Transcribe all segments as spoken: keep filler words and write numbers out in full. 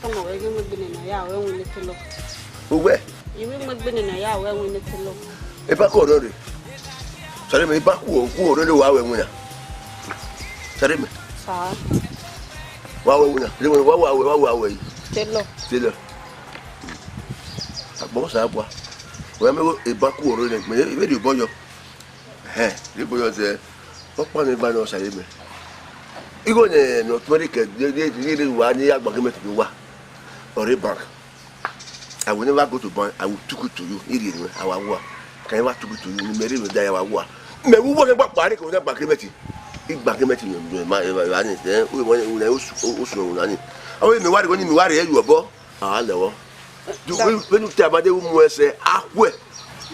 Ọmọ wẹ ghi mu egbe nene ya wẹ winna tailor. Uwẹ? I mu egbe nene ya wẹ winna tailor. Eba ku ọrọ rre. Sare mẹ, eba ku ku ọrọ rre wa wẹ winna. Sare mẹ. Sa. Wa wẹ winna. Sare mẹ, wa wa wẹ, wa wa wẹ. Tailor. Tailor. Agbọn sa bua. Wẹ mẹ eba ku ọrọ rre, mẹ vbe rhie obọ yọ. Ẹhẹn, rhie obọ yọ zẹ. Ọkpa ne eba nọ sare mẹ. Igho ne ne ọtẹn rre kẹ, de de de wa ni agba agreement ne wa. Ọre bank. I will never go to bank. I will took it to you. Iri enu, I will wa. Can ever took it to you. Ni mẹ rre mẹ da ya wa wa. Mẹ wu wo ne gba pare ko na gba agreement. I gba agreement ni ma e ba ni se. O mo ni una o su o su una ni. Awe mi wa re ni mi wa re yu obọ. A lẹ wọ. You when you tell about the woman say akwe.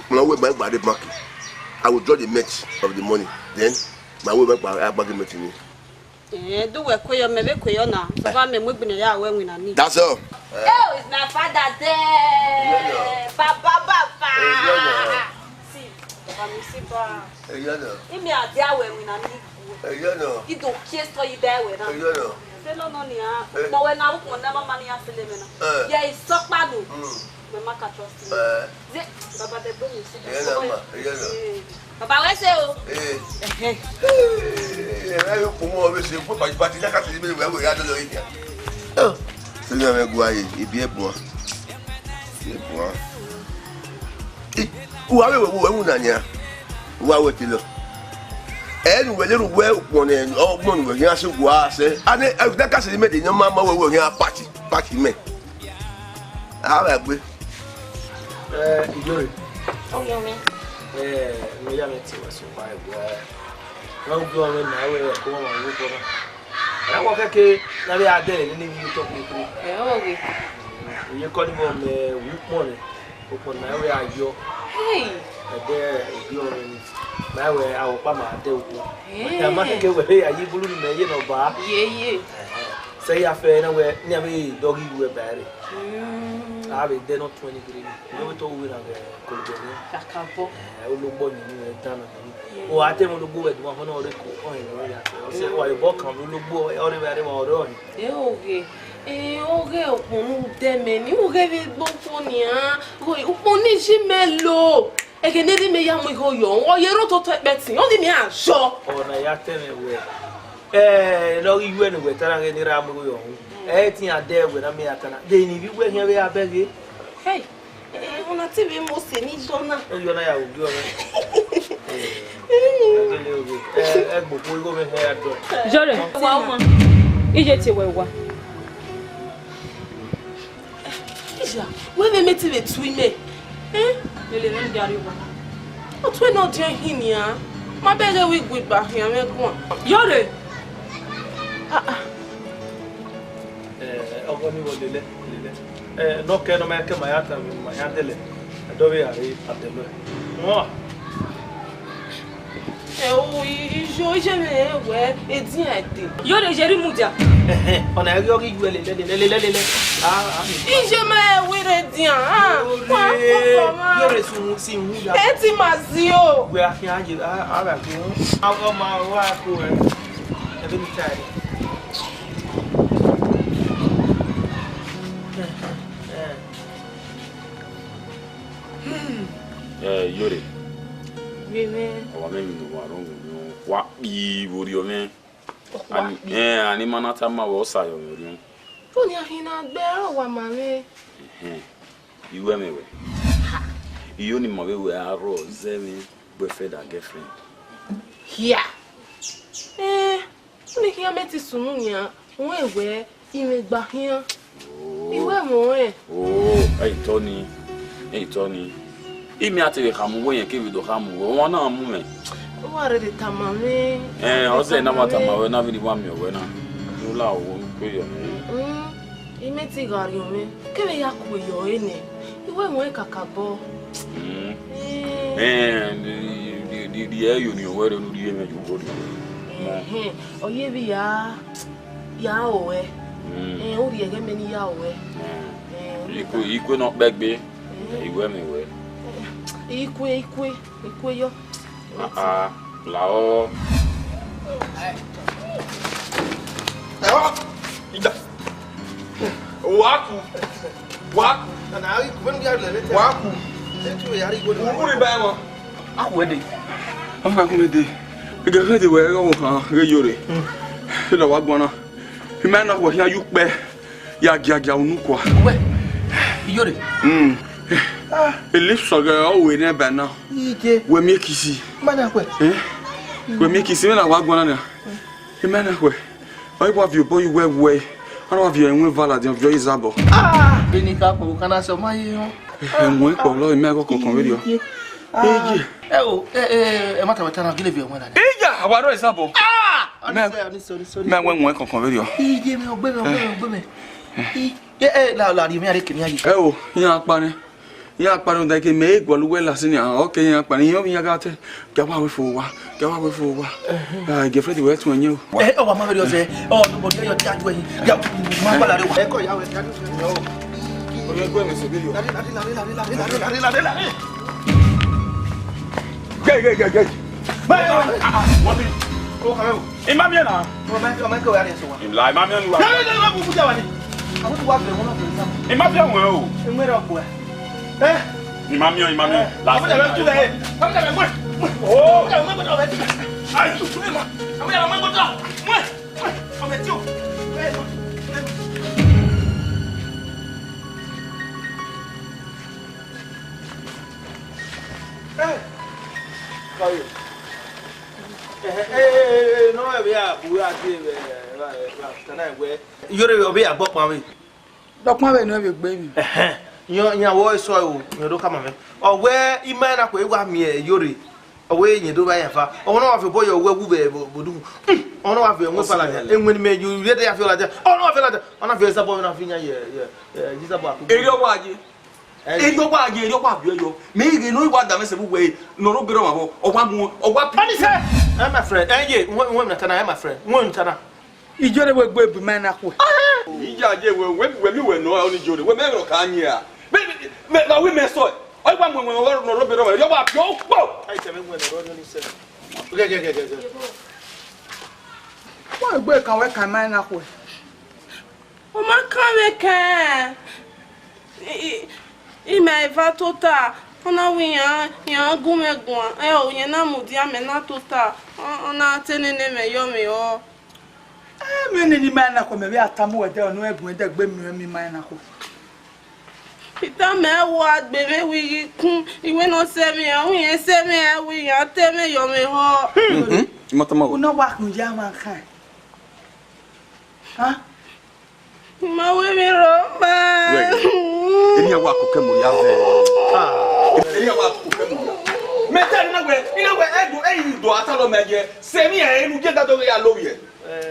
Ma we ma gba the bank. I will draw the mate of the money. Then ma we ma gba agba agreement ni. Eh, do we kwe yo, me be kwe yo na. So ba me mu egbe nene ya wẹ winna ni. That's all. Oh, it's my father there. Yeah, yeah. Baba, baba. Yeah, yeah. See, baba, mi see ba. Ẹ yọ nọ. Imi a dia wẹ winna ni. Ẹ yọ nọ. I do kie sọ yi bẹ wẹ na. Ẹ yọ nọ. Se no no ni a. Eh. Mo wẹ na u ko na mama ni a sele me na. Eh. Ye isọkpa nu. Mm. Mẹ ma ka trust you. Eh. Ze baba de gbe mi si. Ẹ yọ nọ ma. Ẹ yọ nọ. Eh. Baba wẹ se o. Eh. Ẹhẹn. Eh, ẹ yọ kpo mọ ọmọ ese, kpo pati pati, ya ka se ibe wẹ wẹ ya dọlọ yi dia. Oh. Se ya mẹ gua yi, ibi ẹbuan. Ibi ẹbuan. I, uwa vbe wẹ, wẹ winna nian, uwa wẹ tailor. Ẹ ne uwẹ lere uwẹ ukpọn ne ọgbọn ne uwẹ khian sẹ uwa sẹ. A ne, ẹ, da ka sẹ mẹ de ne ọ ma ma wẹ, wẹ khian pati, pati mẹ. A vbe gbe. Eh, Iyore. Ọyọ mwẹ. Eh, me ya mwẹ te wẹ so pa ẹguẹ. Wa gu ọmọ na wẹ ko ma wo ko na. Ẹ wọ kẹkẹ na vbe a dẹrẹ nene vbe otọ kpekpe. Ẹ, ọ ghe. Iye kọ ni vọ mẹ wu ukpọn nẹ, ukpọn na wẹ a yọ. Hey! Ẹdẹ obi ọmọ ni, ma wẹ a wọ kpa ma dẹ ukpọn. Hey! Ẹ ma kẹkẹ wẹ a yi bulu ni mẹ ye nọ ba. Ye, ye. Sẹ ya fẹ na wẹ ne a vbe dọghe iru ẹba ẹre. Mm. A vbe dẹ nọ tuẹn ni gere ni. Ẹ wẹ te ọ ru na vbe kọlọbọ ni. Kakabọ. Ẹ, ologbo ọyẹnmwẹ dan na ni. Yeah. Wa te mu ologbo wẹ duma fọ na ọre ko, ọyẹnmwẹ ya. Ọ sẹ wa yobọ kan ologbo ọre vbe arẹwa ọre ọyẹn. Ẹ, oghe. Ẹ, oghe ukpọn ne u dẹ mẹ ni, oghe vbe gbe ukpọn nian. Oghe ukpọn ne I ji mẹ lo. Ẹghẹ ne erha mẹ ya mu igho yọ, ọ ye rre ototọ ẹkpẹtin, ọ ni mẹ a yọ. Ọ na ya tẹ mwẹ wẹ, ẹ, ne ọ ghi yu ẹre ne uwẹ ta na ghe ne erha mu igho yọ. Ẹ, te iran dẹ wẹ na mẹ ya ta na. De ne ivbi uwẹ khian vbe a bẹghe? Hey. Eh, ọna te vbe Mose ni dọ na. Ẹ yọ na ya wu ọmọ. Eh, ẹ gele oghe. Eh, ẹ gboko igho mwẹ hẹ ya dọ. Iyore. Wa ọmọ. Iye tie wẹ wa. Iya, wẹ vbe mẹ te vbe tu imẹ. Eh? Lele ne dia ri wa. Ọ tuẹ ne ọ diọn hin nian. Ma bẹghe wẹ igue ba khian mwẹ guan. Iyore. Ah, ah. Eh, ọgọ ni wọ lele, lele. Eh, nọ kẹ nọ ma kẹ ma ya ta ma ya dẹlẹ. Ẹdọ vbe a re a dẹlẹ. Wọn. Ẹ o, i- iyo, iye mwẹ wẹ edian ẹdẹ. Iyore, ye rhie mudia. Ẹhẹn, ọna ẹghe ọ ghi yu ẹlẹ lẹlẹ lẹlẹ lẹlẹ. Ah, ah. Iye ma ẹ wẹ rre edian, ah. Wa kọkọ ma. Iyore sun si hu ya. Ẹ ti ma zi o. Wẹ a khian ye, a a ra ko. A wọ ma wa ko ẹ. Ẹ bẹ mi ta ẹ. Eh, Iyore. Vbe mwẹ. Ọ wa mwẹ emwi ne uwa rọnmwẹ orhiọn. Wa kpi vbe orhiọn mwẹ. Wa kpi. Eh, ani ma na tama wẹ, ọ sa yọ mwẹ orhiọn. Tony a hin na gbe ẹre wa ma mwẹ. Ẹhẹn. I wẹ mwẹ wẹ. Iyo ni ma vbe wẹ a rrọọ zẹ mwẹ boyfriend and girlfriend. Hia. Eh. Ọni khian mẹ te sunu nian, wẹ wẹ, imẹ gba khian. Oh. I wẹ mọ rẹn. Oh, ẹ i tọ ni, ẹ i tọ ni. Imi a te vbe khama uwẹ yẹn kevbe do khama uwẹ, ọmwa na mu mwẹ. Ọ wa rre tama mwẹ. Ẹ, ọ zẹ na wa tama wẹ na vbe ni wa miẹn wẹ na. Ne u la wo kpe yọ. Mm, imẹ te gha rhiọn mwẹ. Kevbe ya kue yọ ẹre nẹ, I wẹ mọ kakabọ. Mm. Eh. Eh, the, the, the, the, the, eh, union where you do the, eh, you go there. Mo. Ẹhẹn, ọ ye vbe ya, ya ore. Mm. Eh, u rhie ẹghẹ mẹ ne I ya ore. Eh. Eh, ikue, ikue nọ kpẹgbe. Mm. Iwẹ mẹ wẹ. Ikue, ikue, ikue yọ. Ah, ah, la ọ. Ẹ wá, ìjà. Wa ku. Wa ku. Wa ku. Uru ba ẹmwẹ. A ku ẹdẹ. A fa ku ẹdẹ. Ege fẹ de wẹ ọmọ kan ghe Iyore. Ẹ na wa gbọna. I ma na wẹ khian yu kpẹ. Ya giagia unu kua. Wẹ, Iyore. Mm. Elipsọ ghe ọ wẹ nẹ ba na. Ije. Wẹ miẹn kisi. Ma na wẹ. Eh? Wẹ miẹn kisi, mẹ na wa gbọna na. I ma na wẹ. Ọ wa viọ obọ ye uwẹ wẹ, ọ na wa viọ ẹwẹn eva ladian, viọ Izabọ. Ah! Beni ka kpọvbo kan na sẹ, ọ ma ye họn. Ẹwẹn kpọlọ, imẹ ẹghọ kọkọn vberriọ. Iye. Ah. Iye. Ẹ o, ẹ, ẹ, ẹ ma ta wẹ ta na, gele viọ ẹwẹn ladian. Iya, wa rọ Izabọ. Ah! Mẹ, ọni sẹ, ọni sẹ, ọni sẹ, ọni mẹ sẹ. Ẹwẹn kọkọn vberriọ. Iye mẹ, ọgbẹmẹ, ọgbẹmẹ, ọgbẹmẹ. Iye, ẹ, ẹ, la, la, ri mẹ a re kemwi a ye. Ẹ o, iran kpa nẹ. Iran kpa nọ da ke mẹ e gualọ uwẹ last night, ọ ke iran kpa nẹ, iran vbe iran gha te, ghẹ wa wẹ fo owa, ghẹ wa wẹ fo owa. Ah, girlfriend wẹ tuẹn yẹn o. Ẹ, ọ wa ma vberriọ zẹ, ọ, nobody yọ dia ju ẹyin. Ya, ma gba la re wa. Ẹ kọ ya wẹ, ya du fẹ yọ. Oye gbẹ mẹ se vberriọ. Lare, lare, lare. Gẹ, gẹ, gẹ, gẹ. Bye. Ah, ah, what is? Ọ kàn mẹ o. I ma miẹn na. Ọ ma, ọ ma kẹ wa re so wa. Ila, i ma miẹn nu wa. Lare, lare, lare, bu ja wa ni. Àwọn tó wà bẹ̀rẹ̀ wọn náà bẹ̀rẹ̀ sáà. I ma miẹn wọn o. Ẹ ń wẹ̀rẹ̀ ọ̀pọ̀ ẹ̀. Ẹ? I ma miẹn, i ma miẹn. Ẹ. Last. Àwọn ìyàwó ẹ̀ tún lẹ̀. Àwọn ìyàwó ẹ̀ mọ̀ ẹ̀. Oh. Àwọn ìyàwó ẹ̀ mọ̀ ẹ̀. Ayi. Àwọn ìyàwó ẹ̀ mọ̀ ẹ̀. Mọ̀ ẹ̀. Ọmọ ẹ̀ tí o. Ẹ, mọ̀. Ẹ. Káyọ̀. Ẹ, ẹ, ẹ, ẹ, nọ ẹ vbe a bu a die vbe, ẹ, ẹ, ẹ, ẹ, kana wẹ. Iyore ọ vbe ya gbọkpan vbe. Dọkpan vbe nọ vbe gbe mi. Ẹhẹn. Yan, yan wọ eso o, yan do kama mẹ. Ọ wẹ ima na kue wa miẹn Iyore. Ọ wẹ yẹn do ba ya fa. Ọ na wa fe boy ọ wẹ wu vbe bo, bo du. Ọ na wa fe wẹ fa la ja. E wẹ ni mẹ ju ye de ya fe la ja. Ọ na wa fe la ja. Ọ na fe sa boy na fi yan ye, ye, ye, ji sa boy aku. Eri ọ wa ye. Eri ọ wa ye, eri ọ wa bi ọ yọ. Mẹ ghe ne ọ wa da mẹ sẹ vbe uwẹ, ne ọ rre obọ erha ọmwa vbọ, ọ wa mu, ọ wa pi. Ọni sẹ, eh, my friend, eh, ye, wẹ, wẹ na ta na, eh, my friend, wẹ na ta na. Ijore wẹ gbe bu ima na kue. Iya ye wẹ, wẹ, wẹ mi wẹ nọ, ọni Ijore, wẹ mẹ rọ ka yin a. Mẹ, mẹ, mẹ, mẹ, wẹ mẹ sọ, ọ wa mu, wẹ, wẹ, ne ọ rre obọ erha ọmwa, eri ọ wa bi ọ kpo. Ai, tẹ mẹ wẹ nọ, ọni sẹ. Gẹ, gẹ, gẹ, gẹ, gẹ. Wẹ gbe kan wẹ ka ima na kue. Ọ ma kan mwẹ kẹ. I, i, imẹ eva tota, ọ na wẹ iran, iran gu mwẹ guan, ẹ o, rẹn na mudia mẹ na tota, ọ, ọ na te nene mwẹ yọ mwẹ ọ. Ẹ, mẹ nene ima na kue, mẹ vbe a tama uwẹ ẹdẹ, ọ ne uwẹ gun ẹdẹ gbe miẹn ima na kue. Peter mẹ wa gbe mwẹ wẹ I ghi kun, iwẹ ne ọ sẹ mwẹ, ọ wẹ irẹn sẹ mwẹ, ẹ wẹ iran te mwẹ yọ mwẹ họ. Mhm. Ima tama wẹ. Una wa kun ya ma kan. Ha? Ma wẹ emwi rhọkpa. Wẹ, emwi a wa koko ẹmwẹ ya vẹ. Ah. Emwi a wa koko ẹmwẹ ya. Mẹ ta na wẹ, ina wẹ, ẹdun, ẹyin do ata lọ mẹ ye. Sẹ emwi ẹ, enu je dado ya lo ye.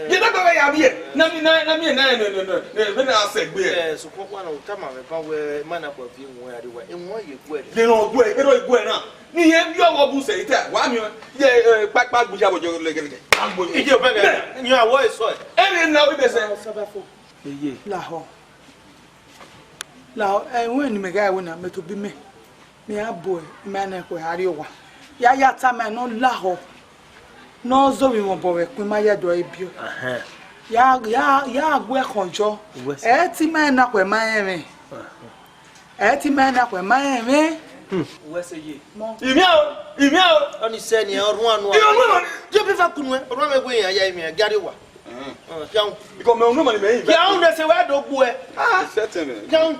Ye dado ya bi ye. Na mi, na, na mi, na, na, na, na, na, na, na, sẹ gbe. Eh, so koko na, u tama mwẹ ba wẹ, ma na kọ vi wọn ya de wa. E wọn ye gue. Ye no gue, e no gue na. Ni ye bi ọghọ bu sẹ ita. Wa mi, ye, eh, kpakpa gbuja bo jo legelege. Agbo. Ije bẹgẹ. Ni awọ eso. Emwi na wi bẹsẹ. Eye. Lahọ. Lahọ, ẹmwẹ ne imẹ gha wẹ na, mẹ tobọ imẹ. Mẹ a bu ima na kue a rrie owa. Ya ya tama nọ lahọ. Ne ọ zẹ ovbi mwẹ obọ vbe ẹkun, ima ya do ẹre biẹ. Ẹhẹn. Ya, ya, ya gu ẹkhọ yọ. Uwẹ sẹ. Ẹ te ima na kue ma rẹn mwẹ. Ẹhẹn. Ẹ te ima na kue ma rẹn mwẹ. Uwẹ sẹ ye. Mọ. Imia o, imia o. Ọni sẹ ni, ọ rhuan nuan. Irọ nuan. Je bi fa kunu ẹ, ọ rhuan mwẹ wẹ iran ya imia, gari owa. Ẹhẹn. Ọ, khian. Ikọ mẹ unu mani mẹ yin. Khian, ne sẹ wẹ do gbu ẹ. Ah. Sẹtin mẹ. Khian.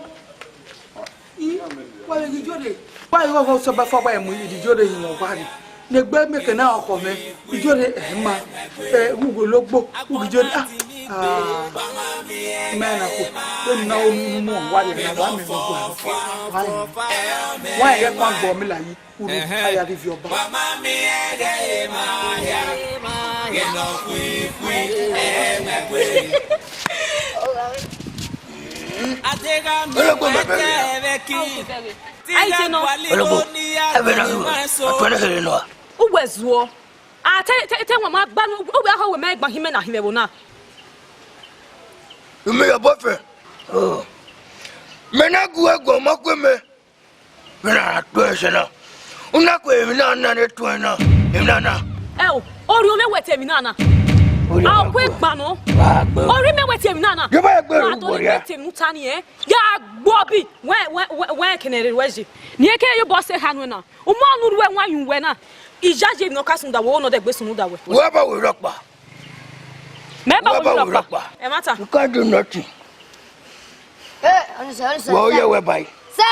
I, wa vbe ghi Ijore. Wa ghi ghọghọ sẹ ọba fọ, wa mu Ijore hin mwẹ ọgua rre. Ne egbe mẹ ke na ọkhọ mwẹ. Ijore, ẹ ma. Ẹ, ugho logbo, ugho Ijore. Ah. Ah. Mẹ na ko. Beni na o nu mu wa rre na, wa mẹ ọgua. Wa. Wa ye kwa gbọ mi la yi. Unu, a ya rhie viọ ọba. Ologbo, ẹvbe na, a tuẹ ne khere nọ. Uwẹ zuọ. A te, te, te wọn ma gba nu, uwẹ ahọ wẹ mẹ gba hin mẹ na hin vbe ẹvbo na. Imẹ ya boyfriend. Oh. Mẹ na gu ẹguọ ma kue mẹ. Vbene a na tuẹ ẹsẹ na, u na kue emwi na na ne tuẹn na, emwi na na. Ẹ o, orhiọn mwẹ wẹ te emwi na na. A ku egba nọ. Wa gbe. Ori mẹ wẹ tie emwi na na. Ye ba gbe. Wa ru to wọ ni ya. Wẹ tie emwi ta ni ẹ. Ya gbo bi. Wẹ, wẹ, wẹ, wẹ kene re wẹ je. Ni e ke yo bọ se ha nu na. U ma nu ruẹ wa yun wẹ na. Iya ye emwi ne ọ ka sunu da wẹ, ọ nọ dẹ gbe sunu da wẹ. Wa ba wẹ rọkpa. Mẹ ba wẹ rọkpa. Ẹ ma ta. You can't do nothing. Hey, ọnusẹ, ọnusẹ. Wẹ ọ ye wẹ ba yi. Sẹ.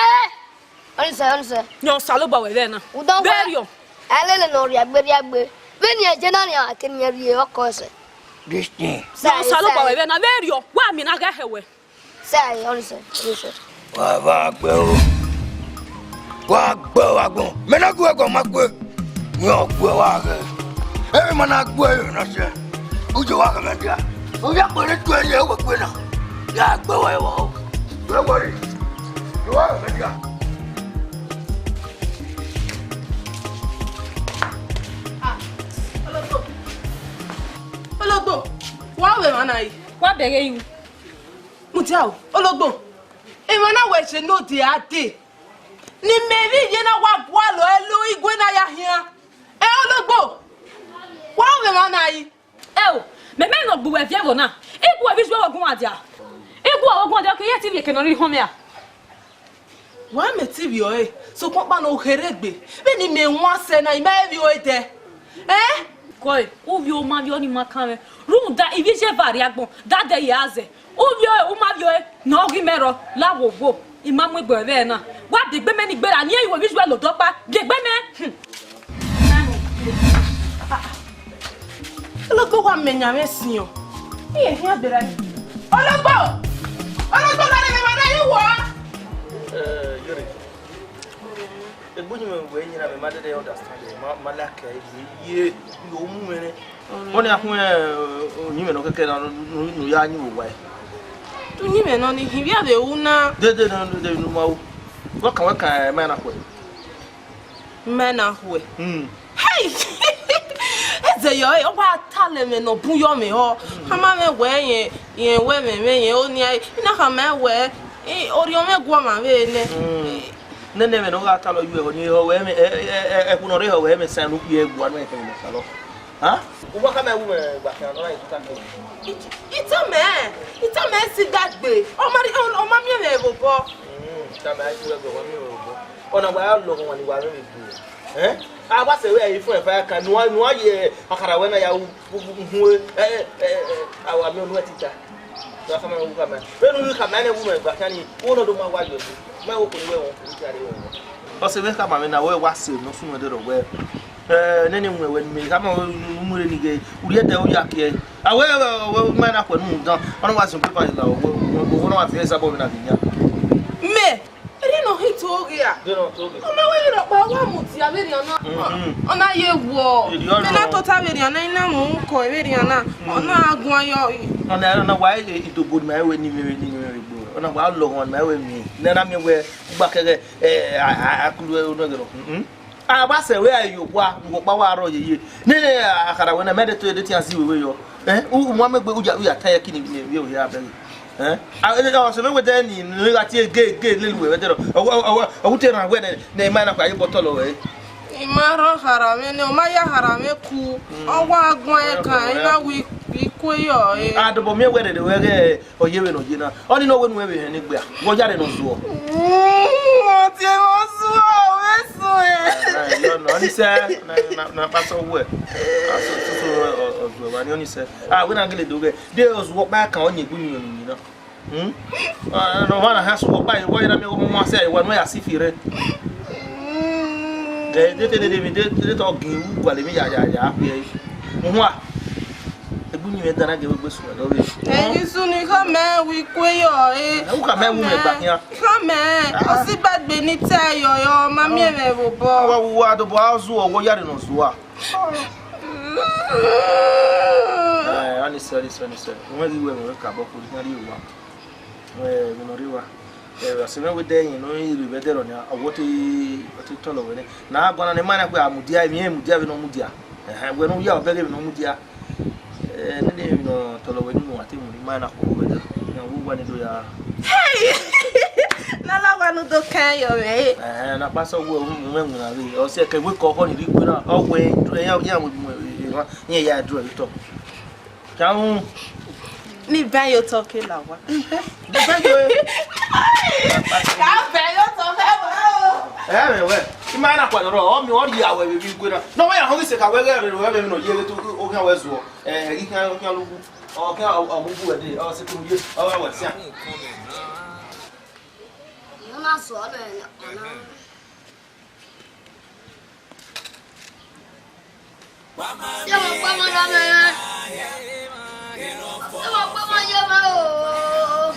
Ọnusẹ, ọnusẹ. Yan Osanobua wẹ vbe na. Udọ wẹ. Bẹriọ. Ẹlẹlẹ ne ọ rhiagbe rhiagbe. Vbene ẹ je na nian, a ke ne irẹn rhie ọkọ ẹsẹ. This thing. Sẹ, yan Osanobua wẹ vbe na, bẹriọ. Wa miẹn na ghẹ hẹ wẹ. Sẹ, ọnusẹ, ọnusẹ. Wa, wa gbe o. Wa gbe o, wa gbọn. Mẹ na gu ẹguọn ma kue. Yan ọ gbe wa ghẹ. Emwi ma na gu ẹre na sẹ. Ujo wa ghẹ mẹ dia. U ya kpere tu ẹre, wẹ kue na. Ya gbe wa ẹvbo. Wẹ wọrẹ. Wa ghẹ mẹ dia. Ah, Ologbo. Ologbo, wa vbe emwa na yi? Wa bẹghe yu. Mudia o, Ologbo. Emwa na wẹ ẹse ne ode a de. Ne imẹ vbe ivie na wa gualọ ẹlẹ igue na ya khian. Ẹ Ologbo, wa vbe emwa na yi? Ẹ o, mẹ mẹ nọ gbe uwẹ viẹ vbọ na. Igue vbe izuẹ vbe ọguọmwadia. Igue vbe ọguọmwadia, ke ye te ivie eke nọ rhie họn mwẹ a? Wa mẹ te ivie ọre, sokpan ọkpa ne okherhe egbe, vbene imẹ wan sẹ na, imẹ vbe ivie ọre dẹ. Ẹ? Kọe, uvie ọ ma vbe ọnii ma kan mwẹ, rhunmwuda ivbi iye eva rrie agbọn, da dẹ ye a zẹ. Uvie ọre, u ma vbe ivie ọre, ne ọ ghi mẹ rrọọ, la wo gbo, I ma mu egbe ruẹ vbe ẹre na. Wa biegbe mẹ ni gberra, ne I ru vbe izuẹ lodọ ọkpa, biegbe mẹ. Hmm. Ologbo wa mẹ yan mwẹ siọn. Iye khian gberra ni. Ologbo! Ologbo, gha rre mẹ, wa na ye uwa! Eh, Yori. Egbe uyinmwẹ wẹ yin na, mẹ ma dede understand, ma, ma like ẹre, ye, ye, ye, o mu mwẹ nẹ. Ọnii a khuẹn, eh, uyinmwẹ nọ kẹkẹ na, ne u, ne u ya yin vbe owa ẹre. Te uyinmwẹ nọ ni hin vbe a vbe ru na? Dede nọ, dede ne u ma ru. Wẹ kan, wẹ kan, eh, ma na khuẹ. Mẹ na khuẹ. Hmm. Hey! Ẹzẹ yọ, ọ wa talẹ mwẹ ne ọ bun yọ mwẹ họ. Khama mwẹ wẹ rẹn, rẹn wẹ mwẹ, mwẹ rẹn, ọnii, I na khama wẹ, eh, orhiọn mwẹ guọmwa vbe nẹ. Hmm. Nene mwẹ ne ọ gha talọ yu ẹhọ ni, ehọ wẹ mwẹ, ẹ, ẹ, ẹ, ẹkhu ne ọ rre ehọ wẹ mwẹ san ne u kpie ẹguae ne ẹkẹn ne ọ talọ. Ha? U wa khama wu mwẹ gba khian nọ na, I tuta kẹ. I, I tama ẹn, I tama ẹn sẹ gba gbe. Ọ ma rri, ọ, ọ ma miẹn mwẹ vbe obọ. Hmm, tama ẹn sẹ gba gbe, ọ ma miẹn mwẹ vbe obọ. Ọna wa ya lọghọ wan ni wa rre vbe egbe. Eh? A wa sẹ wẹ a i fun ẹfa kan, ne uwa, ne uwa ye akhara wẹ na ya ru, ru, ru, ru, eh, eh, eh, eh, a wa miẹn unu ẹtin ta. Wa khama wu khama. Vbene u khama nẹ, wu mwẹ gba khian ni, u nọ do ma wa yọ. Ma wo ko ni wẹ wọn, u khian re wẹ wọn. Ọ sẹ vbe khama mwẹ na, wẹ wa sẹ ne ọ sunu ẹdẹrọ wẹ. Eh, nene wẹ wẹ ni mẹ khama wẹ u mu rre ni ghe, u rhie ẹdẹ u ya kiẹ. A wẹ, wẹ, wẹ, ma na khuẹ nu dan. Ọ na wa zun pepa la, wẹ, wẹ, wẹ, wẹ na wa viẹ Izabọ vbe na ghi yan. Mẹ, Erriọ ne ọ hin to ghe a? Erriọ ne ọ to ghe. Ọ ma wẹ ghi rhọkpa wa mudia vbe erriọ na. Mhm. Ọ na ye wọ. Erriọ mẹ na rọ. Tota vbe erriọ na, I na mu kọ vbe erriọ na. Mhm. Ọ na guan yọ. Ọ na, ọ na wa, e, e, idobo ni ma wẹ ni mẹ, ni mẹ vbe gbo. Ọ na wa lọghọ ni ma wẹ mi. Ne a na miẹn wẹ ugba kẹghẹ, e, a, a, a kulu ẹre onọ ghe rọ. Mhm. A wa sẹ wẹ a ye owa, ne uwẹ ọkpa wa rrọọ yeye. Nene akhara wẹ na, mẹ de to, de tian si wewe yọ. Eh, u, u ma mu egbe, u ya, u ya ta ẹre kini ne vbe oya bẹghe. Eh? A, e, ọ sẹ vbe wẹ dẹ ni, ne gha tie ge, ge, lele uwẹ vbe dẹ rọ. Ọ, ọ, ọ, ọ, u te rhan wẹ nẹ, nẹ ima na kpa ye bọtọ lọ wẹ. I ma rhọ khara mwẹ nẹ, ọ ma ya khara mwẹ ku. Mm. Ọ wa guan ẹkan, I na wi, wi kue yọ, eh. A dobọ miẹn wẹ rere wẹ ghẹ, ọ ye vbe ne ọ ye na. Ọnii ne ọ wẹ ne uwẹ vbe hẹn ne egbe a, vbe ọ ya rre ne ọ zuọ. Mm, ọ tie vbe ọ zuọ, ọ vbe suẹn. Eh, eh, no, no, ọnii sẹ, na, na, na, pastor wẹ. Pastor, so, so, ọ, ọ zuẹ wa ni ọnii sẹ. A, wẹ na gele do ghẹ. De ọ zuọ ọkpa kan, ọ yin egbe uyinmwẹ ne u yin na. Hmm? Ah, no, wa na ha zuọ ọkpa, wẹ na miẹn ọmọ sẹ, wa ne ya si fi rre. De, de, de, de, de, de, de, to gi u gualọ emwi ya, ya, ya, khuẹ. Uhua. Egbe uyinmwẹ dan na ghe wẹ egbe suẹn dọ vbe. Ẹ, Jesu ni khama wi kue yọ, eh. Ẹ, u khama wu mẹ gba khian. Khama, ọ si gba gbe ni ta yọ, yọ, ma miẹn mwẹ vbe obọ. Wa, wa, wa, dobọ, a zuọ, wọ ya rre ne ọ zuọ a. Eh, ọnii sẹ, ọnii sẹ, ọnii sẹ. Wẹ ghi wẹ, wẹ ka bọ ko ni rri owa. Wẹ, wẹ nọ rri owa. Eh, ọ sẹ mwẹ wẹ de ẹyin ne ọ rre vbe ẹdẹrọ nia, ọ wẹ ọ te, ọ te tọlọ wẹ nẹ. Na guan na ne ima na kue a mudia, emwi iran mudia vbene ọ mudia. Ẹhẹn, wẹ ne u ya, ọ bẹghe emwi ne ọ mudia. Eh, nene emwi ne ọ tọlọ wẹ ni unu, a te mu ni ima na kue vbe ẹdẹrọ. Iran wẹ uwa ni do ya. Hey! Na la wa nu do kan yọ mwẹ. Eh, na pastor wẹ, u mwẹ winna vbe. Ọ sẹ ke wẹ kọ ọkhọ ni rhie ikue na. Ọ wẹ, iran, iran wẹ, iran ya dro vbe otọ. Damu. Ni bẹn ye otọ ke la owa. Ni bẹn ye. Ka bẹn ye otọ mẹ wẹ o. Ẹ mẹ wẹ. I ma na kua nọ, ọ mi, ọ rhie awẹ vbe igue na. Nọ wẹ ya họn ghi sẹ ka wẹ ghẹ rre, wẹ vbe nọ ye vbe tu, o khian wẹ zuọ. Ẹ, i khian, o khian lugbu. Ọ khian, ọ, ọ mu bu wẹ de, ọ sẹ ke mu ye, ọ wẹ wẹ sian. Ọ na sọ nẹ, ọ na. Ye ma kpama na mẹ. Ye ma kpama ye mẹ o.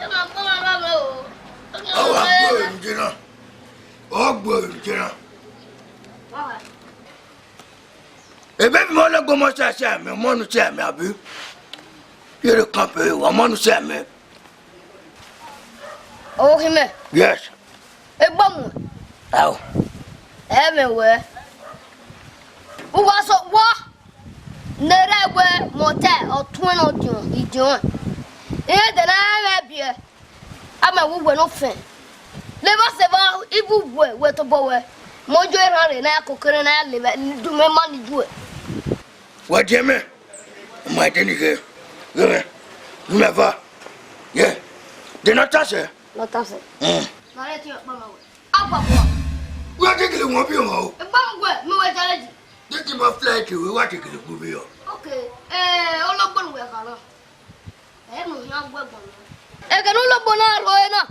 Ye ma kpama na mẹ o. Ọ wa gbe emwi je na. Ọ gbe emwi je na. Ebe bi mẹ ọlẹgbọmọ cha cha mẹ, ọmọ nu cha mẹ, abi? Yere kan pe, ọmọ nu cha mẹ. Ohi mẹ. Yes. Egbomu. Ao. Ẹ mẹ wẹ. Uwa so wọ. Nere wẹ mọtẹ ọtuẹn nọ diọn, idiọn. Iran de na mẹ biẹ. A ma wu wẹ nọ fẹn. Levba sẹ vba ibu wẹ, wẹ tobọ wẹ. Mọ jo erhan rre na ya kokere na ya levba, du mẹ ma ni ju ẹ. Wa diẹ mẹ. Ma de ni ghe. Ghe mẹ. Nu mẹ va. Ye. De na ta sẹ. Nọ ta sẹ. Mm. Ma rẹ ti ọkpa ma wẹ. Agbagba. Wa te kele wọn bi ọmọ o. Egba mu wẹ, mi wẹ jale ji. Titi ma flight we wa te kele gu bi yọ. Okay. Eh, ologbo nu wẹ kha na. Ẹ mu hian gu ẹgbọn na. Ẹghẹ ne ologbo na rro ẹre na.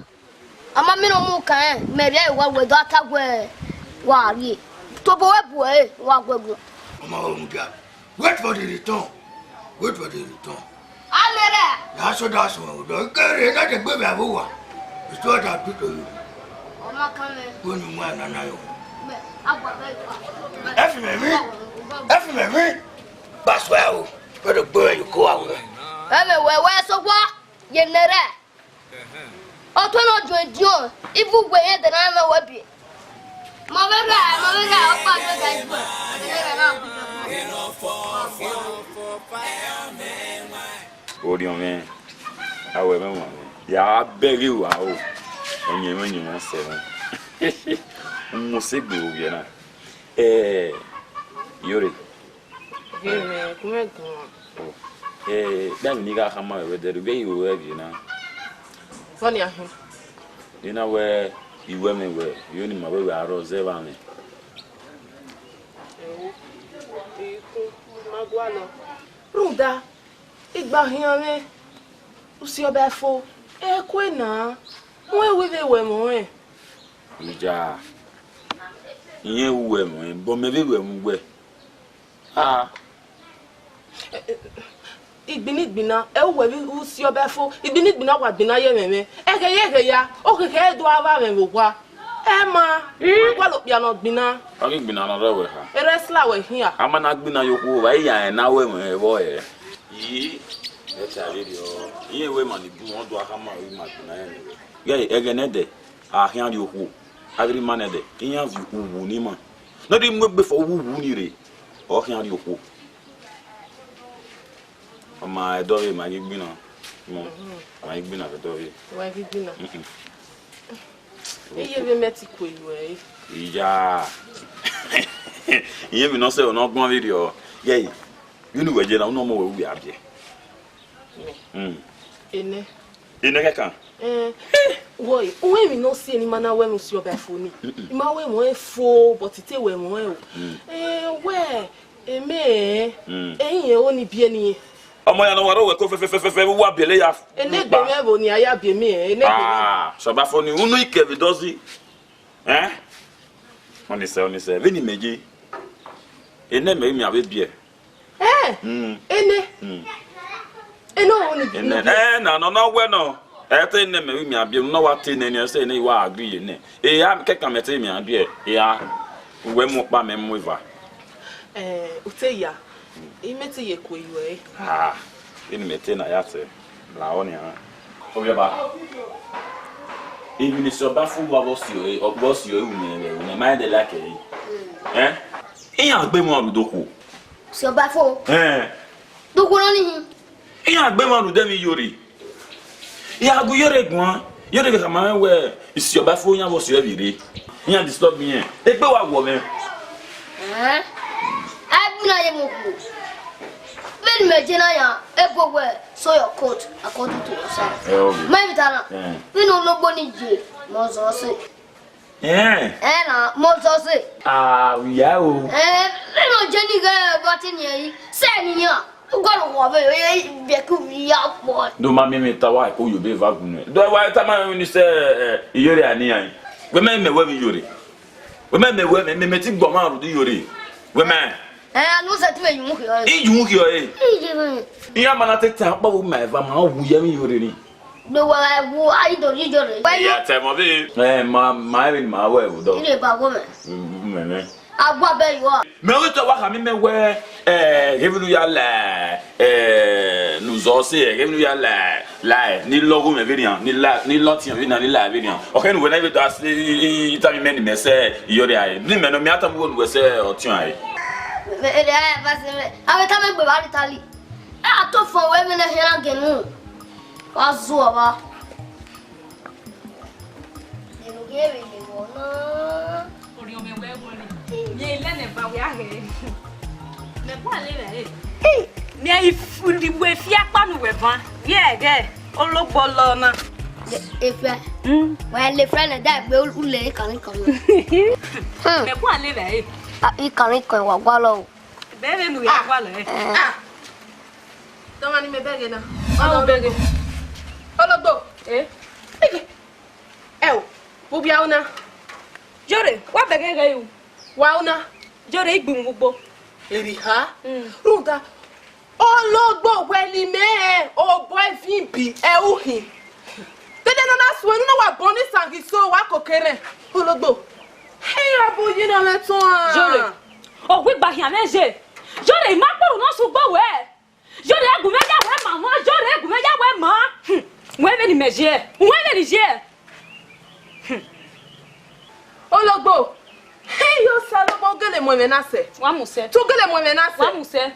A ma miẹn ne ọ mu kan rẹn, mẹ rhie ẹre wa wẹ do ta guẹ wa rrie. Tobọ wẹ bu ẹre wa gu ẹgbọn. Ọ ma ho mudia. Wait for the return. Wait for the return. Amẹrẹ. Ya so da so do kere da de gbe vbe abo wa. It's what I do to you. Ọ ma kan mẹ. Ko ni mu ana na yo. Mẹ, agba bẹ. Ẹ fi mẹ mi. Ẹ fi mẹ mi. That's why o. Ko do gbe yo ko wa we. Ẹ mẹ wẹ wẹ so wa. Ye nẹrẹ. Ọtuẹn nọ diọn ediọn, ibu wẹ rẹn de na mwẹ wẹ biẹ. Ma vbe rra, ma vbe rra, ọkpa do da ibu. Orhiọn mwẹ, a wẹ mwẹ wan mwẹ. Ya bẹghe wa o. Ọyẹnmwẹ ọyẹnmwẹ sẹ mwẹ. Mo se gbe ovbi ẹre na. Eh, Iyore. Gie mwẹ, gu mwẹ guan. Oh. Eh, da emwi ne I gha khama ruẹ wẹ dẹrriọ, ghẹ i ru ruẹ vbe na. Vbọ nian khin? I na wẹ, I wẹ mwẹ wẹ, I ru ne ima wẹ wẹ a rrọọ zẹ vbe amwẹ. Ẹo, I khu, ma gualọ. Rhunmwuda, igba khian mwẹ, u si ọba fo, ẹ kue na, mu ẹn wẹ vbe wẹ ẹmwẹ ọnrẹn. Ija, irẹn ru wẹ ẹmwẹ ọnrẹn, but mẹ vbe wẹ ẹmwẹ uwẹ. Ah. Igbinna igbinna, ẹ u wẹ vbe u si ọba fo, igbinna igbinna wa gbinna ye ẹmwẹ mwẹ. Ẹghẹ ye ẹghẹ ya, okhẹkhẹ do a vba mwẹ vbe owa. Ẹ ma, I gualọ okpia ne ọ gbinna. Ọ ghi gbinna ne ọ rre wẹ kha. Erha sla wẹ khian. A ma na gbinna ye okhuo, wa iya ẹn na wẹ ẹmwẹ vbọ ẹ. Yi, ẹ ta vberriọ. Irẹn wẹ ma ni gun ọdọ a khama vbe ima gbinna ẹmwẹ. Ghẹ ẹghẹ nẹdẹ, a khian rrie okhuo. A ghi rre ima nẹdẹ, iran viọ uwu ne ima. Ne ọ rhie mu egbe fo uwu uwu ni rre, ọ khian rrie okhuo. Ọ ma ẹdọvbe ma ghi gbinna. Mọ, ma ghi gbinna vbe ẹdọvbe. Wa ghi gbinna. Mm-mm. Iye vbe mẹ ti kue yu ẹre. Iya. Iye mi nọ sẹ, ọ nọ gbọn vberriọ. Yẹyi, vbene uwẹ ye na, unu ọmọ wẹ uwẹ a biẹ. Mẹ. Mm. Enẹ. Enẹ kẹkan. Eh, wọe, uwẹ emwi ne ọ si ne ima na wẹ ẹmwẹ usi ọba fo ni. Mm-mm. I ma wẹ ẹmwẹ ọnrẹn fo, but I te wẹ ẹmwẹ ọnrẹn o. Mm. Eh, wẹ, emẹ, mm, ẹyin ẹre ọ ni biẹ ni. Ọmọ ya ne ọ wa rre owẹ ko fẹfẹfẹfẹ, wa biẹlẹ ya. Enegbe mwẹ vbo ni a ya biẹ mẹ, enegbe mwẹ. Ah, sọba fo ni, unu ikẹvbe dọzi. Eh? Ọni sẹ, ọni sẹ, vbene imẹ ye. Enẹ mẹ, mẹ a vbe biẹ. Eh, mm, enẹ. Mm. Enẹ ọ ni. Enẹ, eh, na, nọ, nọ, wẹ nọ. Ẹ te enẹ mẹ, mẹ a biẹ, nọ wa te enẹ ni, sẹ enẹ wa agree ye nẹ. E a kẹkan mẹ te mẹ a biẹ, e a, uwẹ mu ọkpa mẹ mu eva. Eh, u te ya. I mẹ te ye kue yu ẹre. Ah, vbene mẹ te na ya sẹ, la ọ nian. Ovbi ọba. Emwi ne sẹ ọba fo uwa vbe ọ si ọre, ọ vbe ọ si ọre, u nẹ, u nẹ, ma rẹn dẹ like ẹre. Eh? Iran gbe emwa rhie odokhuo. Sẹ ọba fo. Eh. Dokhuo nọ ni hin. Iran gbe emwa rhie odẹ emwi Iyore. Ya gu Iyore guan, Iyore khama mwẹ wẹ, I si ọba fo, iran vbe ọ si ọre vbe rre. Iran disturb irẹn. Egbe wa wọ mwẹ. Eh? A gbe na ye mu okhuo. Mẹ je na yan, ebo wẹ, sew your coat according to your size. Ẹ, okay. Ma emwi ta na. Ẹ. Vbene ologbo ni ye, mẹ ọ zọ sẹ. Ẹ. Ẹ na, mẹ ọ zọ sẹ. Ah, ya o. Ẹ, vbene ọ je ni ghẹ vbe te ni ẹre, sẹ ni yan. Ugọlọ wọ vbe, ẹ, biẹ ku ya kpọ. Do ma miẹn emwi ta wa ko yo be va gun nẹ. Do wa ta ma ni sẹ, ẹ, iyore a ni yan. Wẹ mẹ mẹ wẹ vbe iyore. Wẹ mẹ mẹ wẹ mẹ, mẹ, mẹ ti gbọ ma rhunmwuda iyore. Wẹ mẹ. Ẹ, anu sẹ ti vbe yu khian. I yu khian ẹre. Iye mẹ. Iran ma na te ta kpa vbe ma eva ma wu ye emwi iyore ni. Do wa wu a i do yi iyore. Wẹ yo. Ya tẹ mọ vbe. Ẹ, ma, ma emwi ni ma wẹ vbe dọ. Ire ba wo mẹ. Mm, mẹ, mẹ. Agua bẹ yo a. Mẹ wẹ te wa khama mẹ wẹ, ẹ, ghe vbene u ya la, ẹ, ne u zọ sẹ, ẹ, ghe vbene u ya la, la, ẹ, ni lọghọ mwẹ vberrian, ni la, ni lọtiẹn vberrian, ni la vberrian. Ọ khẹ ne uwẹ na vbe do a sẹ, i, i, i tama mẹ ne mẹ sẹ iyore a re. Ne imẹ nọ, mẹ a tama uwẹ ne uwẹ sẹ ọtiẹn a re. Mẹ, ẹ, ẹ, ẹ, ba sẹ mẹ. Avbe tama egbe vbe a rhie Italy. Ẹ, a to fọn wẹ vbene khian na gẹn nu. Wa zuọ vba. Ẹvbo ghi vbe le vbọ na. Orhiọn mwẹ wẹ ẹvbo nẹ. Ye lẹ nẹ ba wẹ a ghẹ. Mẹ bua le vbe ẹre. Miẹn ifu-, iwe fi akpa nu wẹ van. Ye ẹghẹ, ologbo lọ na. Efia. Hmm. Wẹ le friend da gbe u le ikan ikan. Mẹ bua le vbe ẹre. Ah, ikan ikan wa gualọ o. Bẹ vbe nu ya gualọ ẹre. Eh. Ah. Tọmwa ni mẹ bẹghe na. Ọ bẹghe. Ologbo. Eh? Eke. Ẹ o, vbe ubi a ru na? Jore, wa bẹghe ghẹ ru. Wa ru na? Jore, I gbe uhunmwu ugbo. Erriọ ha? Mm. Rhunmwuda, ologbo wẹ ne imẹ rẹn obọ ẹvin bi ẹre uhin. Dede ne ọ na suẹn unu na wa bọ ne isan ghi so, wa koko erhẹn. Ologbo. Hei, abo yi na mwẹ tuan. Jore, ọ gu igba khian mwẹ ye. Jore, I ma kpurhu ne ọ sẹ ugbo wẹ. Jore, gu mwẹ ya wẹ ma, ma, Jore, gu mwẹ ya wẹ ma. Hmm. Wẹ vbene imẹ ye, wẹ vbene I ye. Hmm. Ologbo, he yo sẹ ologbo, u gele mu ẹmwẹ na sẹ. Wa mu sẹ. Te u gele mu ẹmwẹ na sẹ. Wa mu sẹ.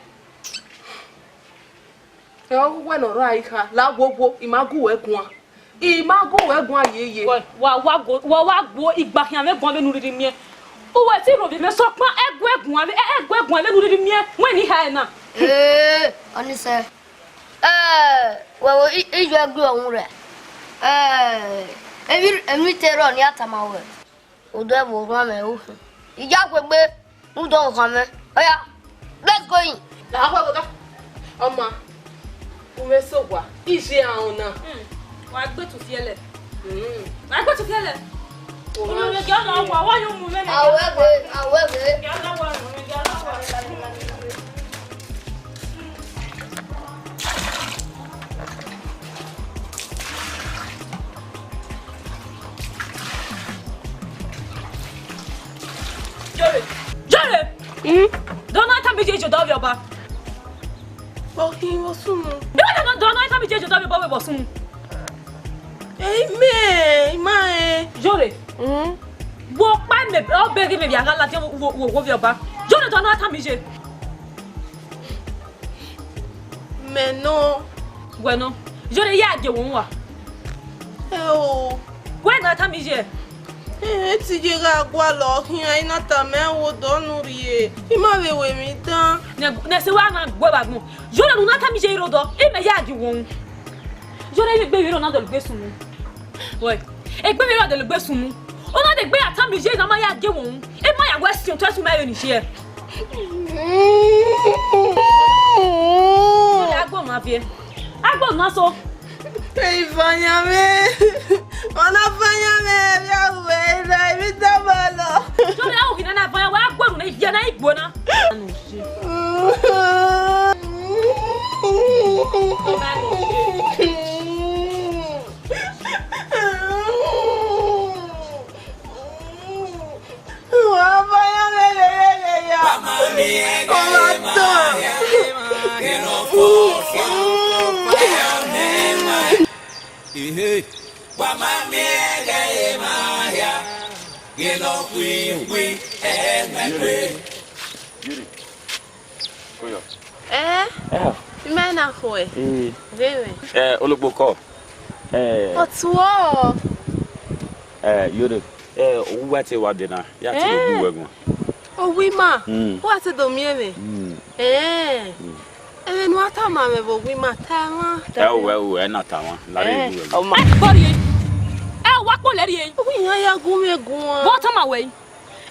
Ẹ, ọ wẹ ne ọ rra I kha, la wo wo, I ma gu wẹ guan. I ma gu wẹ guan yeye. Wa, wa, wa gu, wa, wa gu igba khian mwẹ guan vbene u rhirhi miẹn. Uwẹ te rhie ovbi mwẹ sokpan ẹguẹ guan vbe, ẹ, ẹguẹ guan vbene u rhirhi miẹn, wẹ ne I hae na. Ee, ọni sẹ. Ẹ, wẹ wo, I, I ju ẹguẹ ọhun rẹ. Ẹ, emwi, emwi te rrọọ ne I ya tama wẹ. Odẹ vbe orhuan mwẹ ru. I ya khuegbe, rhunmwuda ọvbokhan mwẹ. Ọya, let's go in. La khuẹ vbe ọga. Ọma, u mwẹ sẹ owa, I ye aro na. Hmm, wa gbe tu fiẹlẹ. Hmm. Wa gbe tu fiẹlẹ. Unu mwẹ gie ọ lọ wa, wa yo mu mwẹ nẹ. Awẹ ghe, awẹ ghe. Gie ọ lọ wa, unu mwẹ gie ọ lọ wa. Jore! Jore! Hmm? Dọna tama iye ye odọ vbe ọba. Okhin vbe ọ sunu. Dọna, dọna tama iye ye odọ vbe ọba, vbe ọ sunu. Ẹ, imẹ, I ma rẹn. Jore. Hmm? Wo kpa mẹ, ọ bẹghe mẹ vbe a gha ladian wo, wo, wo vbe ọba. Jore, dọna tama iye. Mẹ nọ. Wẹ nọ. Jore, ya gie wẹ wa. Ẹ o. Wẹ nọ tama iye. Ẹ, te iye gha gualọ khian, I na tama ẹn wẹ odọ ne u rhie. I ma vbe ru emwi dan. Nẹ, nẹ sẹ wa na gbe vbe agbọn. Jore, ne u na tama iye rre odọ, imẹ ya gie wẹ. Jore, vbe egbe vbe rre ọ na dọlegbe sunu. Wẹ, egbe vbe rre ọ dọlegbe sunu. Ọ na degbe ya tama iye ne a ma ya gie wẹ. E ma ya wẹ si otọ ẹsu ma vbe ni iye. Jore, agbọn na viẹ. Agbọn na so. Ivanyan mwẹ. Ọ na vanyan mwẹ, vbe a ru ẹre, I vbe tama nọ. Jore, a ru ghi nana vanyan, wa gbe unu ne I viẹ na, I gbe na. Wa ma ya vbe lele ya. Ọ ma tọ. Ehe. Wa ma miẹn ẹghẹ ma hia, ghe ne ọ khui khui ẹmwẹ kue. Ẹ? Ẹ. I ma na khuẹ. Ee. Vbe mwẹ? Ẹ, ologbo kọ. Ẹ. Ọ tuọ. Ẹ, Jore. Ẹ, uwa te wa de na, ya te do bu wẹ guan. Owi ma, Hmm. Wa te do miẹn mwẹ. Hmm. Ẹ. Hmm. Ẹmwẹ ne uwa tama mwẹ vbe owa ima, ta ẹmwẹ. Ẹ o, ẹ o, ẹ na ta ẹmwẹ. Lare Eh, iwu ẹmwẹ. Ọ ma. Ẹ, bọ rhie. Ẹ, wa kpọlọ rhie. Uwa iran ya gu mwẹ guan. Vbe ọ tama wẹ?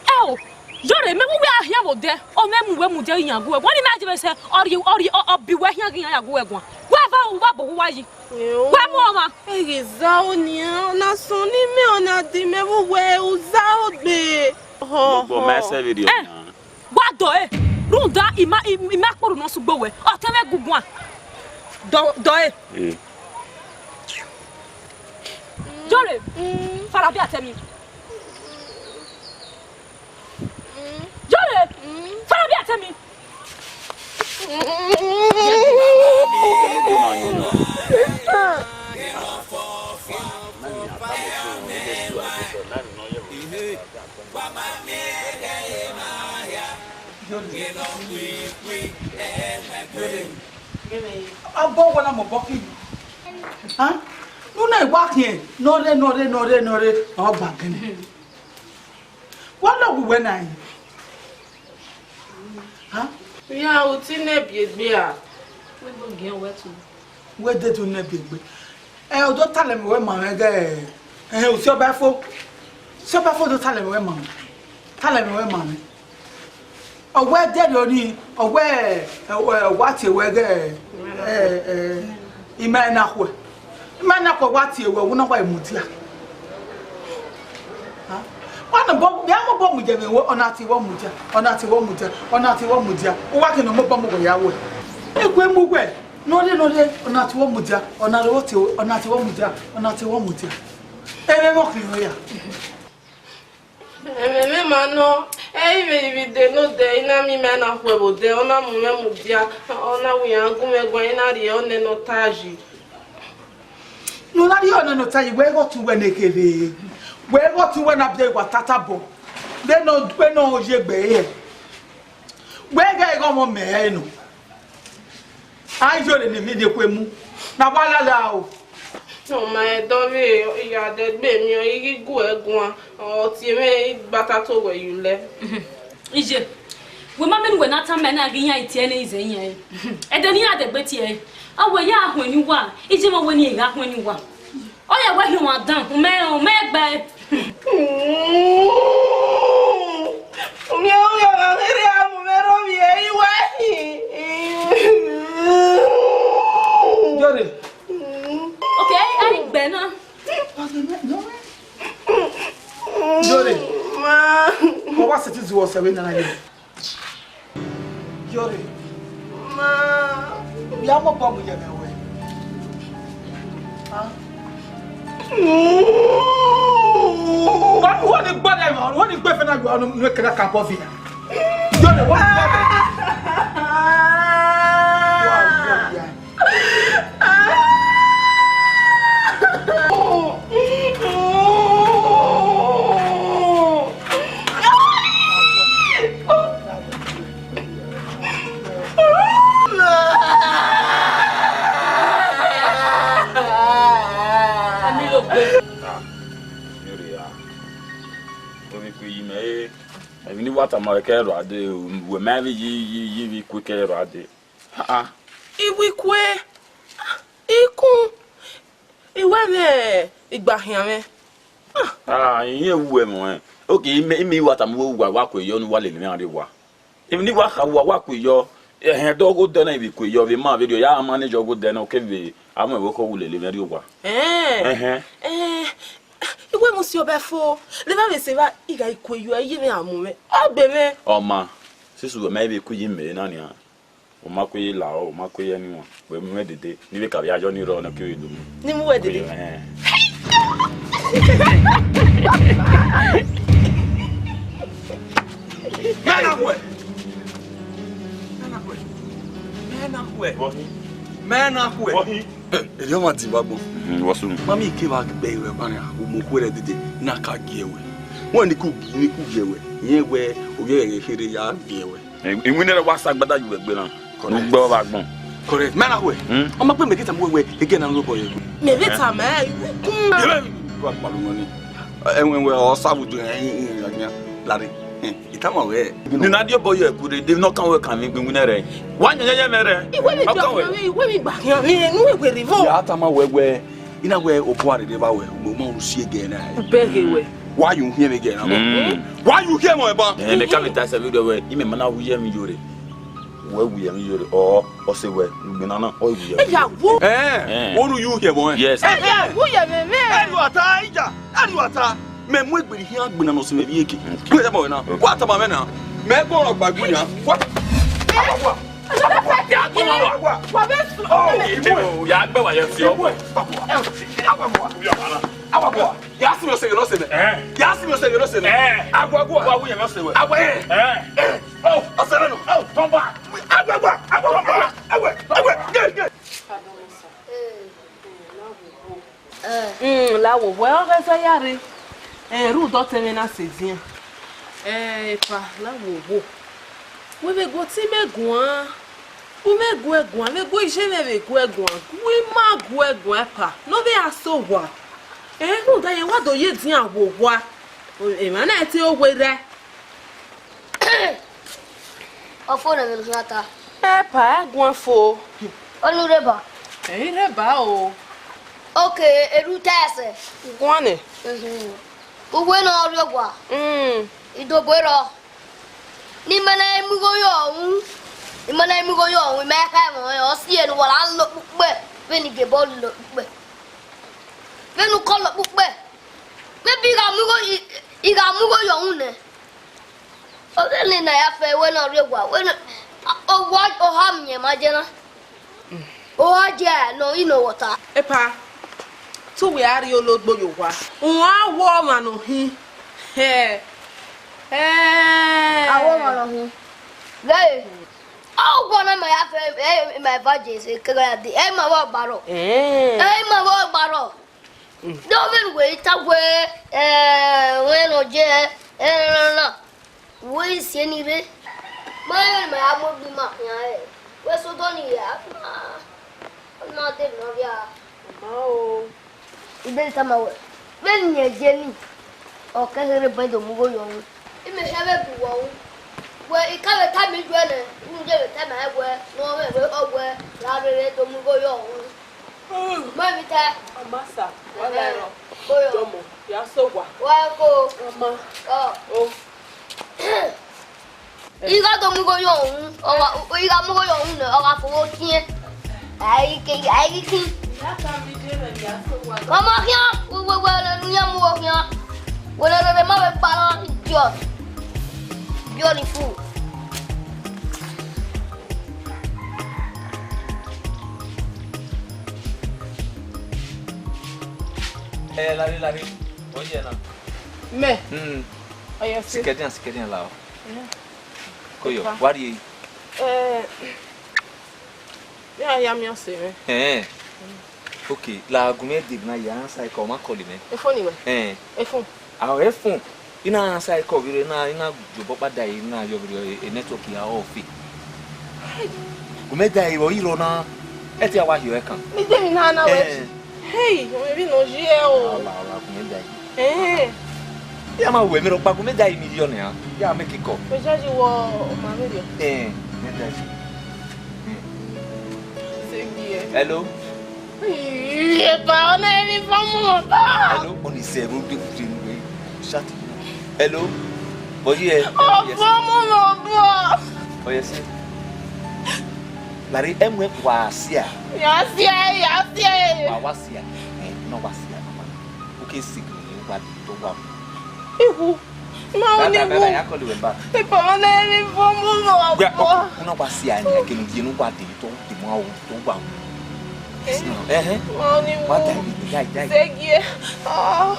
Ẹ o, yọrọ, mẹ vbe uwẹ a hian vbe odẹ, ọ mwẹ mu wẹ mudia iran gu wẹ guan. Ni mẹ a je vbe sẹ, ọ rhie, ọ rhie, ọ, ọ bi wẹ hian ghi iran ya gu wẹ guan. Wẹ va, u wa bọ uwa yi. Wẹ mu ọmwa. Ẹ ghi zaro nian, ọ na sọn ne imẹ, ọ na di mẹ vbe uwẹ, u zaro gbe. Họ, Gbogbo mẹ họ. Sẹ vbe rhie Eh. ọyan. Wa dọ e, rhunmwuda ima, ima kpọrọ ne ọ sẹ ugbo wẹ, ọ tẹ mwẹ guguan. Dọ, dọ e. Eh. Jọre, farabiatẹ mi. Jọre, farabiatẹ mi. Abọ wẹ na mobọ khin. Hẹn? Ne u na wa khian nọ rre, nọ rre, nọ rre, nọ rre, ọ gba gẹnẹ. Wa lọghọ uwẹ na rin. Hẹn? Iran ru te ne biẹ egbe a. Wẹ do gie wẹ tu. Wẹ de tu ne biẹ egbe. Ẹ, ọ do talẹ mẹ wẹ ma mwẹ gẹ, ẹ, usi ọba fo. Usi ọba fo do talẹ mẹ wẹ ma mwẹ. Talẹ mẹ wẹ ma mwẹ. Ọ wẹ dẹrriọ ni, ọ wẹ, ẹ, ẹ, wa tie wẹ ghe, ẹ, ẹ, ima na khuẹ. Ima na khuẹ wa tie wẹ, wẹ na wa mudia. Ha? Wa na bọ, bia mu bọ mu je mwẹ, ọ na tie wẹ mudia, ọ na tie wẹ mudia, ọ na tie wẹ mudia. Uwa ke nọ mu bọ mu wẹ ya wẹ. Egbe mu wẹ, nọ rre, nọ rre, ọ na tie wẹ mudia, ọ na rre tie, ọ na tie wẹ mudia, ọ na tie wẹ mudia. Ẹmwẹ vbe ọ khin ya. Ẹmwẹ mwẹ ma nọ, ẹ i vbe ivbi de ne odẹ, I na miẹn ima na khuẹ vbe odẹ, ọ na mu mwẹ mudia, ọ na wẹ iran gu mwẹ guan, I na rhie ọnẹ ne ọ ta yi. Ne u na rhie ọnẹ ne ọ ta yi, wẹ ghe ọtẹn uwẹ ne kherhe, wẹ ghe ọtẹn uwẹ na biẹ wa tata bọ, vbene ọ, vbene ọ ye egbe ẹre. Wẹ ghe igho ọmọ mẹ ẹre nọ. A i yore ne emwi rhie ekhue mu, ne a wa lala o. Ọ ma ẹdẹ ọvbehe, I gha dẹgbe miẹn ọẹn, I ghi gu ẹe guan, ọ tie mwẹ, I gba ta to wẹ ye ulẹ. Iye, wẹ ma miẹn ne uwẹ na tama ẹn na ghi yan tie ẹre ne I zẹ yan ẹn. Ẹdẹ ne iran dẹgbe tie ẹre, a wẹ ya huẹn ne uwa, iye ma wẹ ne irẹn gha huẹn ne uwa. Ọ ya wẹ hin ọmwa dan, u mẹ, u mẹ gbe ẹe. Yore. Ok, a i gbe ẹe na. Yore. Ma. Ọ wa sẹtin zuọ sẹ vbe nana ye. Yore. Ma. Ya mọ bọ mu ye mwẹ wẹ. Ah. Wa, wa ni gbọdọ ma, wa ni gbe fẹ na gbe ọnu, ne kẹrẹ ka bọ viẹ. Yore, wa ni gbọdọ. Wa, wa, wa. Ami lo gbe. Ah, yore ya. Omi kpe yi mẹ, eh. Emwi ne I wa tama ruẹ kẹ rua dee, wẹ ma vbe yi, yi, yi vbe ikue kẹ rua dee. Ah, ah. Ivbi ikue, ikun, I wẹ mwẹ igba khian mwẹ. Ah, irẹn wu ẹmwẹ. Ok, I miẹn, I miẹn I wa tama uwa, wa kue yọ ne uwa lele mwẹ rrie owa. Emwi ne I wa kha uwa, wa kue yọ. Ẹhẹn, dọ gho dẹ na, I vbe kue yọ, vbe ma vberriọ, ya manage ọgho dẹ na, okevbe a mu ẹvbo khọ wu lele mwẹ rrie owa. Ẹn. Ẹhẹn. Ẹn, I wẹ mu si ọba fo, levba vbe sẹ evba, I gha kue yọ, iye mwẹ a mu mwẹ. Ọ gbe mwẹ. Ọ ma, sisi uwẹ ma vbe kue yi mẹ na nian. U ma kue ye la, u ma kue ye anyone. Wẹ mu mwẹ dede, ne I vbe ka vbe ya yọ ni rrọọ ne ọ kevbe do mu. Ni mu wẹ dede. Ẹhẹn. Mẹ na khuẹ. Mẹ na khuẹ. Mẹ na khuẹ. Mẹ na khuẹ. Erriọ ma di vbe agbọn. Mhm, what's wrong? Mami ke vba gbe iwẹ ba nia, u mu khuẹrhẹ dede, na ka gie wẹ. Wẹ ni ku, ni ku gie wẹ. Yẹn wẹ, ovbi ẹghẹ kherhe ya gie wẹ. Iwinna rẹ wa sa agbada ye uwẹ gbe na. Correct. Ne u gbe ọre vbe agbọn. Correct. Mẹ na khuẹ. Hmm? Ọ ma kpe mẹ ke tama uwẹ wẹ, ege na rhie obọ ye. Mẹ vbe tama ẹ, ikun. Yẹrẹ, wa kpalu nọ ni. Ẹwẹn wẹ, ọ sa vbe udu, ẹ, ẹ, ẹ, ẹ, lare. I tama wẹ, ne na die obọ yọ ẹku rre, de nọ kan wẹ kan vbe igbingbin nẹ rẹ. Wa yan yan mẹ rẹ. Iwe mi gba khian mi, iwe mi gba khian mi, enu iwe rre vọ. Ya tama wẹ wẹ, I na wẹ obọ a rre vba wẹ, mo ma ru si ẹgẹ na. Bẹghe wẹ. Wa yu khian vbe ẹgẹ na. Wa yu khian mọ ẹban. Ẹ, mẹ ka vbe ta ẹsẹ vbe wẹ, imẹ ma na wu ye emwi yo rre. Wẹ wu ye emwi yo rre. Ọ, ọ sẹ wẹ, ugbẹn na na, ọ wu ye emwi. Ẹ ya wo. Ẹ, ọ ru yu khian mọ ẹ. Yes. Ẹ ya wu ye mẹ mẹ. Ẹ ru ata ija, ẹ ru ata. Mẹ mu egbere khian agbọn na nọ sẹ mwẹ vbe iyeke. Mẹ ya ma wẹ na. Wa tama mwẹ na. Mẹ gbe ọrọ gba egbe yan. Wa. Awa, wa. Awa, wa. Ya gbe wa. Wa bẹ sọ. Oh, ibo, ya gbe wa ye fi ọwọ. Awa, wa. Awa, wa. Ya si mi ọse yọ lọsẹ mẹ. Eh. Ya si mi ọse yọ lọsẹ mẹ. Eh. Awa, wa. Wa wu ye lọsẹ wẹ. Awa, eh. Eh. Eh. Oh, ọsẹ mẹ nọ. Oh, tọmba. Awa, wa. Awa, wa. Awa, awa. Ye, ye. Mm, la wo wẹ ọ ghẹ zẹ ya rre. Ẹ, rhunmwuda ọtẹn mwẹ na sẹ edian. Ẹ, epa, la wo wo. Wẹ vbe gu otọ mwẹ guan, u mwẹ gu ẹ guan, vbe gu iye mwẹ vbe gu ẹ guan, gu ima gu ẹ guan, epa, ne ọ vbe a sẹ owa. Ẹ, rhunmwuda rẹn wa do ye edian wo owa. Emwa na te owe rẹ. Ọ fo ne ẹmwẹ ne u khian ta. Epa, ẹ guan fo. Ọnii u rre ba? Ẹ i rre ba o. Oke, erhu ta ẹsẹ. Guan nẹ. Mhm. Uwẹ ne ọ rrie owa. Mm. Idobo rrọọ. Ne ima na mu igho yọ uhunmwu. Ima na mu igho yọ uhunmwu, ima i kha ẹmwẹ ọnrẹn, ọ si ẹre ne uwa ra lọ ukpẹ. Vbene I gie bọl lọ ukpẹ. Vbene u kọ lọ ukpẹ. Maybe I gha mu igho, I, I gha mu igho yọ uhunmwu nẹ. Ọ vbe ne na ya fẹ wẹ ne ọ rrie owa, wẹ ne, owa, oha miẹn ma jẹ na. Oha jẹ nọ, I nọ wọta. Epa, te uwẹ a rrie ologbo ye owa. Uwan wọ ọmwa ne ọ hin. Hẹ. Ẹ. A wọ ọmwa ne ọ hin. Vbe, ọ wọ na ma ya fẹ, ẹ, ma eva Jesu, kegha ya dee, ẹ, ma vbe ọgbarọ. Ẹ. Ẹ, ma vbe ọgbarọ. De ọ vbe ne uwẹ i ta wẹ, ẹ, wẹ ne ọ jẹ, ẹ, na, na, na. Wẹ i si eni rre, ma rẹn ne ma ya mu egbe ima khian rẹ, wẹ sẹ odọ ni hia, ọ na, ọ na dee ne ọ via. Ọ ma o. Iberi tama wẹ, vbene irẹn ye ni, ọ kẹ kherhe ban do mu igho yọ uhunmwu. Imẹ khian vbe bu uwa ru. Wẹ, I ka vbe tama ijuẹ nẹ, rhunmwuda vbe tama ẹn wẹ, ne ọ mwẹ vbe ọ wẹ, ra rere do mu igho yọ uhunmwu. Ma emwi ta. Ọ ma sa, wa la ẹrọ. Oyo. Dọmọ, ya sẹ owa. Wa ko. Ọ ma. Ọ. O. I gha do mu igho yọ uhunmwu, ọ gha, I gha mu igho yọ uhunmwu nẹ, ọ gha fo vbe otiẹn. Ai ke, ai ghi kin. Ọ ma khian, wẹ, wẹ, wẹ, ne iran mu igho khian. Wẹ, ne, ne, ne, ma vbe gba na, idiot. Beautiful. Eh, Larry, Larry. Oye na. Mẹ? Hmm. Oye, si. Sikẹdian, sikẹdian la o. Koyo, wa rrie. Eh, ya, ya miẹn ọse mwẹ. Eh. Okay, la gu mwẹ dee na ya answer call, ọ ma call mwẹ. Efun ni wẹ? Eh. Efun. A, efun. I na answer call vbe rre na, I na gu obọ kpa da ẹre na yọ vbe rre, e network ya off. Gu mẹ da ẹre vbe ọ i rrọọ na, ẹ te a wa hiẹ ọre kan. Mi de emwi na na wẹ. Eh. Hey, ọmọ emwi ne ọ ye o. Ọla, ọla, gu mẹ da ẹre. Eh. Ya ma wẹ mẹ rhọkpa, gu mẹ da ẹre million ya. Ya make call. Ojaji wọ ọma vberriọ. Eh, mẹ da ẹre. Hello? Eba, ọ na emwi fọmọ ba. Hello, ọ ni sẹ ẹvbo gbe gbe gbe. Shut. Hello? Bọyẹ. Ọ fọmọ ba. Bọyẹ sẹ. Larry, ẹmwẹ wa sia. Ya sia, ya sia. Wa wa sia. Eh, nọ wa sia, mama. U ke sick ni wa do wa. Ihu. Ma oni wu. Dada, ya call wẹ back. Eba, ọ na emwi fọmọ ba. Wẹ, ọ, u na wa sia ni, ke nu die nu wa de to, de mu a o, to wa. Ẹhẹn. Ma oni wu. Wa da ni, da, da. Segie. Oh.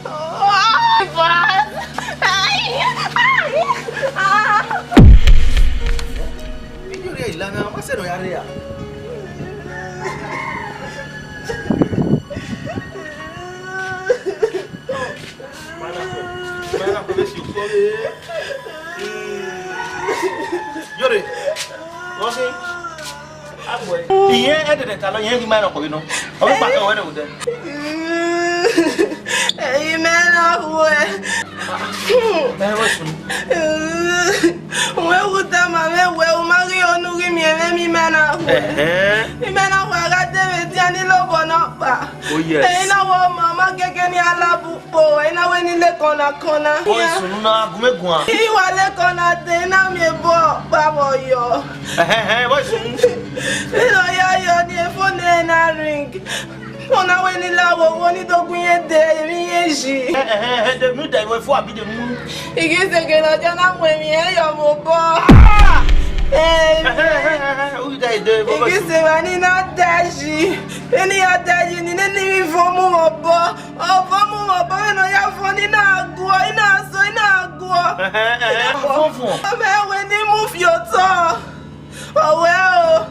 Oh. Eba. Ai. Ai. Ah. Video rẹ ilana, ma sẹ nọ ya rre a. Yore, wọ́n sí. Ìyẹn ẹ̀dẹ̀dẹ̀ ta lọ, ìyẹn fi máa ń rọkọ̀ yìí nọ. Ọ̀rọ̀ pàtó ọ̀wẹ́ rẹ̀ wò dẹ. Ẹ̀yin mẹ́rin ọ̀hún ẹ̀. Ẹ wọ́n sùn. Ẹhẹn. Imẹ na wa gha de vbe edian ni lobọ nọkpa. Oh, yes. Ẹre I na wẹ ọmọ ma gẹgẹ ne iran la bu ukpo, ẹre I na wẹ ne I le kọna kọna. Ọ sunu na gu mẹ guan. I wa le kọna de, I na miẹn obọ kpa vbe ọ yọ. Ẹhẹn, ẹhẹn, ọ sunu. Vbene ọ ya yọ ni, efon ẹre na ring. Ọ na wẹ ne I la wowo ne I do gu irẹn de emwi irẹn yi. Ẹhẹn, ẹhẹn, ẹhẹn, de mu da iwẹ fo abi de mu. I ghi sẹ gele ọ dia na mu emwi irẹn yọ vbe obọ. Ah! Eh, Ẹhẹn, ẹhẹn, ẹhẹn, ẹhẹn, u da ide, I ghi sẹ evba ne I na da yi. Vbene I ya da yi ni, nene I vbe vọn mu vbe obọ. Ọ vọn mu vbe obọ, vbene ọ ya vọn ni, I na guọ, I na sẹ, I na guọ. Ẹhẹn, ẹhẹn, vọn vọn. Ọ mẹ wẹ ne I mu fi otọ. Ọ wẹ o.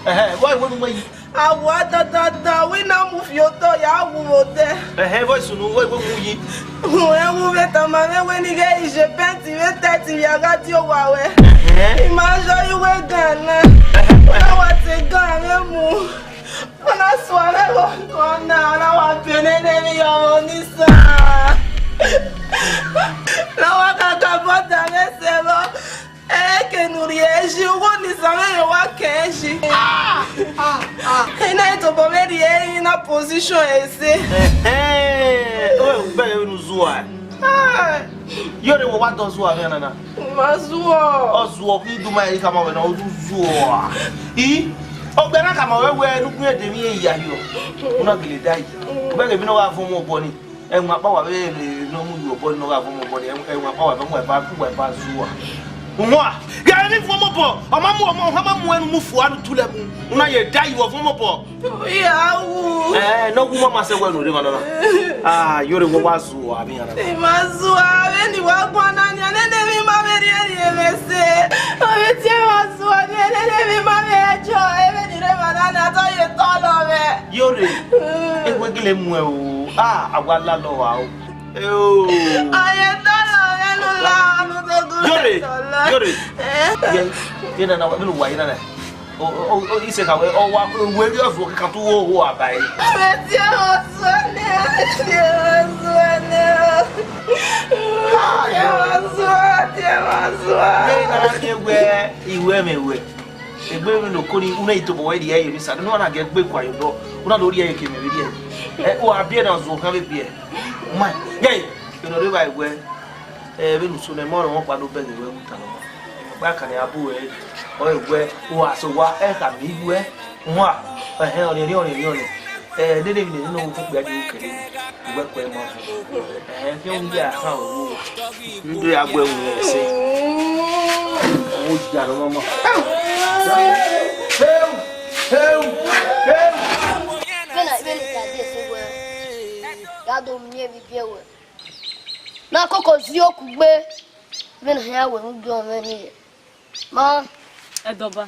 Ẹhẹn, wẹ, wẹ, wẹ, wẹ. A wa dandandan, wẹ I na mu fi otọ ya wu vbe odẹ. Ẹhẹn, vbọ sunu, wẹ, wẹ, mu yi. Rẹn wu vbe tama mwẹ wẹ ne I ghẹ iye pẹnti vbe tẹtin vbe a gha die owa ruẹ. Ẹhẹn. I ma zọ ye uwu ẹgan na. Ẹhẹn. Ọ wa te gan mwẹ mu. Ọ na sua mwẹ vbe ọkọ na, ọ na wa bene ne emwi yọ vbe onisan. Ne ọ wa kaka bọda mwẹ sẹ vbọ. Eke ne u rhie yi, uwu onisan mwẹ rẹn wa kẹ yi. Ah, ah, ah. I na tobọ mwẹ rhie yi na position ẹse. Ẹhẹn, ọ u gbe vbene u zuọ a? Ah. Yọrre, wẹ wa dọ zuọ vbe nana? Ma zuọ. Ọ zuọ, khin, I du ma i khama wẹ na, ọ du zuọ. I, ọ gbe na khama wẹ wẹ ne u gu ẹdẹ emwi ya yọ. U na gele da yi. U bẹghe emwi ne ọ gha vọn mu obọ ni. Ẹwaẹn ọkpa wa vbe ne ọ mu ye obọ ni, ne ọ gha vọn mu obọ ni, ẹwaẹn ọkpa wa vbe mu ẹba, mu ẹba zuọ. Uwa, ya emwi vọn mu obọ, ọ ma mu ọmọ, ọ ma mu ẹnu mu fua ne u tulẹ mu. U na ye da yi vbe vọn mu obọ. Ya wu. Eh, ne ọ wu ma ma sẹ wẹ ne u rre emwa nana. Ah, yọrre, wẹ wa zuọ avbe iran na. I ma zuọ, avbe ni wa guan na nian, nene emwi ma vbe rhie rhie mwẹ sẹ. Ọ vbe tie wa zuọ, nene emwi ma vbe ẹjọ, emwi ni rre emwa na na, te ọ ye tọlọ mwẹ. Yọrre, ewe gele mu ẹ o. Ah, a wa lalọ wa o. Eo. Ọ ye tọlọ mwẹ ne u la ọnu dogun. Yọrre, tọlọ. Yọrre. Eh? Ye, ye nana, wa, vbene u wa ye nana. O, o, o, isẹ ka wẹ, ọ wa, wẹ rhie ọzuọ kẹkan tu ho, ho abae. Mẹ tie ọzuọ nẹ, tie ọzuọ nẹ. Tie ọzuọ, tie ọzuọ. Ye na rhie wẹ, iwẹ mwẹ wẹ. Egbe vbene okori, u na i tobọ wẹ rhie ẹre ni sa, ne u na gẹ gbe kua ye odọ, u na do rhie ẹre ke mẹ vbe rhie ẹre. Ẹ, u a biẹ na ọzuọ khan vbe biẹ. Ma, ye, vbene ọ rre evba wẹ, ẹ, vbene u so nẹ, mẹ ọrọmwọ ọkpa do bẹghe wẹ vbe utan nọ. Gba kan ne a bu ẹre, ọ re wẹ, u a so wa, ẹ khama iwẹ, wa, ẹhẹn, ọnrẹn, ọnrẹn, ọnrẹn, ọnrẹn. Ẹ, nene emwi ne nene okhuo okpia di kẹre, uwẹ kue ma fo. Ẹhẹn, ke u ya khan o. N do ya gu ẹwu ẹse. Ọ ya nọ mama. Heu! Heu! Heu! Vbene, vbene I tama ẹse wẹ, ya do miẹn emwi biẹ wẹ. Na koko zi okugbe, vbene hia wẹ mu biẹ ọmwẹ ni yẹ. Ma. Ẹdọba,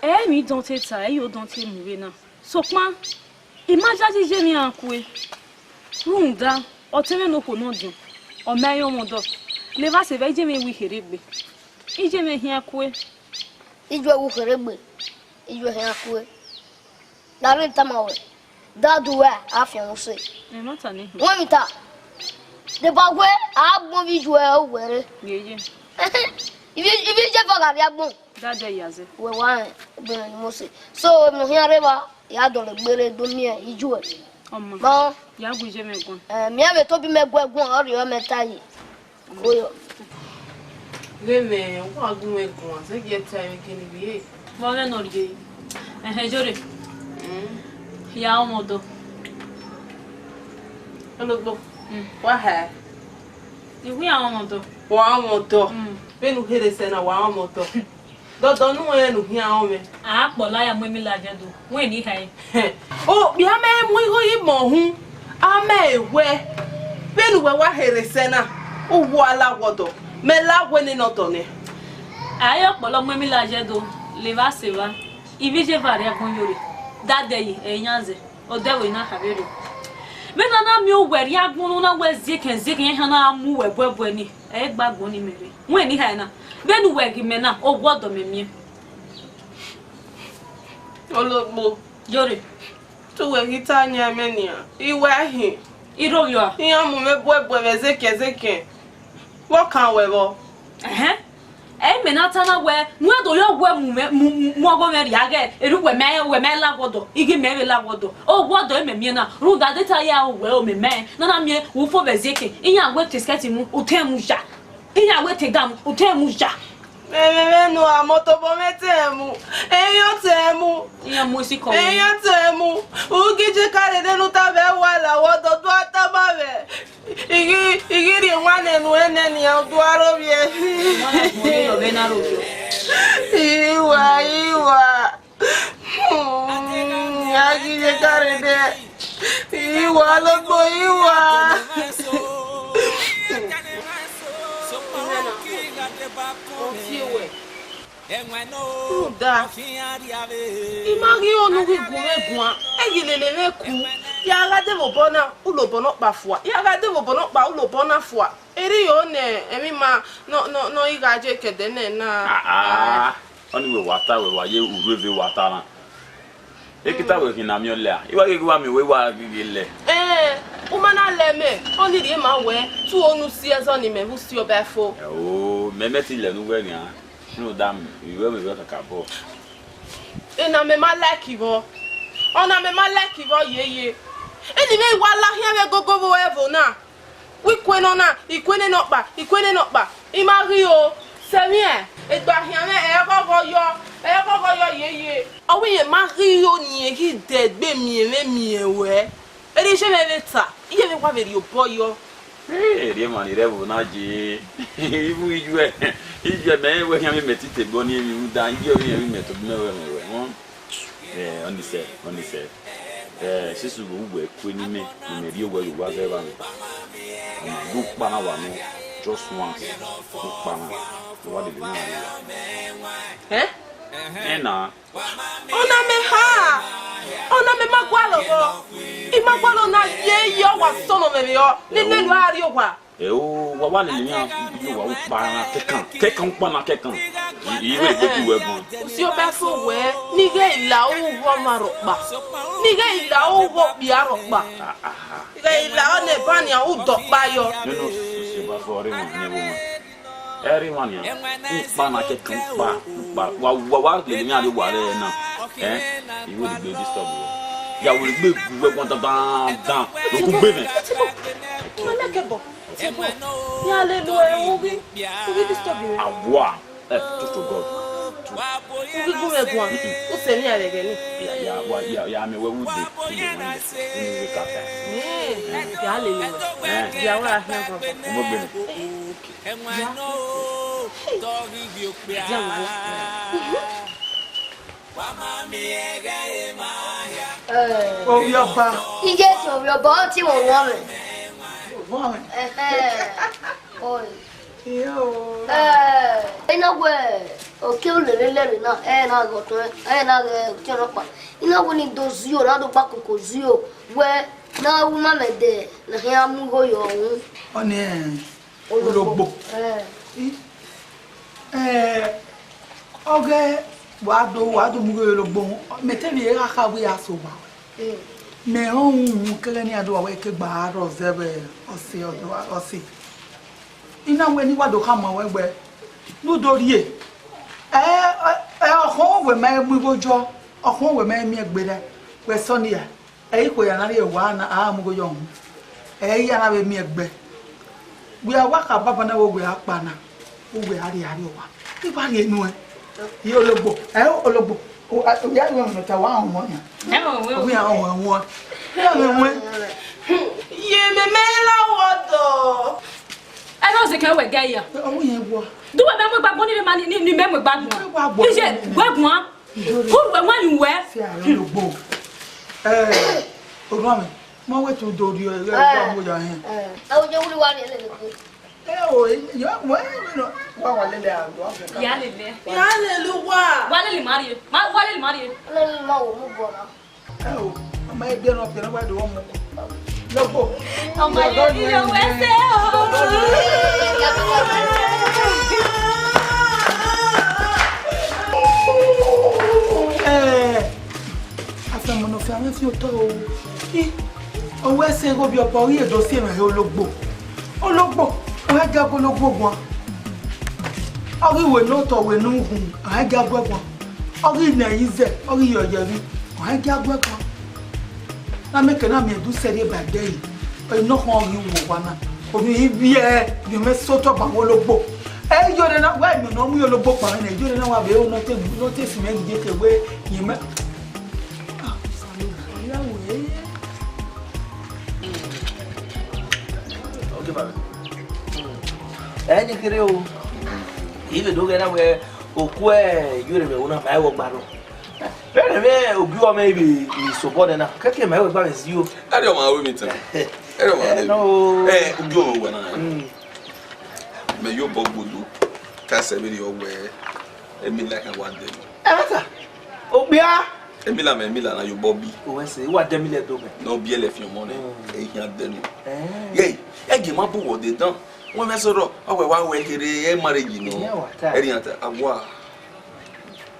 ẹ i mwẹ idọnte ta, ẹ i ye odọnte mu vbe na. Sokpan, I ma yayi ye emwi iran kue. Rhunmwuda, ọtẹn mwẹ ne okhuo nọ diọn, ọ ma i re ọmọdọ. Levba sẹ evba, I ye mwẹ wu kherhe egbe. I ye mwẹ khian kue. I ye wu kherhe egbe, I ye khian kue. Ne a vbe tama wẹ, dadu wẹ a fian mwẹ use. Ẹ ma ta nẹ. Wẹ emwi ta, deba wẹ a gbọn vbe iye uwẹ re. Yeye. Ivbi, ivbi iye vọ gha rrie agbọn. Dade ya zẹ. Wẹ wa rẹn egbe ne Mosi. So, emwi ne ọ khian rre evba, ya dọlegbe rre do miẹn iye uwẹ. Ọma. Ma. Ya gu iye mwẹ guan. Eh, miẹn vbe tobi mẹ guẹ guan, ọ rhie mẹ ta yi. Oyo. Ghe mwẹ, wa gu mwẹ guan, zẹ gie ta ẹmwẹ kene vbe. Vbe ọghẹ ne ọ rhie? Ẹhẹn, Jore. Mm. Ya ọmọ ọdọ. Ologbo. Mm. Wa ha? I wi ya ọmọ ọdọ. Wa ọmọ ọdọ. Mm. Vbene u kherhe sẹ na, wa ọmọ ọdọ. Dọdọ ne uwẹ rẹn ne u khian rẹn mwẹ. A kpọla ya mu emila ye do, wẹ ne I hae. Okpia mẹ mu igho yi mọ hun, a mẹ ewẹ, vbene uwẹ wa kherhe sẹ na, uwu a la wọdọ, mẹ la wẹ nene ọdọ nẹ. A ye ọkpọlọ mu emila ye do, levba sẹ evba, ivbi iye va rrie agbọn Iyore, dade yi, ẹ i yan zẹ, odẹ ẹvbo na kha vberriọ. Vbene a na miẹn uwẹ rrie agbọn ne u na wẹ ziekẹn ziekẹn, iran na mu uwẹ buẹbuẹ ni, ẹ i gba agbọn ni mẹ rre. Wẹ ne I hae na, vbene uwẹ ghi mẹ na, owa ọdọ mẹ miẹn. Ologbo. Iyore. Te uwẹ ghi ta yan mẹ nian, I wẹ a hin. I rhovbiẹ ọa. Iran mu mwẹ buẹbuẹ vbe zekẹn zekẹn. Vbe ọ kan wẹ vbọ? Ẹhẹn. Ẹ, mẹ na ta na wẹ, ne uwẹ do yọ wẹ mu mwẹ, mu, mu, mu ọghọ mwẹ rhia ghẹ, erha uwẹ mẹ, uwẹ mẹ la wọdọ, I ghi mẹ vbe la wọdọ. Ọ wọdọ mẹ miẹn na, rhunmwuda de ta ya wẹ o mẹ mẹ, na na miẹn, u fo vbe zieke, iran wẹ te skirt mu, u te mu ya. Iran wẹ te ga mu, u te mu ya. Mẹ, mẹ, mẹ nu a mọ tobọ mwẹ te mu, eyọ te mu. Iran mu esi kọ. Eyọ te mu, u ghi je ka rre nene uta vbe wa la wọdọ, do a tama mwẹ. I ghi, I ghi rhie wan nẹ nu ẹnẹ nian, do aro vbiẹ. Wan na gbọn ye yọ vbe na ro yọ. Iwa, iwa. Hmm, a ghi ye gare dẹ. Iwa logbo, iwa. Ọ tie wẹ. Rhunmwuda, I ma ghi ho ne u ghi gu mwẹ guan, ẹ ghi lele mwẹ ku. Ya gha de vbe obọ na, u lobọ nọkpa fua. Ya gha de vbe obọ nọkpa, u lobọ na fua. Erriọ ne emwi ma nọ, nọ, nọ I gha je kẹdẹ nẹ na. Ah, ah. Ọni wẹ wa ta, wẹ wa ye urhu eve wa ta na. Ekita wẹ khin na miẹn lẹ a? I wa ghi wa miẹn wẹ wa ghi lẹ. Ẹn, u ma na lẹ mẹ, ọni rhie ma wẹ, te u ho ne u si ẹzọ ne imẹ vbe usi ọba fo. Ẹ o, mẹ, mẹ ti lẹ ne uwẹ nian. Rhunmwuda mẹ, I wẹ mwẹ vbe kakabọ. Ena mẹ ma like vbọ. Ọna mẹ ma like vbọ yeye. Eni mwẹ I wa la khian vbe gogo vbe ẹvbo na. Wẹ I kue nọ na, I kue nene ọkpa, I kue nene ọkpa. I ma ghi o, sẹ emwi ẹn, egbe khian mwẹ, ẹ ghọghọ yọ, ẹ ghọghọ yọ yeye. Ọ wẹ irẹn ma ghi ro ne irẹn ghi dẹ egbe miẹn mwẹ miẹn ruẹ. Erriọ iye mwẹ vbe ta, iye mwẹ wa vbe rhie obọ yọ. Erriọ emwa ni rre ẹvbo na ye. Ivun iyuẹ, iyuẹ mẹ rẹn wẹ khian vbe mẹ tite egbe ọnii emwi rhunmwuda, iyuẹ vbe irẹn vbe mẹ tobọ mẹ ruẹ mwẹ ruẹ. Eh, ọni sẹ, ọni sẹ. Eh, sisi vbe uwẹ kue ne imẹ, ne imẹ rhie owẹ ye owa ghẹ evba mwẹ. Ọna, de ukpa na wa nọ, just once, de ukpa na, wa lele na rre evba. Eh? Ẹn na. Ọna mẹ ha, ọna mẹ ma gualọ vbọ, I ma gualọ na ye, ye ọ wa sọnnọ mwẹ vbe ọ, ne imẹ nu a rrie owa. Ẹ o, wa wa lele iran ye owa ukpa na kẹkan, kẹkan ukpa na kẹkan. I, I wẹ egbe gu wẹ guan. Usi ọba fo wẹ, ne I ghẹ la uvọ ọmwa rhọkpa, ne I ghẹ la uvọ okpia rhọkpa. Ah, ah, ah. I ghẹ la ọnẹ eba nian udọkpa yọ. Nene usi ọba fo ọre wan, ne ẹvbo wan. Ẹre wan nian, ukpa na kẹkan ukpa, ukpa. Wa, wa, wa lele iran ye owa rẹ na. Eh? I wẹ egbe disturb wẹ. Ya wẹ egbe gu wẹ guan dandan, dan. Lo gu gbe mwẹ. Ọmọ na kẹbọ. Ya lele uẹ, u ghi, u ghi disturb mwẹ. Awa, eh, talk to God. U ghi gu mwẹ guan. Mm-mm. U sẹ emwi a vbe ẹghẹ ni. Ya, ya, wa, ya, ya mẹ wẹ wu de. U de wan de. U ni wake up time. Eh, ya lele uẹ. Eh. Ya wa hian guan. Ọmọ gbe ni. Eh, okay. Ya. Hey. Dia wala. Mhm. Ovbi ọba. Iye ti ovbi ọba, ọ ti mwẹ ọmwa mwẹ. Ọmwa mwẹ. Ẹhẹn. Oi. Iyo. Eh, I na wẹ, oke ulele lẹre na, ẹ na ghe ọtẹn, ẹ na ghe ọtẹn rhọkpa. I na wẹ ne I do zio, na do gba koko zio, wẹ na ru ma mẹ dẹ, na khian mu igho yọ ru. Ọni, eh, ologbo. Ologbo. Eh. I, eh, ọghe wa do, wa do mu igho ye ologbo, mẹ te vbe gha kha wẹ ya so owa. Mm. Mẹ rẹn uhunmwu kẹghẹ ne iran do wa wẹ ke gba rrọọ zẹ vbe ọse, ọse. I na wẹ ne I wa do khama ruẹ wẹ, ne u do rhie. Ẹ, ẹ, ẹ, ọkhọn wẹ ma mu igho yọ, ọkhọn wẹ ma miẹn egbe rẹ, wẹ sẹ ọnii ra? Ẹ i khuo ya na rhie owa na, a mu igho yọ uhunmwu. Ẹ i ya na vbe miẹn egbe. Wẹ a wa kha banbanna vbe uwẹ a kpa na, uwẹ a rhie a rrie owa. I wa rhie nuẹn. Ye ologbo, ẹ ologbo. O, a, ya rhie ọmọ ta wa họn wọn yan. Ẹ họn wọn. Wi a họn wọn. Ya họn wọn. Ye mẹ mẹ la wọ dọ. Ẹ na ọzọ kẹ wẹ gẹ ya. Ọmọ yẹn wọ. Du wẹ mẹ mu igbagbọn ni ma ni, ni, ni mẹ mu igbagbọn. Ẹ wa gbọ. Iye, wẹ guan. Ku wẹ wan yu wẹ. Si a ologbo. Ẹ, ogun mi. Mo wẹ tu do rio, ẹ, wa mo ya hẹn. Ẹ, o je wuli wa ni ele ko. Ẹ o, ẹ, yọ, wẹ, wẹ, no, wa wa lele a, wa fẹ ka. Ya lele. Ya lele wa. Wa lele ma rrie. Ma, wa lele ma rrie. Lele ma wo mu bọ na. Ẹ o, ọmọ ẹgbẹ́ náà fẹ́ràn wá ìdíwọ́ mu. Lọ́gbọ̀. Ọmọ yẹn nílò wẹ́sẹ̀ o. Ẹ, afẹmọ̀nà fi àwọn fi òótọ́ o. Ẹ, ọwọ́ ẹsẹ̀ ìgò bí ọ̀pọ̀ orí èdò sí ìrìn ológbò. Ológbò, ọ̀rẹ́ jẹ́ ológbò gan. Ọ ghi wẹ ne otọ wẹ ne uhunmwu, a i gia guẹ guan. Ọ ghi nẹ ẹre izẹ, ọ ghi yẹ ọyẹvbi, a i gia guẹ guan. Na mẹ ke na miẹn do sẹrriọ ba ẹdẹ yi, ọ i nọ khọn ghi wu owa na. Ovbi ivbi ẹre, ne imẹ sẹ otọ ba mwẹ ologbo. Ẹ i yọrẹ na, wa imẹ ne ọ mu ologbo kpa mwẹ nẹ, i yọrẹ na wa vbe ro ne ọ te, ne ọ te si mwẹ ghi ye ke wẹ, ne imẹ. Ah, Osanobua, ọ ya wẹ. Okay, baba. Ẹ ni kere o. I vbe do ghẹ na wẹ, oku ẹ, yọrẹ vbe ẹvbo na, ma i wẹ ọgba nọ. Vbene mwẹ ogie ọmọ ivbi isobọ nẹ na, kẹkẹ ma i wẹ gba mwẹ zio. Ẹrriọ ma ru emwi tẹn. Ẹrriọ ma ru emwi. Ẹ, ogie ọmọ wẹ na. Mm. Mẹ yo bọ gbodo. Ka sẹ vberriọ wẹ, Emila khan wa dẹ. Ẹ ta. Okpia. Emila mẹ, Emila na yo bọ bi. O wẹ sẹ, wa dẹ Emila do mẹ. Ne ọ biẹlẹ fi ọmọ nẹ. Mm. Ẹ i khian dẹ nẹ. Eh. Ye, ẹ gie ma bu wọ de dan. Wẹ mẹ sọrọ, ọ wẹ wa wẹ kherhe, ẹ marriage nọ. Ẹ khian wa ta. Ẹ khian ta, a wa.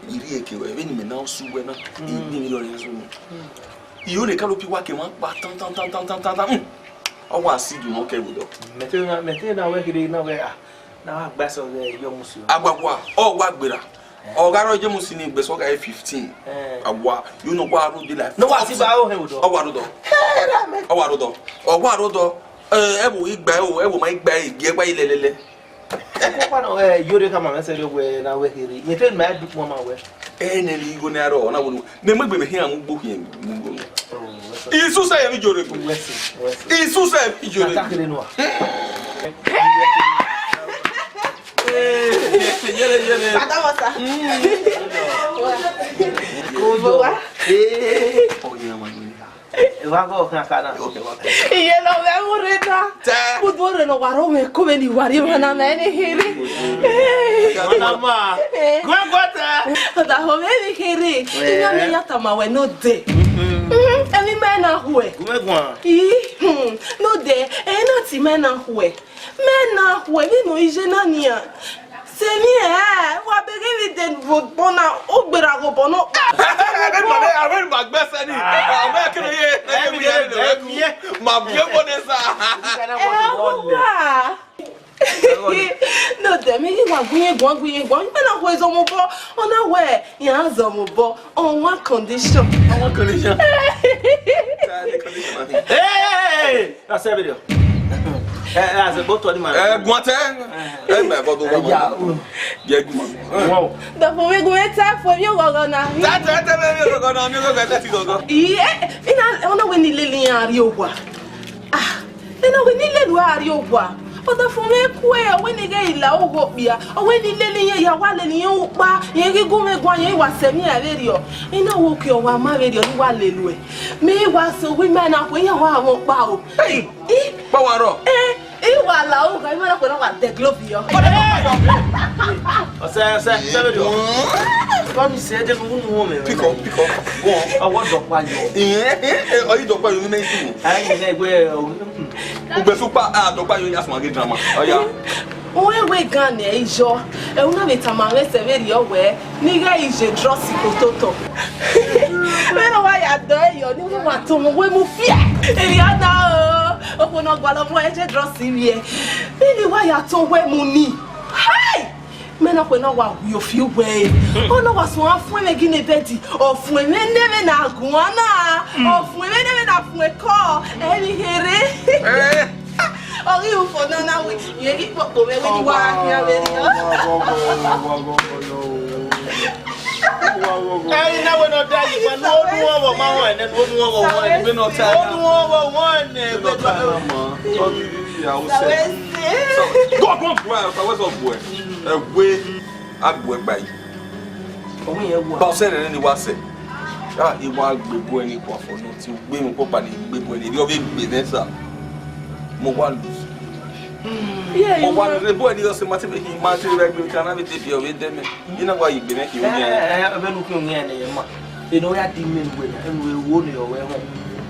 I rhie ke wẹ, vbene imẹ na su wẹ na, mm, I gbe emwi rhọnrhian sunu. Mm. I ho ne Kalopi wa ke mwa kpa tan, tan, tan. Hmm. Ọ wa si du nọ kẹ vbe odọ. Mẹ te na, mẹ te na wẹ kherhe na wẹ, ah, na wa gba ẹsọ ghẹ yọ mu si o. Agbagba, ọ wa gbera. Eh. Ọ gha rrọọ Jemusi ni gbẹsọ gha fifteen. Eh. A wa, you know, wa rode like. No, wa si ba o he odọ. Ọ wa rode. Hey, ra mẹ. Ọ wa rode. Ọ wa rode. Eh, ẹ wo igba o, ẹ wo ma igba e, gie gba ilẹ lẹlẹ. Ọkpa nọ, eh, yore ka ma mẹ sẹ rhie wẹ na wẹ kherhe. Mẹ te ma du kpọnma wẹ. Ẹ nẹ ne igho ne a rrọọ, ọ na wo nu. Mẹ mu egbe mẹ khian mu gbo khian mu gbo. Oh, wẹ sẹ. Isu sẹ ye vbe ijore gbe. Wẹ sẹ, wẹ sẹ. Isu sẹ ye vbe ijore. Kata kere nua. Yere, yere. Fada wasa. Mm. Wa. Ibo wa? Eh. Oye, ma ni. Wa go kan kana. Okay, wa go. Iye ne ọ vbe mu rre na. Tẹ. Udu rre ne ọ wa rre mwẹ ko vbene I wa rrie emwa na ma ẹre ne kherhe. Ọna ma. Eh. Gu ẹguẹ tẹ. Ọdafẹn mwẹ vbe kherhe. Eh. Iran ne ya tama wẹ node. Mhm. Emwi mẹ na khuẹ. Gu ẹguan. Ih, hmm. Node, ẹ na ti mẹ na khuẹ. Mẹ na khuẹ, vbene ọ i ye na nian. Sẹ emwi hẹ, wa bẹghe vbe de vbe obọ na, u gberra ghe obọ nọ. Avbe ma, avbe ma gbẹsẹ ni. Avbe kene ye, ma biẹ obọ nẹ sa. Ẹ, ọ wa. Node, mẹ ghi wa gu iye guan, gu iye guan. Mẹ na khuẹ zọmọ obọ, ọ na wẹ, iran zọmọ obọ. On one condition. On one condition. Hey, hey, hey, hey. That's every day. Eh, that's a boat to the man. Eh, guan tẹ. Eh, my God, over. Yeah. Ye gu ma. Wow. Dọfun mi gun eta fo mi ogogo na. Ta ta ta mi ogogo na, mi ogogo ta ti gogo. Iye, ina, ọ na wẹ ne I lele iran rrie owa. Ah, ina wẹ ne I lele uwa rrie owa. Ọdafẹn mwẹ kue, ọ wẹ ne I ghẹ la ogho okpia, ọ wẹ ne I lele iran, ya wa lele iran ukpa, iran ghi gu mwẹ guan, iran wa sẹ emwi iran vberriọ. I na wẹ okio wa ma vberriọ ne I wa lele uẹ. Mẹ wa sẹ owa ima na kue, iran wa mwẹ ọkpa o. Hey! I? Kpa wa rrọọ? Eh, I wa la ogho, ima na kue na wa dẹ glove yọ. Ọsẹ, ọsẹ, ọsẹ vberriọ. Kọ ni sẹ ẹdẹ ne unu wọn mẹ. Pick up, pick up. Go on. Ọwọ dọkpa yọ. Ìyẹn, ẹ, ẹ, ọyí dọkpa yọ nínú ẹyìn. Ẹ, ẹ, ẹ, ẹ, ẹ, Ugbẹsukpa, a dọgba yo ya suma ghe drama. Ọya. Uwẹ wẹ gan nẹ iyọ, ẹ, u na vbe tama mwẹ sẹ vberriọ wẹ, ne I ghẹ iye drọsi kototọ. Vbene ọ wa ya dọ ẹre yọ, ne u wa tọn mwẹ wẹ mu fiẹ. Erriọ na o, okhuo ne ọ gualọ mu ẹre drọsi vbiẹ. Vbene I wa ya tọn wẹ mu ni. Hai! Mẹ na kue na wa wi ofi uwẹ ẹre. Ọ na wa suẹn a fuẹn mwẹ gine bẹdi, ọ fuẹn mwẹ ne mwẹ na guan na, ọ fuẹn mwẹ ne mwẹ na fuẹn kọ, ẹ i ghi rre. Eh. Ọ ghi ru fo na na wi, ye ghi kpokpo mwẹ wi ni wa khian vberriọ. Ẹ i na wẹ ne ọ da yi, ne u nu ọvbọ ma wọn ẹnẹ, ne u nu ọvbọ wọn ẹnẹ. Ne u nu ọvbọ wọn ẹnẹ. Go, go, go, go, go, go. Ẹwe, a gbuẹ gba yi. Ọmọ yẹn wà. Ba ọsẹ rẹ ni wa sẹ. Ah, I wa gbe bu ẹni kua fọ nọ ti gbe mi kọpa ni gbe bu ẹni. Ri ọ vbe gbe nẹ sa. Mo wa lu. Mo wa lu bu ẹni ọsẹ ma ti vbe hin ma ti vbe gbe ka na vbe de bi ọ vbe dẹ mẹ. I na wa yi gbe mẹ ki o yẹn. Eh, eh, vbene u khian yẹn ne ma. Eno ya di mẹ nuẹ na, enu wo ni ọ wẹ họn.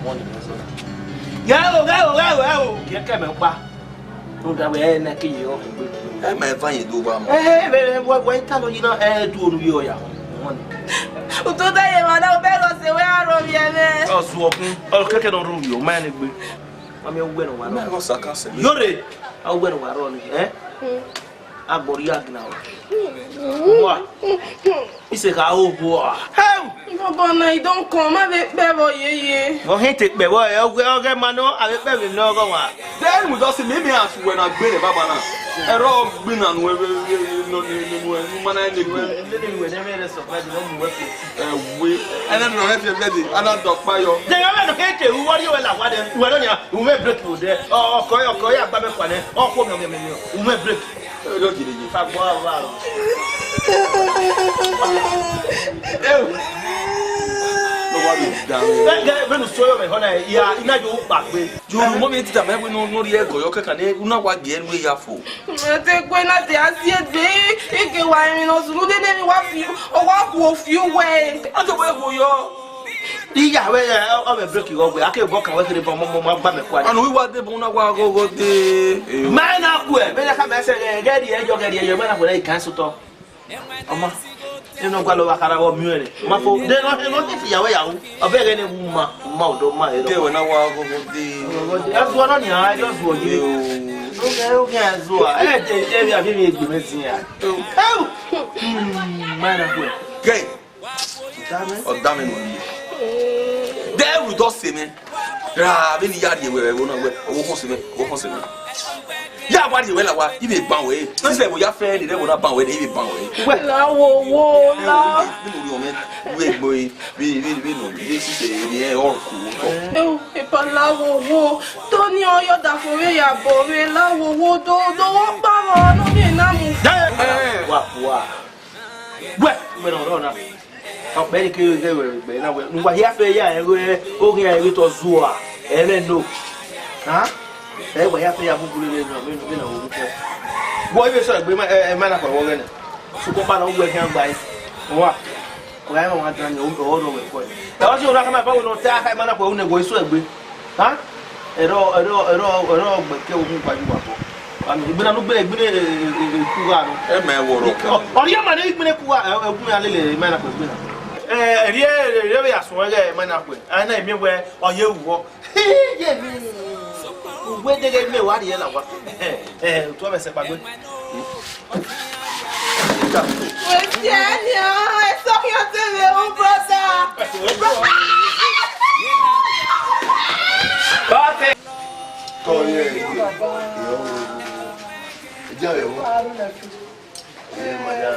Wọn ni sọ na. Gẹ o, gẹ o, gẹ o, gẹ o. Gẹ kẹ mẹ kpa. Rhunmwuda wẹ ẹ na ke ye ọkẹ gbe. Ẹ ma eva yẹn do wa mọ. Ẹ, ẹ, ẹ, wẹ, wẹ ta nọ yi na, ẹ, du onu ye ọya. Utota ye ma na, u bẹ gọ se wẹ a rọ vbiẹ mwẹ. Ọ su ọkun, ọ kẹkẹ nọ rọ vbiẹ, ọ ma ne gbe. Ma miẹn uwẹ nọ wa rọ. Ma gọ sa kan sẹ. Yore, a uwẹ nọ wa rọ ni, ẹ? Agbọn rhie a gina wa. Wa. Ise kha ho ho a. Hey! Baba na, I don come, ma vbe kpẹ vbọ yeye. Ọ hẹn te kpẹ vbọ, ẹ, ọghẹ, ọghẹ ma nọ, a vbe kpẹ vbe nọ ọghọ wa. Then we just see maybe as we na gbe ne baba na. Ẹrọ gbe na nu, ẹ, ẹ, ẹ, ẹ, nọ, nọ, nọ, nọ, ẹ, nu ma na ne gbe. Ẹ, ne wẹ ne mẹ rẹ surprise, no mu wẹ fi. Ẹ we. Ẹ na nọ ẹ fi ẹgbẹ de, a na dọ kpa yọ. Then ẹ na kẹ te ru wọ ri wẹ la wa dẹ. Wẹ nọ nia, u mẹ break wo dẹ. Ọ, ọkọ, ọkọ ya gba mẹ kua nẹ. Ọ khuo miọ, miọ, miọ, miọ. U mẹ break. Ẹ, lọ jere ye. Ka gbọ ava o. Ẹ o. Lọ wa mi da. Ẹ, ẹ, vbene u so yọ vbe ehọ na, ya, I na yo kpa gbe. Yo, mo mi tita mẹ wẹ ne ọ rhie ẹgọ yọ kẹkan ne u na wa gie ẹre ya fo. Ẹ te gbe na te a si egbe, I ke wa emwi ne ọ sunu de ne emwi wa fi, ọ wa khuo fi uwẹ. A te wẹ khuo yọ. Iya wẹ, ẹ, ọ vbe break igho wẹ, a ke bọ kan wẹ kere bọ, mọ, mọ, mọ gba mẹ kua. Anu wi wa de bọ na wa ghọghọ de. Ma na kue, mẹ ya ka mẹ sẹ, ghẹ, ghẹ rhie yọ, ghẹ rhie yọ, ma na kue na I kan sotọ. Ọma, ẹ nọ gualọ wa khara vbe miẹn rẹ. Ma fo, de nọ, de nọ te fi ya wẹ ya wu. Ọ bẹ ghẹ ne wu ma, ma ọdọ ma ẹ. De wẹ na wa ghọghọ de. Ẹ zuọ nọ nia, ẹ zuọ ye. Oge, oge ẹ zuọ. Ẹ, de, de, via, via, via, egbe mẹ zin ya. Ẹ, ma na kue. Gay. Ọ da mẹ nọ rhie. De ẹvbo do sẹ mẹ. Ra vbene I ya rhie wẹ ẹvbo na wẹ, ọvbokhan sẹ mẹ, ọvbokhan sẹ mẹ. Ya wa rhie wẹ la wa, I vbe ban wẹ. Sisẹ ẹvbo ya fẹ ne ẹvbo na ban wẹ, I vbe ban wẹ. Wẹ la wo wo la. Vbene u rhie ọmẹ, wẹ gbe, vbe, vbe, vbe nọ, vbe sisẹ, vbe ẹ ọ ku. Epa la wo wo, Tony ọyọ da fo vbe ya bọ vbe la wo wo do, do wo kpa vọ, nọ vbe na mu. Wa, wa. Wẹ, wẹ nọ, nọ na. Ọkpẹri kere ghe wẹ gbe na wẹ, ne uwa hia fẹ ya ẹre, oghian ẹre tọ zua, ẹmwẹ no. Ha? Ẹ wa hia fẹ ya bubule vbe nọ, vbe nọ, vbe nọ, vbe nọ. Wọ ive sọ egbe ma, ẹ, ẹ, ma na kọ wọ ghẹ nẹ. Sokpan ba na wẹ khian gba ẹ. Wa. Wa ẹ ma wa dan ni, ọ, ọ rọ wẹ kọ ẹ. Ẹ, ọ si ora kama ba wẹ nọ ta kha ma na kọ une wọ iso egbe. Ha? Ẹrọ, ẹrọ, ẹrọ, ẹrọ ọgbẹkẹ ohun gbajuwa bọ. Ami, igbena nu gbere, igbene, e, e, e, kugha nọ. Ẹ mẹ wọrọ. Ọ, ọ rhie ma ne igbene kugha, ẹ, ẹ, gun ya lele, ma na kọ igbena. Ẹ, rhie, rhie vbe ya suẹn ghẹ, ma na kọ. A na emiẹn wẹ, ọ ye ru vbọ. Ye mi. Uwe deghe mẹ wa rhie la wa. Ẹ, ẹ, otu ọmọ ẹsẹ kpagbe. Wẹ tie nian, ẹ sọ khian te vbe ru brother. Tọ ye, ye. Ẹ ja vbe wọn. Ẹ, madam.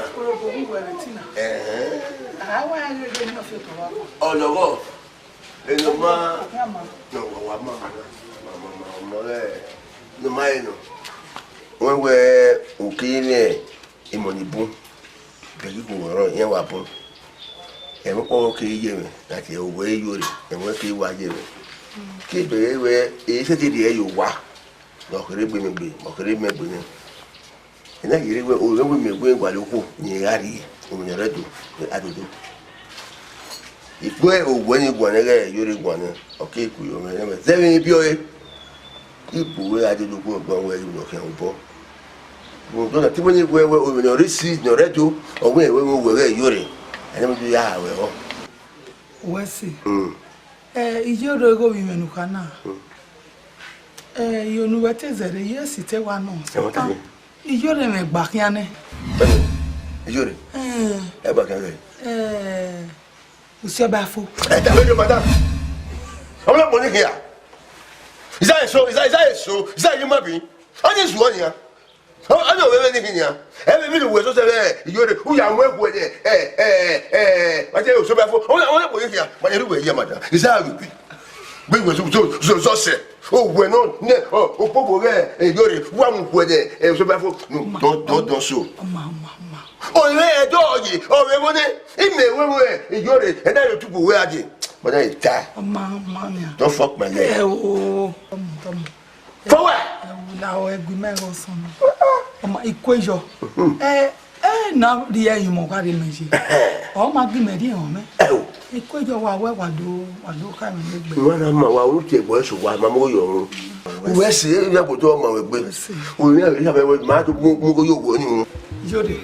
Ẹhẹn. Ọlọghọ. Enọ ma, nọ wa, wa ma, ma, ma, ma, ma, ma, ẹ, nọ ma, enọ. Wẹ wẹ, uki mwẹ, imọ ni bun, bẹghe ikun wẹ ọrọre, iran wa bun. Ẹmwẹ ọkpọghe ke ye mwẹ, na tie owẹ ye ore, ẹmwẹ ke wa ye mwẹ. Ke bẹghe wẹ, e sẹtin rhie ye owa, ne ọ kherhe gbe mwẹ gbe, ọ kherhe mẹ gbe nẹ. Ena yerre wẹ, ovbi mwẹ wẹ gualọ okhuo, ne I gha rhie, ovbi ne ọ rre do, adodo. Ikpẹ owẹ ni guan nẹ, ghẹ ye ore guan nẹ, ọ ke ku yo mwẹ, zẹ vbe ne I biẹ ọre. Ibu wẹ gha dee do guan guan wẹ, ivbi ne ọ khian obọ. Rhunmwuda na, te imẹ ni wẹ, wẹ ovbi ne ọ rre si, ne ọ rre Ẹdo, ọ wẹ wẹ, wẹ ghẹ ye ore. Ẹnẹ mẹ do ya ha wẹ họ. Wẹ sẹ. Mm. Ẹ, iye ore igho vbe imẹ ne u kha na. Mm. Ẹ, iyo ne uwẹ te zẹrẹ, iye si te wa nọ. Ẹ, wẹ ta nẹ? Iye ore mwẹ gba khian nẹ. Ẹ, iye ore? Ẹ. Ẹ gba khian nẹ? Ẹ. Usiọba fo. Ẹ, ta vbe do, madam. Ọmọ na kpọ ni khian. Is that a so? Is that, is that a so? Is that a human being? Ọ ni zuọ nian. Ọ, ọ ni ovbi mwẹ ni khian. Ẹ, vbe emwi ne uwẹ sọsẹ vbe iyore, u ya mu ẹguẹ nẹ, ẹ, ẹ, ẹ, ma te Usiọba fo. Ọ na, ọ na kpọ ni khian. Ma rẹn uwẹ ye, madam. Is that a human being? Vbe uwẹ sọ, sọ, sọ, sọsẹ. Owẹ nọ, nẹ, ọ, okpogho ghẹ, iyore, wa mu ẹguẹ nẹ, ẹ, Usiọba fo. No, don't, don't, don't so. Ọma, ọma, ọma. Ọ mwẹ ẹdẹ ọye, ọ mwẹ ẹvbo nẹ, imẹ wẹ wẹ, iyore, ẹdẹ ye otu bu wẹ aje. But I die. Ọma, ọma nia. Don't fuck my leg. Ẹ o, tọmọ, tọmọ. Fọwẹ. Ẹ o, la ọ ẹgui mẹ rọ sọn nọ. Ọma, ikuejọ. Mhm. Ẹ, ẹ, na rhie ẹmwẹ ọgha rre mẹ ye. Ọ ma gi mẹ rhie ẹmwẹ. Ẹ o. Ikuejọ wa wẹ wa do, wa do ka mwẹ egbe. Wa na ma wa ru tie ẹbọ eso wa ma mo yo run. Uwẹ sẹ, ya gboto ọma wẹ gbe. Uwẹ ya ya wẹ ma do mo mo yo wo ni run. Yode.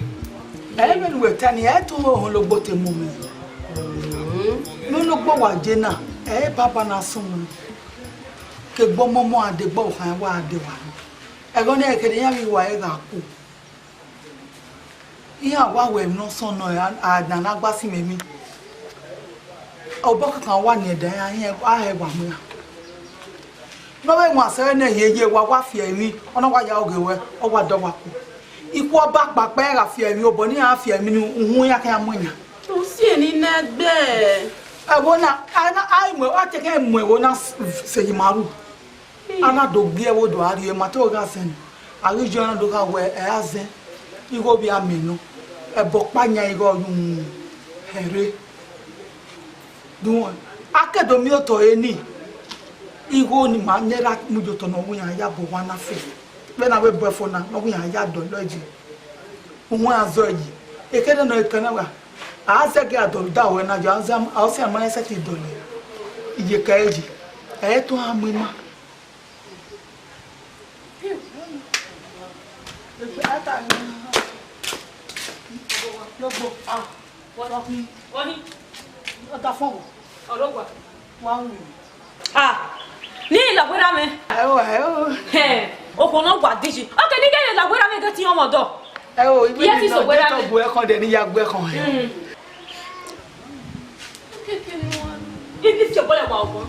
Ẹ vbe nu wẹ ta ni, ẹ to ohun logbo te mu mẹ. Ne ologbo wa je na, ẹ baba na sunu. Ke gbe ọmọmọ a de gbe ọvbokhan wa de wa. Ẹghẹ ne ẹkẹre iran vbe wa ẹre gha ku. Iran wa wẹ emwi ne ọ sọn nọ, a, a, na na gba si mwẹ emwi. Obọ kankan wa ni ẹdẹ iran, iran a hẹ wa mu iran. Ne ọ vbe wan sẹ ne ẹ ye ye wa, wa fiẹ emwi, ọ na wa ya oghe ruẹ, ọ wa dọ wa ku. Ikhuo ọba kpakpa gha fiẹ emwi, obọ ne iran fiẹ emwi ni uhunmwu iran khian mu iran. Usiẹ ni nẹgbẹ. Ẹvbo na, a na, a i mu, a te khẹ mu ẹvbo na s-, sẹ yi ma ru. A na do gie ẹvbo do a rhie ma te ọ gha zẹn nẹ. A ghi jọ na do gha wẹ ẹ a zẹn. Igho vbe a mẹ nọ. Ẹbọ ọkpa yan igho yu hẹre. Duẹn, a ke do miẹn otọ ẹre ni, igho ni ma ne ra mu ye otọ ne ọ wu iran ya bu owa na fe. Vbene a vbe bu ẹfo na, ne ọ wu iran ya dọlọ ẹe yi. Uhunmwu iran zọ yi. Ekene nọ ekene wa, a zẹgiẹ a dọlọ da ruẹ na, a zẹ, a sẹ ma sẹtin dọlọ iyeke ẹre yi. Ẹ i tọn a mu ima. Logbo, ah, ọdafọn wo? Ọrọgba. Wa wu. Ah, ni lọgberra mwẹ. Ẹo, ẹo. Hẹ, okhuo ne ọ gua diji. Oke, ni ghe lọgberra mwẹ ghe te ọmọ dọ. Ẹo, iye ti so wẹrẹ tọ bu ẹkọn dẹ ni ya gbe ẹkọn hẹ. Ibi fi ọgbọlẹ wa ọgbọn.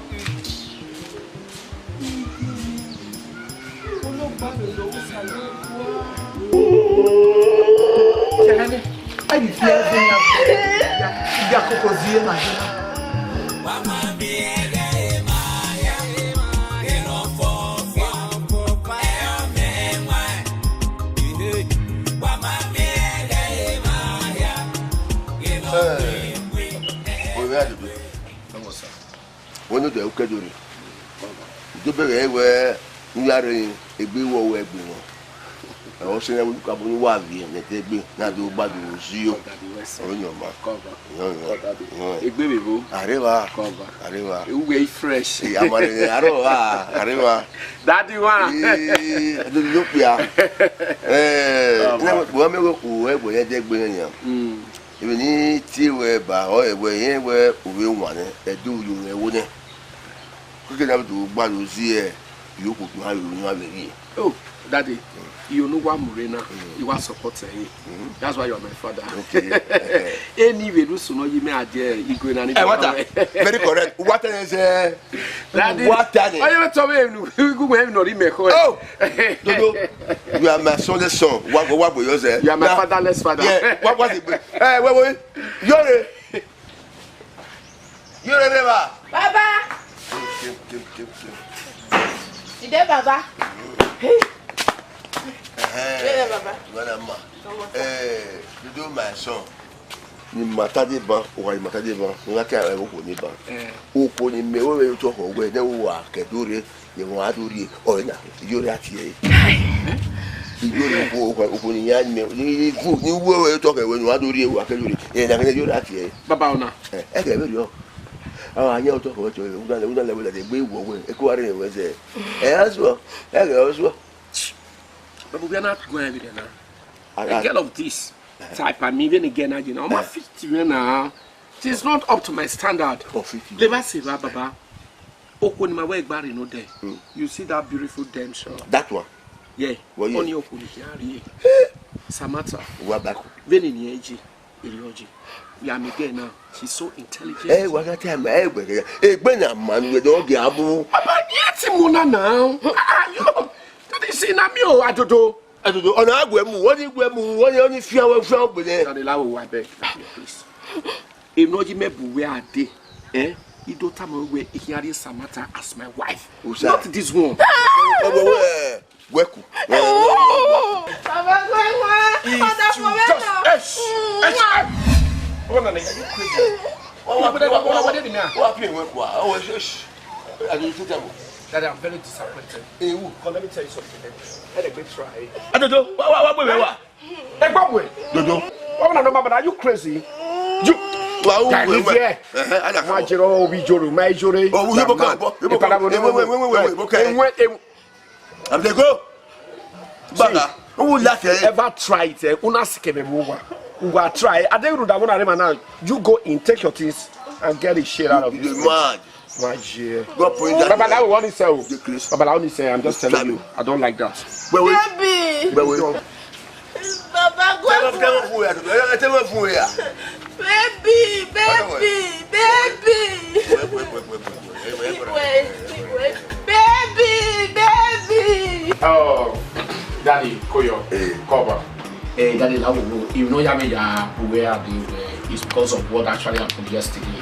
Ayi fi ẹzẹ ya, ya koko zie na je. Ọvẹn Adodo. Wẹ ne odẹ ukẹdo rre. Idobe ghẹ wẹ ne u ya rre egbe wọ wẹ egbe nọ. Ẹ, ọ sẹ ne uka bu ne uwa viẹ ne ẹdẹ egbe na do gba do zio. Ọre yọn ma. Yọn, yọn. Egbe vbe vo. Areva. Areva. Uwe fresh. Iya, ma rẹ areva, areva. Daddy wa. Ee, do do kpia. Eh, na we bu me go ku egbe ne ẹdẹ egbe ne ya. Emwi ne I tie ruẹ ba, ọ rẹn wẹ, irẹn wẹ u vbe wan nẹ, ẹdẹ u yo mwẹ ẹvbo nẹ. Keke ne a do gba do zi ẹ, I yo koko iran, I yo iran vbe rhie. Oh, Daddy, I yo ne uwa mu rre na, I wa support ẹre. That's why you are my father. Okay. Eni vbe rre usun nọ yi mẹ a die igue na ni. Eh, what a, very correct. What a is, eh, Daddy, what a name? Ọ ye vbe tọ vbe unu, igu mwẹ emwi nọ rre mẹ khọe. Oh, Dodo, you are my sonless son. Wa, wa, wa, wa, you say. You are my fatherless father. Yeah, what was it? Eh, wait, wait. Yore. Yore, Reva. Baba. Kim, kim, kim, kim, kim. Ide, Baba. Ẹhẹn. Ide, Baba. Well, ma. Eh, Dodo, my son. Ne ima ta deba, uwa ne ima ta deba, ne a ka okhuo ni ba. Eh. Okhuo ne mẹ wẹ vbe otọ khọ wẹ, ne uwa ke do rre, ne uwa do rrie, ọ na, Iyore a tie ẹre. Iyore okhuo, okhuo, okhuo ne iran mẹ, ni, ni, ni wẹ vbe otọ khọ wẹ, ne uwa do rrie, uwa ke do rrie, ẹ na, Iyore a tie ẹre. Baba ọna. Eh, ẹ kẹ vberriọ. A wa yan otọ khọ wẹ, una lẹ, una lẹ wẹ, egbe wọ wẹ, eko a rre wẹ zẹ. Ẹ, a zuọ, ẹ ghẹ ọ zuọ. Baba, we are not going with it now. A, a girl of this type, I mean, vbene girl na ye na, ọ ma fit mwẹ na. She's not up to my standard. Ọ fit you. Leva se va, Baba. Okhuo ne ima wẹ gba rre nodẹ. You see that beautiful damsel? That one? Yeah. Well, yeah. Only okhuo ne I rrie. Samantha. Wa back. Vbene ne irẹn ye, erriọ ye. We are again now. She's so intelligent. Eh, wa gha tell me, eh, egbe na ma nu do ge abu. Baba, yet him una now. Ah, you know, that is in a me o, Adodo. Adodo, ọna a gu ẹ mu, ọ ni gu ẹ mu, ọ ni, ọ ni fian wẹ, fian wẹ gbele. Daddy, la wo, I beg, please. Emwi ne ọ yi mẹ bu wẹ a dee, eh? I do tama wẹ I khian rhie Samantha as my wife. Usa. Not this one. Ẹ wẹ, wẹ, wẹ ku. Baba, wẹ, wẹ. Ọdafọn mwẹ nọ. Eish, eish, eish. Ọ na, are you crazy? What, what, what, what, what, what, what, what, what, what, what, what, Daddy, I'm very disappointed. Ewu. Come, let me tell you something. Let me try. Adodo, wa, wa, wa, wa, wa. Ẹ gbọ́ wẹ̀. Dodo. Wọ́n mọ̀ náà, bàbá, are you crazy? You. Wa, wa, wa, wa. Ẹ̀hẹ́, ada kan. Má jẹ́ rọ obi joro, má jẹ́ rọ. Oh, you book up, you book up. Ìpadà wo ni wọ́n wẹ̀, wẹ̀, wẹ̀, wẹ̀, book up. Ẹ̀wọ̀n, ẹ̀wọ̀n. I'm the go. Bàbá, who laugh here? Ever try it, eh? Una sikebe wo wa. Wa try. I don't know that one, Arema, now. You go in, take your things and get the shit out of this place. You mad. Má jẹ́. Go put that. Babaláwo wọ́n ní sẹ́ o. The Christ. Babaláwo ní sẹ́, I'm just telling you. I don't like that. Wait, wait. Baby. Wait, wait. Baba Tell him, tell him who we are. Tell him who we are. Baby, baby, baby. Wait, wait, wait, wait, wait, wait, wait, wait. Baby, baby. Oh, Daddy, Koyo, Hey. Koba. Hey, Daddy, la wo, you know, ya me ya, where I did, uh, it's because of what actually happened yesterday.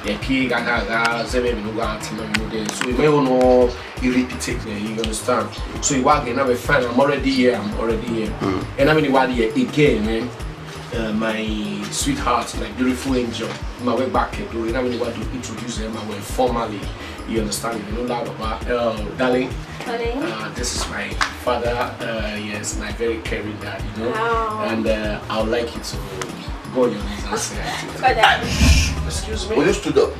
Yeah, ki ga ga ga, zebe mi no ga ti no, you know, there. So, you may know, he repeat it, eh, you understand? So he walk in, I'm fine, I'm already here, I'm already here. Mm. And I mean, he walk here again, eh? Uh, my sweetheart, my beautiful angel, my way back, eh, do, and I mean, he want to introduce her, my way formally, you understand? You know that, Baba. Uh, darling, Honey? Uh, this is my father, uh, yes, my very caring dad, you know? Wow. And, uh, I would like you to go on your knees and say hi to him. Father. Excuse me? Will you stood up?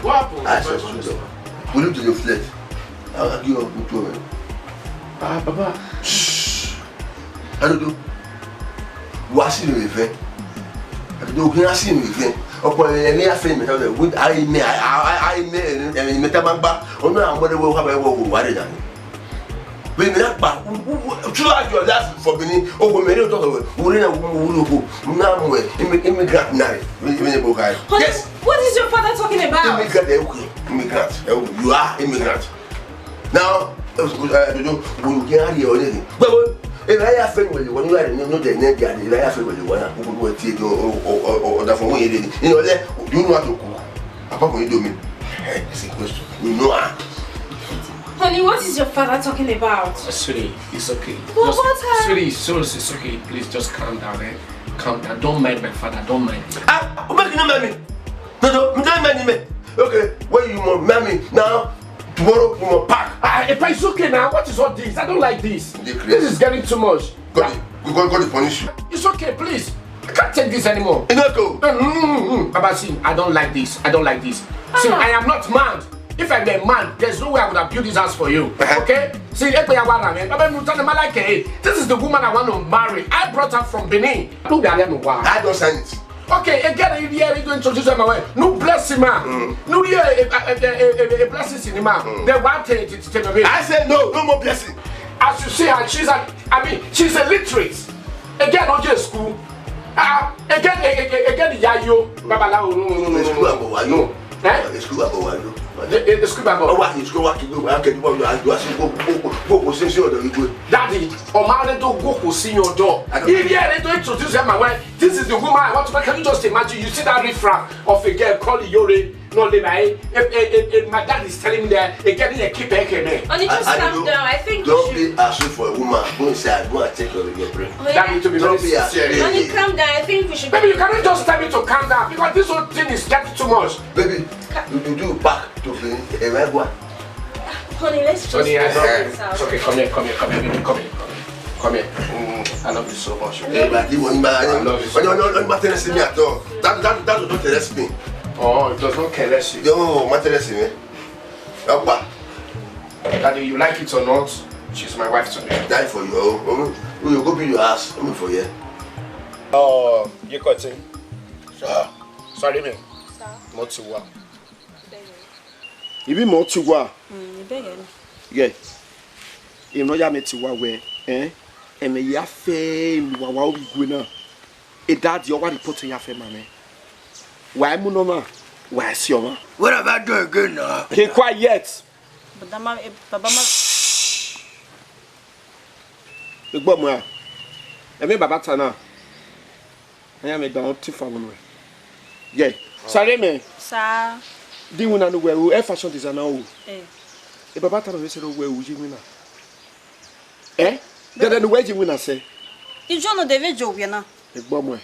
What happened? I said stood up. Will you to your flesh? I'll give you a good woman. Ah, Baba. Shh. Adodo, wa si ne vbe vẹ. Adodo, ghi a si ne vbe vẹ. Ọkpọ ẹmwẹ ne a fẹ mẹ ta wẹ, a i mẹ, a i mẹ, ẹmwẹ ne mẹ ta ma gba. Ọ na mọ de wẹ wa wẹ wo wa re na. Vbe mẹ na gba, throughout your life for Benin, owo mẹ ne otọ wẹ, wo re na wo wo wo na mu immigrant na re, vbe ne bo ga. Honey, yes. What is your father talking about? Immigrant, eh, okay. Immigrant, eh, you are immigrant. Now, eh, eh, Dodo, we can hear you already. But, but, if I have friend with you, when you are in, no, they need you, if I have friend with you, one, who could wait till you, or, or, or, or, or that for one, you know, you know how to cook. Apart from Indomie, eh, it's a question. You know, ah. Honey, what is your father talking about? Uh, sweetie, it's okay. But just, what happened? Sweetie, it's, it's okay. Please just calm down, eh? Calm down. Don't mind my father. Don't mind him. Ah, make you no mind me. No, no, don't mind me. Okay, when you must mind me now, tomorrow you must pack. Ah, Epa, it's okay now. What is all this? I don't like this. This is getting too much. God, God, God punish you. It's okay, please. I can't take this anymore. Enough. Mm, mm, mm, mm. Baba, see, I don't like this. I don't like this. See, ah. I am not mad. If I were mad, there's no way I would have built this house for you. Uh-huh. Okay? See, Epa, ya wa na me. Baba, no, tell them I like it. This is the woman I want to marry. I brought her from Benin. I don't know why. I don't sign it. Okay, again, if you are going to introduce my wife, no bless him, man. Mm. No, yeah, a, a blessing in him, man. Mm. Then one thing, it's, it's, I say no, no more blessing. As you see her, she's a, I mean, she's illiterate. Again, not just school. Ah, again, a, a, a, again, yayo. Babalawo, no, no, no, no, no. School, no. Eh? School, no. The, the, the school, no. Oh, what is school? What you do? What can you do? I do. I say, go, go, go, go, go, say, say, what do you do? Daddy, ọmọ rẹ do go kò sí yan ọdọ. I don't. If you are to introduce my wife, this is the woman I want to marry. Can you just imagine? You see that riffraff of a girl called Iyore. No, Lena, eh, eh, eh, eh, eh, my dad is telling me that again, he keep back, man. Honey, just calm down. I think you should. Don't be ashamed for a woman. Go inside. Go and take your, your brain. Oh, yeah. Daddy, to be very sincere. Don't be ashamed. Honey, calm down. I think we should. Baby, you cannot just tell me to calm down because this whole thing is getting too much. Baby, you, you do back to the, eh, right one. Honey, let's just. Honey, I love you. It's okay, come here, come here, come here, baby, come here, come here. Come here. Mm, I love you so much. Hey, but you want my, I love you so much. No, no, no, no, not interested me at all. That, that, that don't interest me. Oh, it does not caress you. No, not interested me. Papa. Daddy, you like it or not, she's my wife today. Die for you. Oh, oh, you go be your ass. Come for here. Oh, you got it. Sir. Sorry, man. Sir. Not too well. Ibi mọ ti wa. Mm, ibẹghe ni. Yeah. Emwi ne ọ ya mẹ ti wa wẹ, eh? Ẹmwẹ ya fẹ emwi wa wa ovbi igue na. Edadi ọ wa report ya fẹ ma mwẹ. Wa mu nọ ma, wa si ọmwa. What have I done again now? Keep quiet. But that man, eh, Baba man. Egbọ mu a. Ẹmwẹ baba ta na. Aya mẹ gba ọn te fa vbunu ẹ. Yẹ. Sare mẹ. Sa. Di winna ne uwẹ ru, ẹ fashion designer o. Eh. E baba ta nọ vbe sẹ ne uwẹ ru yi winna. Eh? Dẹdẹ ne uwẹ yi winna sẹ. Ijo no de vbe jo wiẹ na. Egbọ muẹ.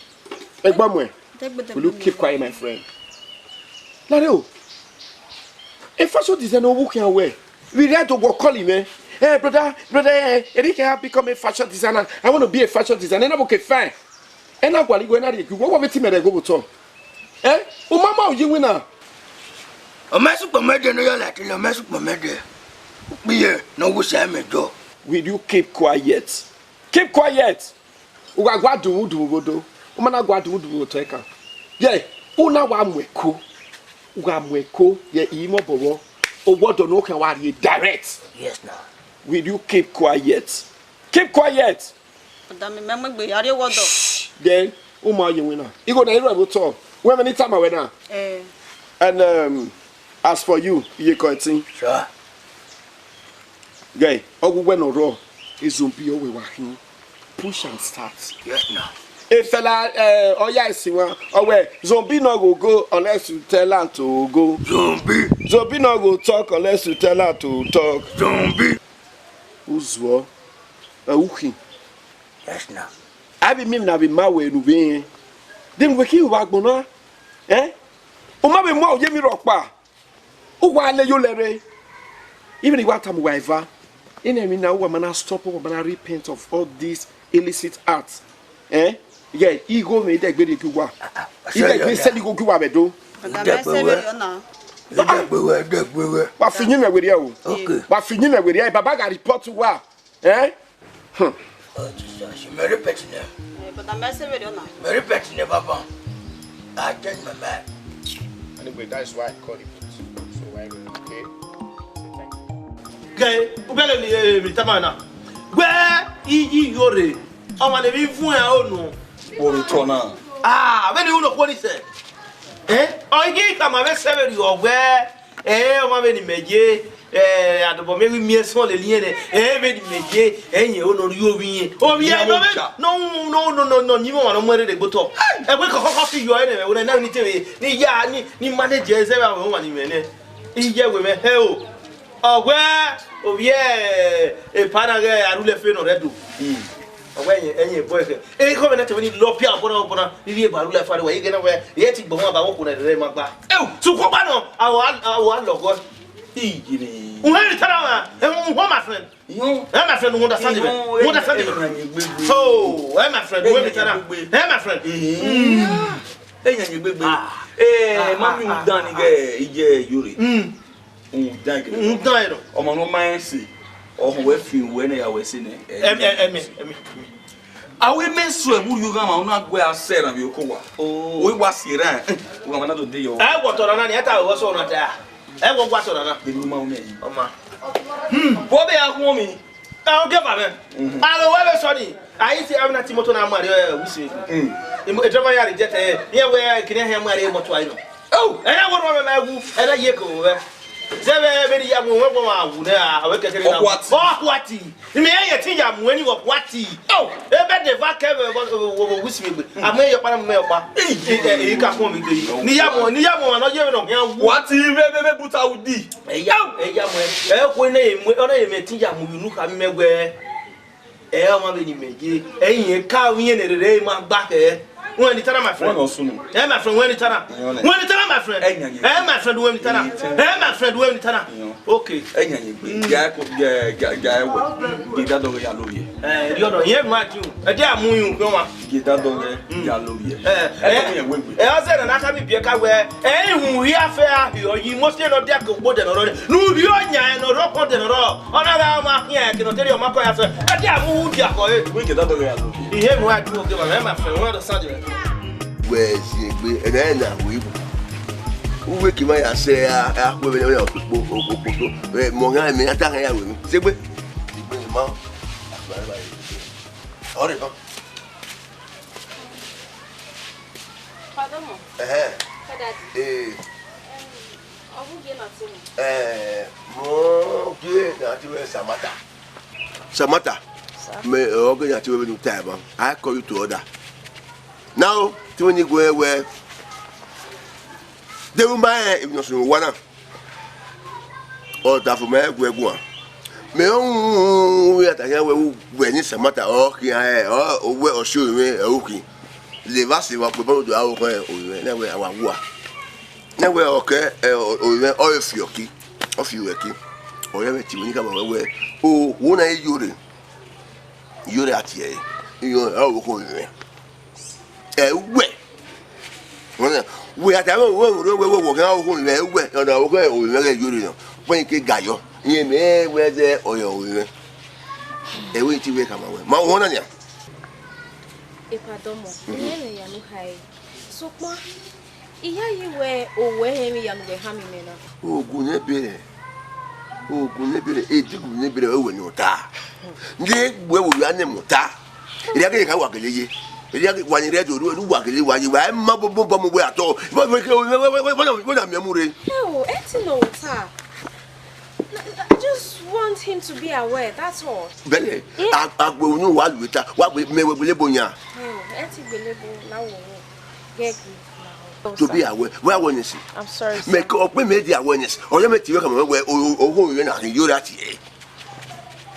Egbọ muẹ. Will you keep quiet, my friend? Lare o. A fashion designer wo khian wẹ. We read the work calling me. Hey, brother, brother, eh, Eric, I have become a fashion designer. I want to be a fashion designer. No, okay, fine. Ena guali wẹ na rhie gu, wẹ wọ vbe te imẹ rre ẹghẹ vbe otọ? Eh? U ma ma uyi winna. Ọ ma sukpọ mẹ dẹ ne ọ ya la tele, ọ ma sukpọ mẹ dẹ. Ukpi ye ne ọ wu sa mẹ dọ. Will you keep quiet? Keep quiet! U gha gua dunmwu dunmwu vbe odo, u ma na gua dunmwu dunmwu vbe otọ ẹkan. Ye, u na wa mu ẹko, u gha mu ẹko, ye, I mwẹ obọ vbọ, owa ọdọ ne ọ khian wa rrie direct. Yes, na. Will you keep quiet? Keep quiet! Da mẹ, mẹ mu egbe, a rrie owa ọdọ. Then, u ma ye winna. Igho na i rre vbe otọ. Wẹ mẹ ni tama wẹ na. Eh. And, um, as for you, Iyeke Ọtin. Sir. Guy, ọ gu wẹ ne ọ rrọọ, e zombie ọ wẹ wa khin. Push and start. Yes, now. Efẹla, eh, ọ ya esi wan, ọ wẹ, zombie no go go unless you tell am to go. Zombie. Zombie no go talk unless you tell am to talk. Zombie. Uzuọ, ẹ, u khin. Yes, now. Avbe imẹ na vbe ma wẹ ne u vbe rẹn. Then wẹ khin vbe agbọn na, eh? U ma vbe mu aro ye emwi rhọkpa. U wa le yo lẹre. Even I wa tama uwa eva. Ene emwi na, uwa ma na stop, uwa ma na repent of all these illicit acts. Eh? Yeah, igho mwẹ, idẹgbe rhie gie uwa. Idẹgbe sẹ ni igho gie uwa vbe do. Ọga mẹ sẹ vberriọ na. Idẹgbe wẹ, idẹgbe wẹ. Wa fi yin mẹ werriẹ o. Okay. Wa fi yin mẹ werriẹ, baba gha report uwa. Eh? Hmm. Oh, Jesus. Mary Petinẹ. Eh, but I'm messing with you now. Mary Petinẹ, Papa. I change my mind. Anyway, that is why I call the police. So why, okay? Say thank you. Gẹ, u bẹghe ni, eh, mi tama na. Wẹ iyi yo rre, ọmwa ne emwi vuọn ẹn ro nọ. Wo vbe tọ na. Ah, vbene u nọ khuo ni sẹ. Eh? Ọ ghi khama vbe sẹ vberriọ wẹ, eh, ọmwa vbene imẹ ye, eh, adobọ mẹ ghi miẹn sọn lele irẹn nẹ, eh, vbene imẹ ye, eh, ẹyin ẹro ne ọ rhie ovbi irẹn. Ovbi irẹn nọ, nọ, nọ, nọ, nọ, ni mwẹ ọmwa ne ọ mu ẹre rre gbe otọ. Ẹvbo kọkọ kọ fi yọ ẹre mwẹ, wẹ na ni te vbe, ni ya, ni, ni manage ẹzẹ vbe ọmwa ni mwẹ nẹ. Iye ẹwe mwẹ hẹ o. Ọ wẹ ovbi e, epa na ghẹ Arulẹfe ne ọ rre Ẹdo. Ọ wẹ ẹyin, ẹyin ẹbọ ẹkhẹ. Ekhọe mwẹ na te vbe ni lọ pia ọbọ na, ọbọ na, rhirhi eba Arulẹfe arre, wa ye ghe na wẹ, e ti gbọmọ aba vbe okhuo na rre ma gba. Ẹu, sukun ọkpa nọ, a wa, a wa lọghọ. Iyire. Uhẹn ni tara wa, uhẹn, my friend. Iyo. Eh, my friend, you understand me? Iyo, you understand me? Eh, eh, gbegbe. So, eh, my friend, you understand me? Eh, my friend. Eh, eh, gbegbe. Ah. Eh, ah, mami, ah, udan ni ah, ghe, ije yore. Mm. Udan ghe. Udan ero. Ọmọ ne ọ ma rẹn ẹse, ọhọn wẹ fi wẹ ne ya wẹ ẹse nẹ. Ẹmi, ẹmi, ẹmi. Awe mẹ suẹ vbe urhiughanmwa, u na gu ẹre sẹ erhan vbe oko owa. Oh. Wẹ wa si erhan, u gha ma na do de yọ. Ẹ wọ tọ na na ni, ẹ ta wẹ sọ na ta. Ẹ wọ gua tọ na na. Emi ma wu nẹ yi. Ọ ma. Hmm. Vbe ọ vbe ya khuọnmwi? Ẹ, ogieva mwẹ. Mhm. Aro wẹ vbe sọ ni, a i si avbe na tie imoto na mu rrie, ẹ, Wisi. Mm. Imo-, e driver ya reject ẹre, iran wẹ, kene iran mu rrie imoto a i nọ. Oh! Ẹ na wẹ orhuọn mwẹ ma wu, ẹ na ye ke vbe. Zẹ vbe, vbene I ya mu wẹ, wẹ wa wu nẹ, a, a wẹ kẹkẹ na. Ọkhuati. Ọkhuati. Imẹ ya ye ẹtin ya mu ẹre ni vbe ọkhuati. Oh! Ebe de va kẹ vbe, vbe, vbe, vbe Wisi egbe. A mu ẹre ye ọkpa na, mu ẹre ye ọkpa. Ei! Ẹ, ẹ, ẹ, I ka khuọnmwi gbe yi. Ne I ya mu, ne I ya mu ọmwa ne ọ ye vbene ọ khian wu. Wa ti vbe, vbe, vbe buta udi. Ẹ ya, ẹ ya mu ẹ. Ẹ khuẹ ne emu, ọ na ye mwẹ ẹtin ya mu unu kha mẹ wẹ. Ẹ ọmwa vbene imẹ ye, ẹ i rẹn ka vbe irẹn ne rere ma gba khẹ. Wẹ ni tana, my friend. Wẹ nọ sunu. Eh, my friend, wẹ ni tana. Wẹ ni tana, my friend. Ẹ yan ye. Eh, my friend, wẹ ni tana. Eh, my friend, wẹ ni tana. Okay. Ẹ yan ye gbe. Mm. Ga ko, ga, ga, ga ẹwẹ. Ghe dadọ ghe ya lo ye. Eh, ri ọdọ, iye ma ju. Ẹ dia mu yun kpe ọmwa. Ghe dadọ ghe ya lo ye. Eh, ẹ ko eh, yẹn wegbe. Eh, ọ zẹ na na ka mi biẹ ka wẹ, ẹ i hun hia fẹ a hiọ yi, mostly nọ dia ke okpo dẹ nọ rọ. Nu hiọ yan nọ rọ kọn dẹ nọ rọ. Ọ na gha ma khian ke nọ te rhie ọmakọ ya fẹ. Ẹ dia mu hu dia kọ e. Wẹ ghe dadọ ghe ya lo ye. Ihe mu a ju oge ba, ẹ ma fẹ, wẹ do sa de. Wẹ ziegbe, ẹna ẹna wẹ ibu. Uwe ke ma ya sẹ a, a khuẹ vbe ne ọ ya okpo, okpoto. Vbe mọ gha mẹ, a ta gha ya wẹ mi. Ziegbe. Ziegbe ma. Ọrẹ ba. Pardon, mo. Ẹhẹn. Daddy. Ee. Em, ọ wu gie na te mo. Ẹẹ, mo gie na te wẹ Samata. Samata. Sir. Mẹ, ọ gie na te wẹ vbene u ta ẹmwẹ. I call you to order. Now, te wẹ ni gu ẹre wẹ. De u ma rẹn emwi ne ọ sunu owa na. Ọ dafo ma gu ẹre guan. Mẹ ọ ru ya ta khian wẹ u wẹ ni Samata ọ khian ẹ, ọ wẹ ọ si orinmwẹ ẹ u khin. Levba sẹ evba kpe bọnu do aro khẹ orinmwẹ, nẹ wẹ a wa wua. Nẹ wẹ ọ kẹ ẹ, orinmwẹ ọ re fi ọki, ọ fi ruẹ ki. Ọ rẹ vbe tie iwẹ ni khama wẹ wẹ, o, wo na i yore. Yore a tie ẹre. Iyo, ọ ro kho orinmwẹ. Ẹ wẹ. Wẹ ya ta wẹ wẹ wẹ wẹ wẹ wẹ khian okhuo mwẹ wẹ, ọ na okhuo mwẹ ghẹ yore nọ. Wẹ ke ga yọ. Iye mẹ wẹ zẹ ọyọ mwẹ. Ẹ wẹ ti wẹ khama wẹ. Ma wọ na nia. Epa dọmọ, mhm, iye ne ya nu hae. Sokpan, I ya yi wẹ owẹ hẹ emwi ya ne uwẹ khama mẹ na. Ogun ne bere. Ogun ne bere, edigun ne bere, owẹ ne ọ ta. Ne wẹ wo ya ne mu ta. Iriaghe kha wa gele ye. Iriaghe wa ni rẹ do ru wa gele wa ye wa ma bo bo bo mu we atọ. Wo na miẹn mu re. Ewo, eti no ta. I just want him to be aware, that's all. Bẹlẹ, agbe unu wa lu ta, wa gbe mẹ wẹ gbele bo yan. Ewo, eti gbele bo na wo wo. Get good. To be aware, we awareness. I'm sorry, sir. Mẹ ko pe mẹ di awareness. Ọyọ mẹ ti we kama we o ho we na yo ra ti e.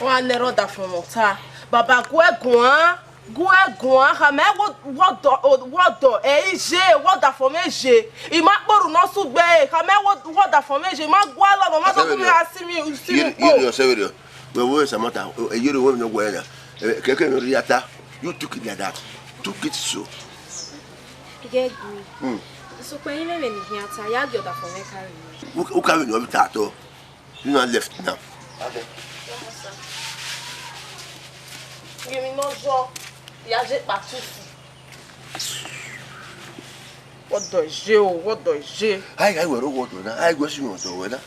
Wa nẹ rọ da fọn mọ ta. Baba gu ẹ guan, gu ẹ guan, khama wọ dọ, wọ dọ, ẹ i je, wọ da fọn mẹ je. I ma kporu nọ sugbe, khama wọ da fọn mẹ je, I ma gua lọ, ma dọ gu mẹ a si mi, u si mi kpo. Yere ọsẹ vberriọ. Wẹ wo Samantha, ẹ yere wẹ nọ wẹ na. Kẹkẹ nọ rhia ta. You took it like that. Took it so. Get good. Hmm. So pe yin mẹ ni hian ta, ya gi ọdafọn mwẹ carry. U carry ni ọ vbe ta atọ. You not left now. Ghe emwi ne ọ yọ, ya je kpa tufu. Wọdọ je o, wọdọ je. Ai, ai, wẹ ro wọdọ na, ai, wẹ si wẹ ọdọ wẹ na.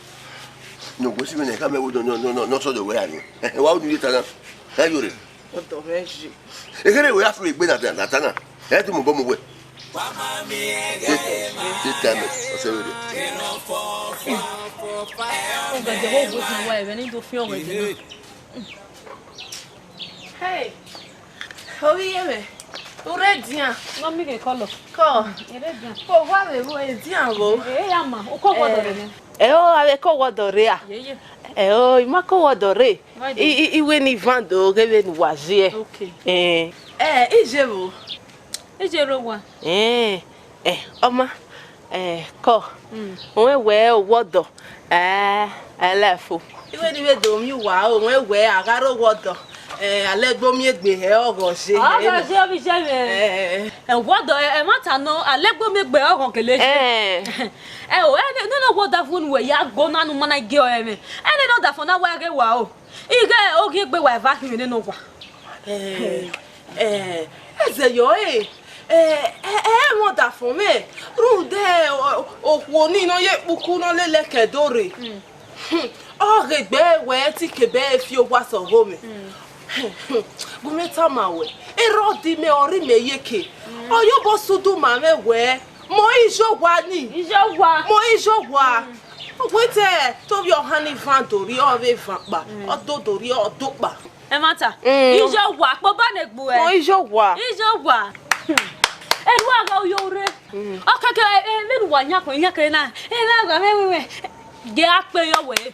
No, wẹ si wẹ na, ka mẹ wo no, no, no, no, no, sọdọ wẹ ya ni. Wa unu ye ta na. Ai, yore. Ọdọ mwẹ je. Ekherhe wẹ ya firi egbe na, na, na ta na. Ẹ tu mu bọ mu wẹ. Sit down, ọsẹ vberriọ. Ọgẹdẹ vbe owe kan wa ẹmwẹ ne I do fian ọgẹdẹ na. Hey, ovbi iye mwẹ, u rre edian? Nọ mi ghe kọlọ. Kọ. I rre edian. Ko wa vbe vbo edian vbo? Ẹ ya ma, u ko wọdọ rre nẹ. Ẹ o, avbe ko wọdọ rre a? Ye, ye. Ẹ o, I ma ko wọdọ rre. Why do? I, I, I wẹ ne Ivan do ghe vbene uwa ziẹ. Okay. Eh. Eh, I je vbo? I je rre owa. Eh, eh, ọ ma, eh, kọ. Mm. Wẹ wẹ owọdọ, eh, ẹlẹfu. I wẹ ne I vbe do miẹn uwa o, wẹ wẹ a gha rre owọdọ, eh, alẹgbomiẹn egbe hẹ ọghọ je. Ọghọ je, ovbi iye mwẹ. Eh. Ẹ wọdọ, ẹ, ẹmwata nọ, alẹgbomiẹn egbe ọghọ kele je. Eh. Ẹ o, ẹ ne, ne owọdọ vunu wẹ ya gbe na nu ma na gie ọre mwẹ. Ẹ ne ọdafọn na wa ghe wa o. Ighe oghian egbe wa eva khin vbe nene owa. Eh, eh, ẹzẹ yọ, eh, eh, eh, eh, ẹmwẹ ọdafọn mwẹ, rhunmwuda, eh, o-, okhuo ni ne ọ ye kpuku ne ọ lele ẹkẹ do rre. Mm. Hmm, ọ ghe gbe wẹ te I ke bẹe fi owa sẹ ọghe mwẹ. Mm. Gu mwẹ tama wẹ, erha ọdọ mwẹ ọre imẹ ye ke. Mm. Ọ ye obọ sẹ udu ma mwẹ wẹ, mẹ ọ i zẹ owa ni. I zẹ owa. Mẹ ọ i zẹ owa. Mm. Wẹ te, te ovbi ọhan ni van do rrie, ọ vbe van kpa. Mm. Ọ do do rrie, ọ do kpa. Ẹmwata, mm, I zẹ owa, kpobọ ne egbe ẹ. Ọ, I zẹ owa. I zẹ owa. Erha gha yo rre. Mm. Ọ kẹkẹ, eh, eh, vbene uwa yan kọn, yan kere na. Eh, na gha mwẹ, mwẹ, mwẹ. Gie a kpe yọ wẹ.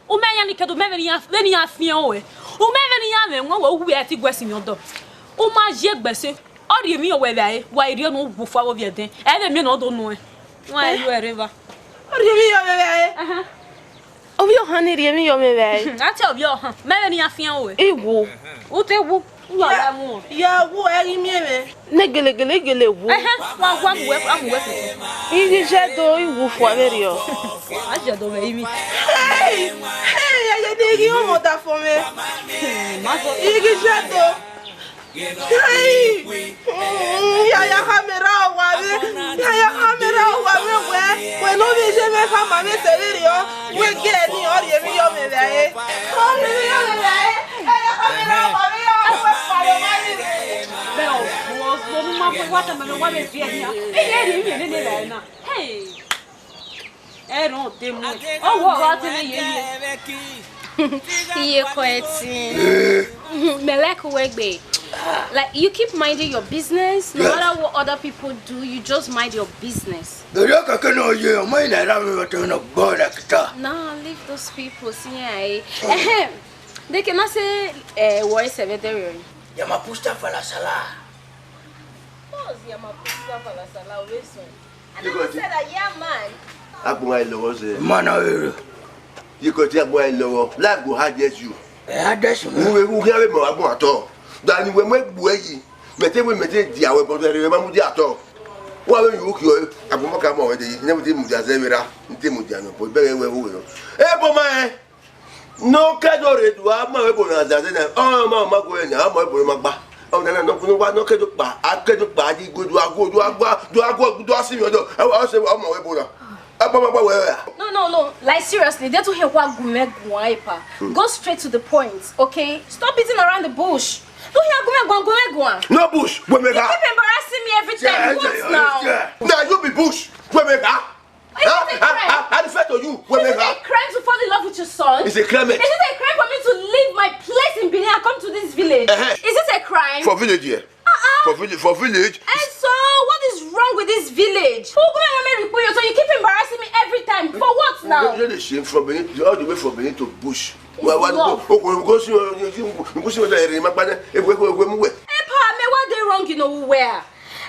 U mẹ yan ni kẹdo, u mẹ vbene iran, vbene iran fian ruẹ. U mẹ vbene iran mwẹ wọn wẹ, u wẹ ẹtin guẹ sin mwẹ ọdọ. U ma ye egbe ẹse. Ọ rhie emwi yọ wẹ vbe a re, wa i rhie ne u wu fua vbe ovbi ẹdẹn. Ẹ vbe miẹn ne ọ do nuẹn. Wa, eh, yo ẹre eva. Ọ rhie emwi yọ mwẹ vbe a re. Ahan. Ovbi ọhan ni rhie emwi yọ mwẹ vbe a re. A te ovbi ọhan, mẹ vbene iran fian ruẹ. I wu. U te wu, u ya la mu. Ya wu, ẹ ghi miẹn mwẹ. Ne gelegele, gele wu. Ẹhẹn, wa, wa mu wẹ, wa mu wẹ tutu. I ghi zẹ do, I wu fua vberriọ. A zẹ do vbe imi. Hey, hey, ẹ ye ne I ghi họn ọdafọn mwẹ. Ma zọ. I ghi zẹ do. Hey! Ya ya khama erha owa mwẹ, ya ya khama erha owa mwẹ wẹ, wẹ ne ovbi iye mwẹ khama mwẹ sẹ vberriọ, wẹ gie ẹre ni ọ rhie emwi yọ mwẹ vbe a re. Ọ rhie emwi yọ mwẹ vbe a re, ya ya khama erha owa mwẹ, ya wẹ kpare owa ni. Bẹ ọ, ọ, ọ, ọ, ma wẹ wa tama ne wa vbe viẹ hia. Ẹ, ẹ rhie emwi nene vbe a re na. Hey! Ẹrọ de mu. Ọ wọ ọgha tene yeye. Iye kọ ẹtin. Mẹ like uwẹ egbe. Like, you keep minding your business, no matter what other people do, you just mind your business. Ere kẹkẹ nọ ye, ọmọ yìí na ra mi wẹ tẹmẹ nọ gbọ rẹ kita. Nah, leave those people, see here. Ehem. They cannot say, eh, what is a better. Yamapusta falasala. Pause, Yamapusta falasala, we son. I never said that, yeah, man. Agbọn a lọghọ zẹ. Man na rere. Yikọ ti agbọn a lọghọ. Life go hard, yes, you. Ẹ, hardest man. Uwe, uwe, uwe, ma agbọn atọ. Da ni wẹ mu egbu ẹ yi. Mẹ te wẹ, mẹ te dia wẹ, but ẹ ma mu dia atọ. Wa vbe yu ki ọ, agbọn ma ka mọ wẹ de, ne mu dia zẹ vbe ra, ne te mu dia nọ, but bẹghe wẹ vbe wẹ nọ. Ẹ bọ ma ẹ. Ne ọ ke do rre do a ma ebo na zazẹ na, ọ ma, ọ ma gu ẹre na, ọ ma ebo na ma gba. Ọ na na nọ, nọ wa, ne ọ ke do kpa, a ke do kpa, a di gu, do a gu, do a gua, do a gu, do a si mi ọdọ, ọ sẹ, ọ ma ebo na. A ba ma gba wẹ ya. No, no, no. Like, seriously, they too here wa gu mẹ guan epa. Go straight to the point, okay? Stop beating around the bush. Don't you go me guan, go me guan? No bush, wẹ mẹ gha. You keep embarrassing me every time. What now? Now you be bush, wẹ mẹ gha. Is it a crime? I refer to you, wẹ mẹ gha. Is it a crime to fall in love with your son? It's a crime. Is it a crime for me to leave my place in Benin and come to this village? Uh-huh. Is it a crime? For village here. Uh-uh. For village, for village. And so, what is wrong with this village? Who go and marry Kuyo? So you keep embarrassing me every time. For what now? You, you dey shame from Benin, all the way from Benin to bush. It's love. Go see, go see what I remember. Epa, me, what dey wrong in nowhere?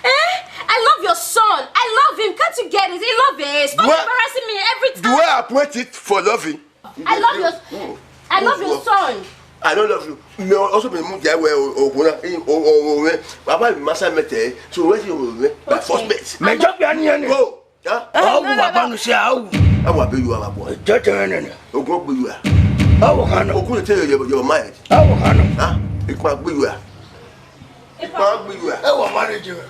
Eh? I love your son. I love him. Can't you get it? He love it. Stop embarrassing me every time. Do I appoint it for loving? I love your, I love your son. I don't love you. Me also be mu dia we ogun na. O o we. Baba mi masa mete. So we si o we. By force bet. Me jọ bi ani ani. Go. Huh? Awu baba nu si awu. Awu be you, our boy. Jọ jọ ne ne. Ogun gbe you. Awu hanu. Ogun te your, your mind. Awu hanu. Huh? It might be you. Ipa gbe you. Ẹ wọ manage rẹ.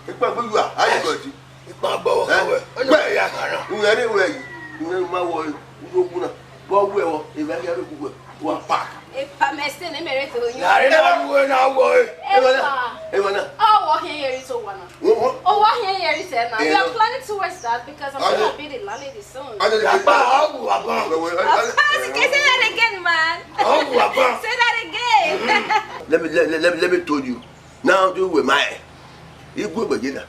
Ipa gbe you. How you got it? Ipa gbe wọ kẹwẹ. Ọ yọ ya kan na. Uwẹ re wẹ yi. Uwẹ ma wọ udogun na. Bọ wẹ wọ. Eva ya be gugbe. Wa park. Epa mẹ se ne mere to yin. Ya re na wẹ na wọ e. Eva na. Eva na. Ọ wọ hiẹn yeri to wa na. Wo wo. Ọ wọ hiẹn yeri se na. We are planning towards that because I'm gonna be the landlady soon. Ade de. Apa, ọ wọ wa gan. Wẹ wẹ. Of course, you can say that again, man. Ọ wọ wa gan. Say that again. Let me let, let, let, let me tell you. Now do we my. Igwe gbẹjẹ na.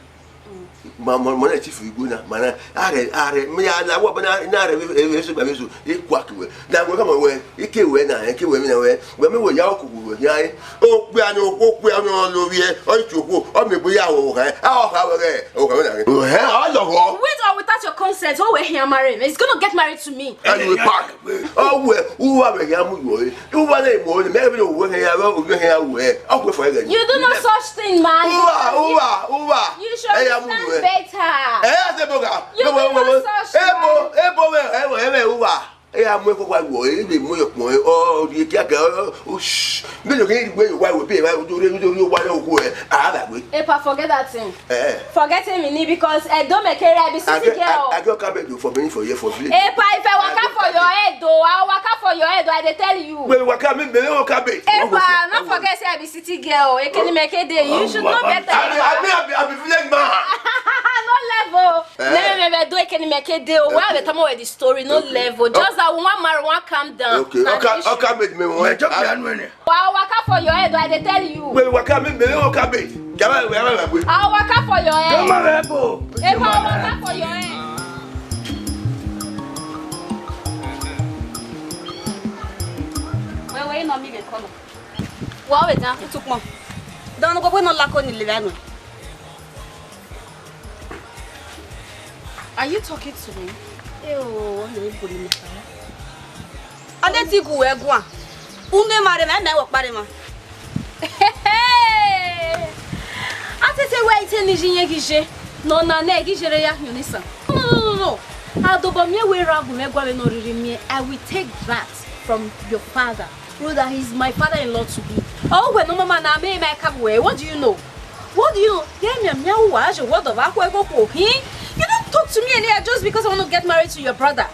Ma ma ma na ti fi igwe na. Ma na are are me ya la wa ba na na are we we so ba me so. E kwa ki we. Na we ka ma we. Ike we na, ike we na we. We me we ya oku we ya. O pe ani o pe ani o lo we. O ti oku. O me gbe ya wo ka. A o ka we ge. O ka we na. O he, o lo wo. With or without your consent, o we he marry me. He's gonna get married to me. And we pack. Ọ wẹ, uwa vbe hia mu yọ re. Uwa ne mu re, mẹ vbe wẹ hia, vbe hia wẹ. Ọ kwe fọ ẹghẹ ni. You do no such thing, man. Uwa, uwa, uwa. You should understand better. Ẹ ya se boga. You do no such thing. Ebo, ebo vbe, ebo, ebo uwa. Ẹ ya mu ẹkọ wa wọ, ẹ vbe mu yọ kpọn, ọ ri kia kia, ọ, ọ, shh. Me no ke ri wẹ yo wa wẹ be wa do re do re wa le oku ẹ. A ba gbe. Epa, forget that thing. Eh. Forget him, ni, because, eh, don't make it right, be city girl. I get cabbage for me for here for village. Epa, if I waka for your head, though, I waka for your head, though, I dey tell you. Well, waka me, me waka be. Epa, no forget say I be city girl. Ekeni make it dey. You should know better. I be, I be, I be, I be village man. No level. Eh. Never, never do Ekeni make it dey. Why we talk about the story? No level. Just that one man, one calm down. Okay. Okay, make me one. Wa waka for your head, I dey tell you. Wait, waka me, me waka be. Jaba we have a way. I waka for your head. Come on, Ebo. Ebo, I waka for your head. Wait, wait, no, me dey call. Wa we dan, utukpọn. Dan no go we no lako ni le danu. Are you talking to me? Eo, ọ na ebo ni ma kara. Ọ na ti gu wẹ guan. Unu ma rre ma, mẹ wọ kpare ma. A tete wẹ ite ni ji yẹn ghi je. Nọ na nẹ ghi je rre ya hiọn ni san. No, no, no, no, no. A dobọ miẹn wẹ ra gu mẹ gua vbe ne ọ rhirhi miẹn. I will take that from your father. Rhoda, he's my father-in-law to be. Oh, wẹ ne ọ ma na mẹ ma ka wẹ. What do you know? What do you know? Ghẹ mianmian uwa, a je word of akhuẹ koko hin. You don't talk to me anyhow just because I want to get married to your brother.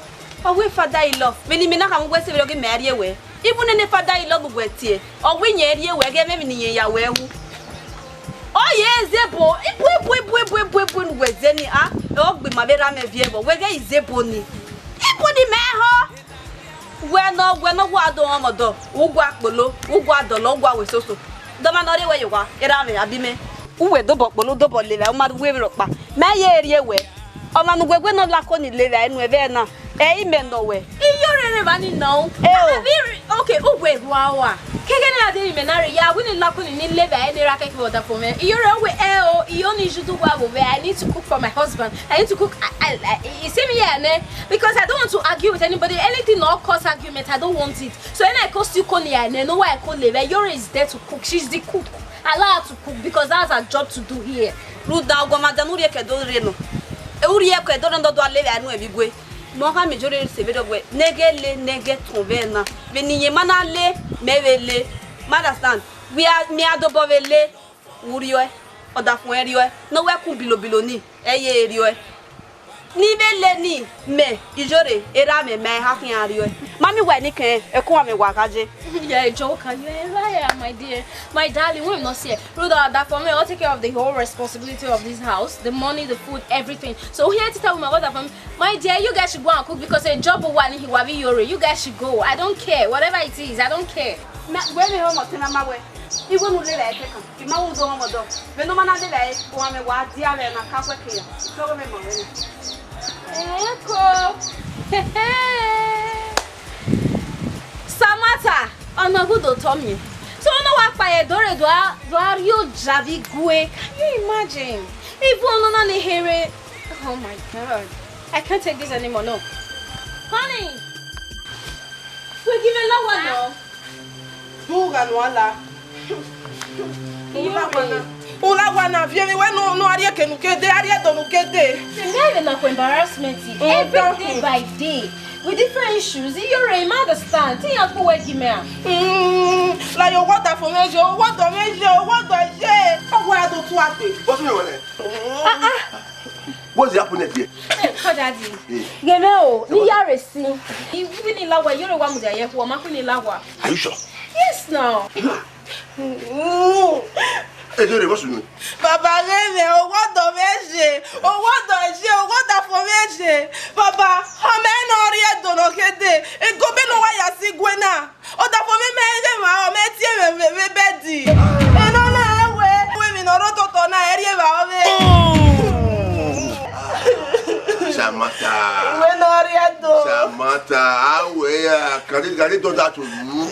Ọ wẹ father-in-law, vbene imẹ na khama uwẹ sẹ vberriọ ghe mẹ a rrie wẹ. Even nene father-in-law ne uwẹ tie, ọ wẹ iyẹn rrie wẹ ghẹ mẹ emwi ne iyẹn ya wẹ ru. Ọ ye zẹ ebo, ebo, ebo, ebo, ebo, ebo, ebo ne uwẹ zẹ ni, a, ọ gbe ima vbe erha mwẹ viẹ vbọ, wẹ ghẹ i zẹ ebo ni. Ebo ni mẹ họ. Wẹ nọ, wẹ nọ wa do rọnmwẹ ọdọ, u gua kpolo, u gua dọlọ, u gua wẹ soso. Dọmwa ne ọ rhie wẹ ye owa, erha mwẹ, abi mẹ. Uwẹ dobọ kpolo, dobọ levba, u ma rre uwu emwi rhọkpa. Mẹ ye rrie wẹ. Ọmwa ne uwẹ wẹ ne ọ lako ni levba enu ẹvbo na, ẹ i mẹ nọ wẹ. Iyore rre evba ni nọ. Eo. Abi, okay, uwẹ rua ua. Kẹghẹ ne a deghẹ imẹ na rre ya, wẹ ne lako ni ni levba enu erha kẹkẹ vbe ọdafẹn mwẹ. Iyore wẹ, ẹ o, iyo ni judu wa vbe ovẹ, I need to cook for my husband. I need to cook. I, I, I, you see me here, ne? Because I don't want to argue with anybody. Anything that cause argument, I don't want it. So when I cause you, call here, ne? No, why I call here? Iyore is there to cook. She's the cook. Allow her to cook because that's her job to do here. Rhunmwuda, ọguọmwadia ne u rhie ke do rre nọ. E u rhie ke do rre nọ, do a levba enu ẹvbo igue. Mẹ ọ khama Iyore sẹ vberriọ wẹ, ne ghẹ le, ne ghẹ tọn vbe na. Vbene iyẹn ma na le, mẹ vbe le. Ma understand? Wẹ a, mẹ a dobọ vbe le. U rriọe, ọdafẹn ruẹn rriọe, ne ọ wẹ kun bilobilo ni, ẹ ye rriọe. Ni vbe le ni mẹ, Iyore, erha mwẹ ma eha khian rriọe. Ma miẹn uwa enikẹn, ẹko uwa mwẹ wa gha ye. You're a joker. You're a liar, my dear. My darling, when you not here, Rhoda, that for me, I'll take care of the whole responsibility of this house, the money, the food, everything. So here to tell me what that for me, my dear, you guys should go and cook because a job one he wabi Iyore. You guys should go. I don't care. Whatever it is, I don't care. Ma, wẹ vbe họmọ te ma ma wẹ. Iwẹ mu lele ẹkẹ kan. I ma wu do họmọ dọ. Vbe ne ọ ma na lele ẹ, uwa mwẹ wa dia vbe na ka khuẹ ke ya. Tọghe mwẹ ma wẹ na. Eko. Samantha, ọna gudo tọ miẹn. So ọna wa kpa ye dore do a, do a rio javi gue. Can you imagine? Even ọna na ni here. Oh my God. I can't take this anymore, no. Honey, we give a lot one, no. Do gha nu ala. Iyore. U la wa na viẹ vbe wẹ ne u, ne u a rhie eke ne u ke dee, a rhie Ẹdo ne u ke dee. Mẹ vbe na ku embarrassment every day by day with different issues. Iyore, ma understand. Te iran kpe uwẹ gie mẹ a? Mm, la ye owa ọdafẹn mwẹ ye, owa ọdọ mwẹ ye, owa ọdọ ye. Owa a do tu akpe. What's wrong with that? Ah, ah. What's happening here? Hey, call daddy. Hey. Ghe mwẹ o, ne I ya rre sin. I wini la wẹ, Iyore wa mudia ye khuo, ma khuini la wa. Are you sure? Yes, now. Iyore, what's wrong? Baba ghe mwẹ, owa ọdọ mwẹ ye, owa ọdọ ye, owa ọdafẹn mwẹ ye. Baba, ọ mẹ ne ọ rhie Ẹdo ne ọ ke dee, ego mẹ ne ọ wa ya si gue na. Ọdafẹn mwẹ mẹ ghe emwa, ọ mẹ tie mwẹ vbe, vbe bẹdi. Enọ na wẹ, wẹ emwi ne ọ rre ototọ na, ẹ rhie evba ọvbe. Oh! Samantha. Wẹ ne ọ rhie Ẹdo. Samantha, a wẹ ya, can you, can you do that to you?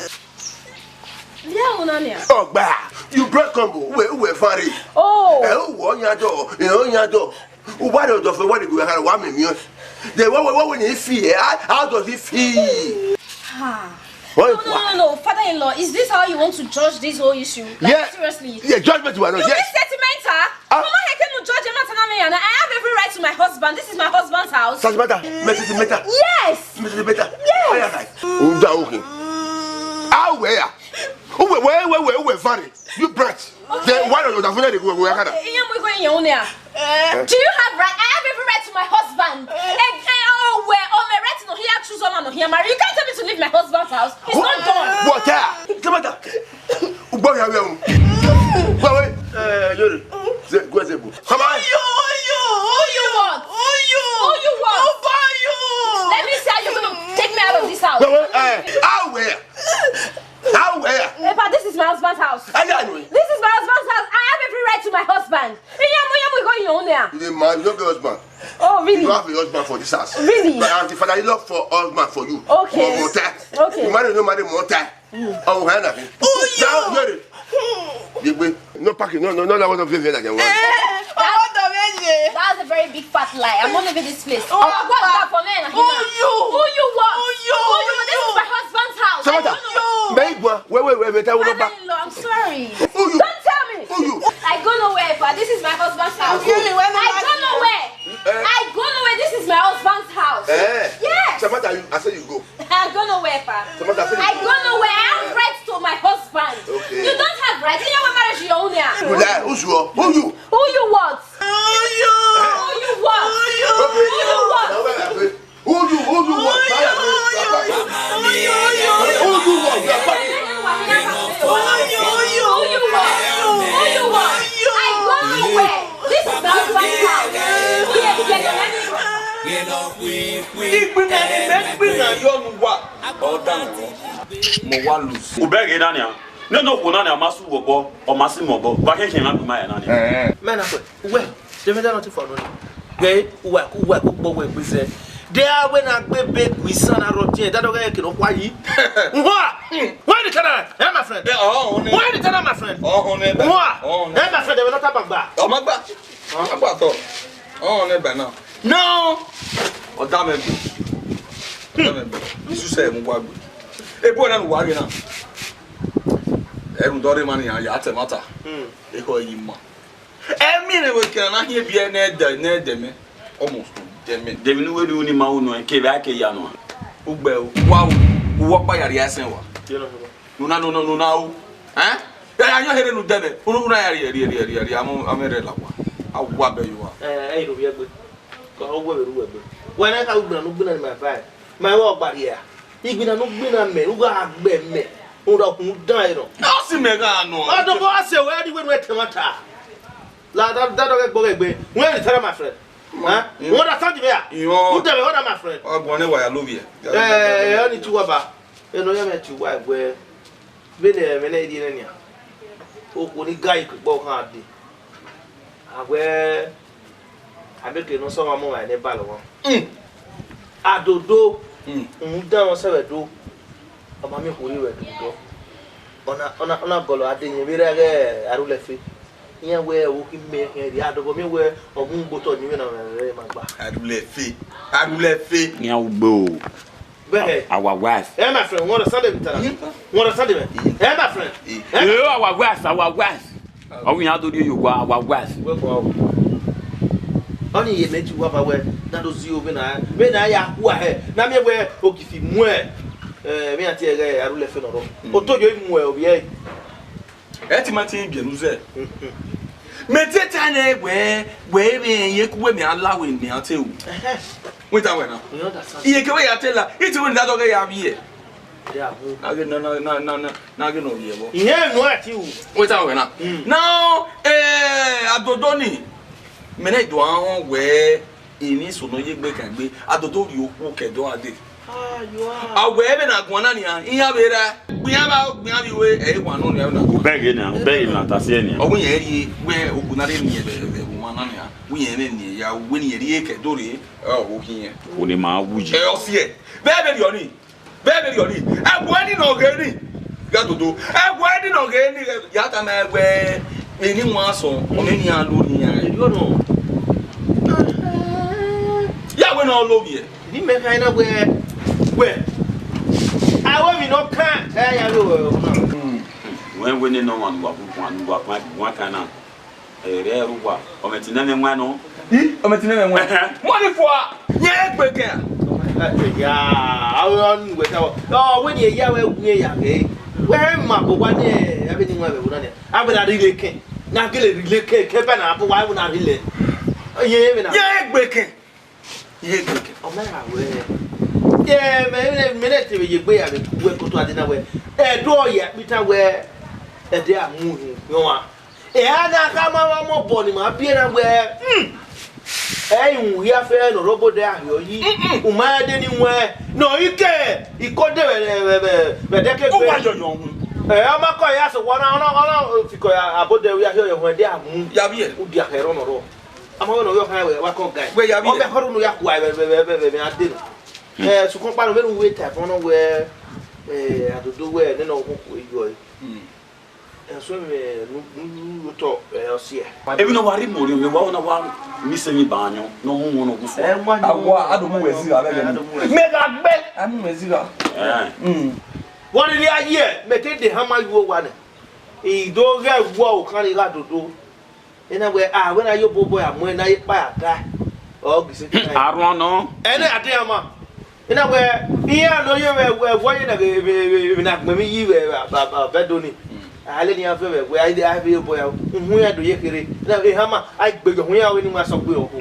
Via una nia. Ọgba, you break combo, uwẹ, uwẹ fare. Oh. Ẹ, uwẹ ọyan dọ, ẹ, ọyan dọ. Uwa rẹ ọdọ fẹ, uwa rẹ gue ha, wa mẹ miẹn. Then what, what, what when he feel? How, how does he feel? Ah. What? No, no, no, no, father-in-law, is this how you want to judge this whole issue? Like, yeah, seriously? Yeah, judgment you are not. You, yes, be sentimental. Ah. Mama, how can you judge a matter now, man? I have every right to my husband. This is my husband's house. Sentimental? Message matter? Yes. Message matter? Yes. Why am I? Uda okay. How where? Who where, where, where, where, where, Fanny? You brat. Then why don't you have to go, go, go, go? Iyan mu igho iyan unu a. Eh? Do you have right? I have every right to my husband. Eh, eh, oh, well, oh, my right no here, choose one no here, marry. You can't tell me to leave my husband's house. It's not done. What? Come on. Ugbo ya we. Wait, wait. Eh, Iyore. Ze, go ze bu. Come on. Who you? Who you? Who you want? Who you? Who you want? Who born you? Let me see how you're gonna take me out of this house. Wait, wait. Eh, how where? How where? Epa, this is my husband's house. I know it. This is my husband's house. I have every right to my husband. Iyan mu, iyan mu igho iyan unu a. You dey mad? You don't get husband. Oh, really? You don't have a husband for this house. Really? But I'm the father-in-law for husband for you. Okay. More, more time. Okay. You marry, no marry, more time. Oh, hell, nothing. Oh, now, yeah. Hear it. Yegbe. No parking. No, no, no, no, no, no, no, no, no, no. Eh, oh, what the way? That's a very big fat lie. I'm not leaving this place. Oh, what the for men? Who you? Who you want? Who you? Who you? This is my husband's house. Samantha, I don't know. Wait, wait, wait, wait, wait, wait. Father-in-law, I'm sorry. Who you? Don't tell me. Who you? I go nowhere, but this is my husband's house. Who you? I go nowhere. Eh? I go nowhere. This is my husband's house. Eh? Yes. Samantha, you, I say you go. I go nowhere, pa. Samantha, say you go. I go nowhere. I have rights to my husband. Okay. You don't have rights. You know what marriage you own here? You lie. Who's you? Who you? Who you want? Who you? Who you want? Okay. Who you want? Now, wait, wait, wait. Who you, who you want? Who you, who you, who you, who you, who you want? You are fucking. Who you, who you, who you want? Who you want? I go nowhere. This is my husband's house. Here, here, here, let me go. Igbinna ni mẹ gbinna yọ nu wa. Ọ dan mọ wa lu. Ubẹghe na nia. Nene okhuo na nia ma su vbe obọ, ọ ma si mẹ obọ. Va khian khian na gbe ima ya na nia. Mẹ na khuẹ. Uwẹ, de mẹ da nọ te fọ nọ ni. Ghe, uwa ku, uwa ku kpọ wẹ gbe zẹ. De a wẹ na gbe be gu isan na rọ tiẹn, da dọghe ke no kwa yi. Nwa! Where the camera? Hey, my friend. Yeah, oh, oh, Where the camera, my friend? Oh, oh, neighbor. Nwa! Oh, oh, Hey, my friend, they will not have a bar. Oh, my God. Oh, my God, oh. Oh, neighbor now. No! Oh, damn it. Damn it. Isu sẹ mu wa gbe. E bo na wa gbe na. Ẹrun dọre ma ni ya, ya te mata. Hmm. Eho yi ma. Emi ne we kẹra na hiẹn biẹ ne ẹdẹ, ne ẹdẹ mẹ. Almost ẹdẹ mẹ. Demi ne uwẹ rhie unu ima unu ẹn, kevbe a ke ya nua. Ugbẹ o, wa o, uwọ ọkpa ya rhie ẹsẹn wa. Nuna, nuna, nuna o. Ẹn? Ya, ya yọn here ne u dẹ mẹ. Unu, unu ya rhie, rhie, rhie, rhie, rhie, amọ, amẹ rẹ la wa. A wa bẹ yo wa. Ẹ, ẹ, iro vbiẹ gbe. Ka ọ wẹ vbe ru wẹ gbe. Wẹ na ka ugbina nu gbina ni ma vibe. Ma wẹ ọgba rhia. Igbina nu gbina mẹ, u gha gbẹ mẹ. U da kun dan ẹ nọ. Ọ si mẹ gha nọ. Ọdọ bọ ase wẹ di wẹ nu ẹtẹ ma ta. La da da dọ gbe gbe. Wẹ ri tara my friend. Huh? You understand me? Yeah. You understand my friend? Ọgbọn ne wa ya love you. Eh, ọ ni tu wa ba. Eno ya mẹ tu wa gbe. Vbene ẹmwẹ ne I rhie nẹ nian, okhuo ni ga ikpikpọ khan dee, a wẹ a mieke ne ọ sẹ ọmwa mu ọmwa ne balọ ọmwa. Adodo, rhunmwuda ne ọ sẹ vbe do, ọ ma miẹn okhuo rhie vbe ẹdẹ odọ. Ọ na, ọ na, ọ na gọlọ a de yẹn vbe rre ẹghẹ Arulẹfe. Iran wẹ ọvbokhan imẹ khian rhie, a dobọ miẹn wẹ ọ mu ugbo otọ yin vbene ọ rre ma gba. Arulẹfe, Arulẹfe. Iran ugbo o. Bẹhẹ. Our wife. Eh, my friend, you understand me? You understand me? Eh, my friend. Eh, our wife, our wife. Ọ wẹ iran do rhie ye owa, our wife. Wẹ kua o. Ọni ye mẹ ti wa ba wẹ, na do zi o vbene, vbene a ya khua hẹ, na miẹn wẹ ogifi muẹ, eh, vbe iran tie ẹghẹ Arulẹfe nọ rọ. Otoyo i muẹ ovbi ẹre. Ẹ ti ma tin biẹ ne u zẹ. Mẹ te ta nẹ wẹ, wẹ vbe yen ku wẹ mẹ a la wẹ mẹ a te ru. Wẹ ta wẹ na. Iye ke wẹ ya te la, I te wẹ ne da dọghe ya vbiẹ. Na ghe na, na, na, na, na, na ghe nọ vbiẹ vbọ. Iye nu ẹ ti ru. Wẹ ta wẹ na. Now, eh, Adodo ni, mẹ ne do ahọn wẹ, emwi eso ne ọ ye egbe kan egbe, Adodo rhie okhuo ke ẹdẹ ọre a dee. A wẹ vbene a guan na nian, iran vbe ra, gbe iran vbe, gbe iran vbe iwe, ẹ i wa nọ nian vbene a guan. Ubẹghe na, ubẹghe na ta si ẹre nian. Ọ wẹ irẹn rhie, wẹ okhuo na rre miẹn vbe, vbe, vbe ọmwa na nian, wẹ irẹn mwẹ miẹn ya, wẹ ne irẹn rhie ke do rre, ọ, ọ khin irẹn. Okhuo ne ma wu yi. Ẹ, ọ si ẹre. Vbe vberriọ ni, vbe vberriọ ni, ẹguẹ ni ne ọ ghe ni, gha Adodo, ẹguẹ ni ne ọ ghe ni, ya tama wẹ, emwi ne iran sọn, ọ mwẹ ne iran lo ne iran rre. Erriọ nọ. Ya wẹ ne ọ lo vbiẹ. Ne imẹ kha na wẹ, wẹ, a wẹ emwi ne ọ kan, ẹ ya vbe wẹ ọna. Wẹ wẹ nene ọmwa ne uwa bu guan, ne uwa guan, guan kan na. Ẹ rẹ ru uwa, ọ mwẹ etin ne ẹmwẹ wan nọ. I, ọ mwẹ etin ne ẹmwẹ wan. Ẹhẹn. Mọ ni fua, yẹn egbe kẹn. Ya, a wẹ ọni wẹ ta wọ. Ọ wẹ ni ya wẹ wu ya ghe. Wẹ ma bo wa ne, a be ni wan vbe wo na ni. A wẹ na rhie kẹn. Na gele rhie kẹn, kẹn ba na bo wa wẹ na rhie. Ye vbe na. Yẹn egbe kẹn. Ye keke, ọ ma ra wẹ. Ye, mẹ, mẹ, mẹ ne te vbe ye egbe ya vbe ku wẹ koto ade na wẹ. Ẹdẹ ọ ya kpita wẹ, ẹdẹ a mu hin yọnwa. Ẹ a na kha ma wa mọ obọ ni ma biẹ na wẹ, hmm. Ẹ i wu hia fẹ ne ọ rre obodẹ a rhiọ yi. Mm-mm. U ma de ni wẹ, nọ i ke, i ko de vbe, vbe, vbe, vbe ẹdẹ ke gbe. U wa yọyọ wu. Ẹ, ọ ma kọ ya sẹ, wa na, ọ na, ọ na, fikọ ya, abodẹ ya rhiọ yọ, ẹdẹ a mu. Ya vbiẹ. U dia khẹ rọ nọ rọ. Ama wẹ ne ọ vbe ọkhan wẹ wa kọ guy. Wẹ ya vbiẹ. Ọ bẹ khọrọ unu ya khua vbe, vbe, vbe, vbe, vbe, a de nọ. Hmm. Eh, sokpan kpa nọ, vbene uwu eta ẹfọn nọ wẹ, eh, Adodo wẹ, nene ọ khuo eyo ẹre. Hmm. Eh, so, eh, nu, nu, nu, otọ, eh, ọ si ẹre. Emwi ne ọ wa rhie imẹ orhiọn, mẹ wa na wa miẹn isẹ emwi ba yọn, ne ọ mu wọn ne ọ gu fua. Eh, wa ni. Awa, a do mu wẹ zigha vbe ẹghẹ ni. Mẹ gha gbe, a mu wẹ zigha. Eh. Hmm. Vbọ rhirhi a ye, mẹ te de hama yu owa nẹ. I do ghẹ wọ okhan ni gha Adodo. Ena wẹ, a, wẹ na ye obobọ ya mu ẹn na ye ekpa ya ta, ọ ghi sẹ. Arhuan nọ. Ẹnẹ a de ama. Ena wẹ, iran nọ ye vbe, vbe, vbe ye na vbe, vbe, vbe, vbe na gbẹn emwi yi vbe, vbe, vbe, vbe do ni. A lele iran vẹ vbe, wẹ, a, a vbe obọ ya, uhun iran do ye kherhe. Ena, ehama, a gbe yọ, uhun iran wẹ ni ma sọ gbe ọkọ.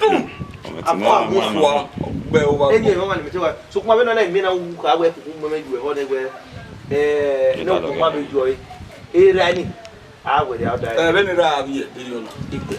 Afọ agun fua, gbe owa. Eni ẹmwẹ ọmwa ni mẹ te wa. Sokpan vbene ọ na miẹn na wu kha wẹ kuku mẹmẹ yu ẹhọ nẹ wẹ, eh, ne okpokpa vbe yu ọre. Erha ni. A wẹ rria ọda. Eh, vbene ra vbiẹ, vbene ọ na. Ikpe.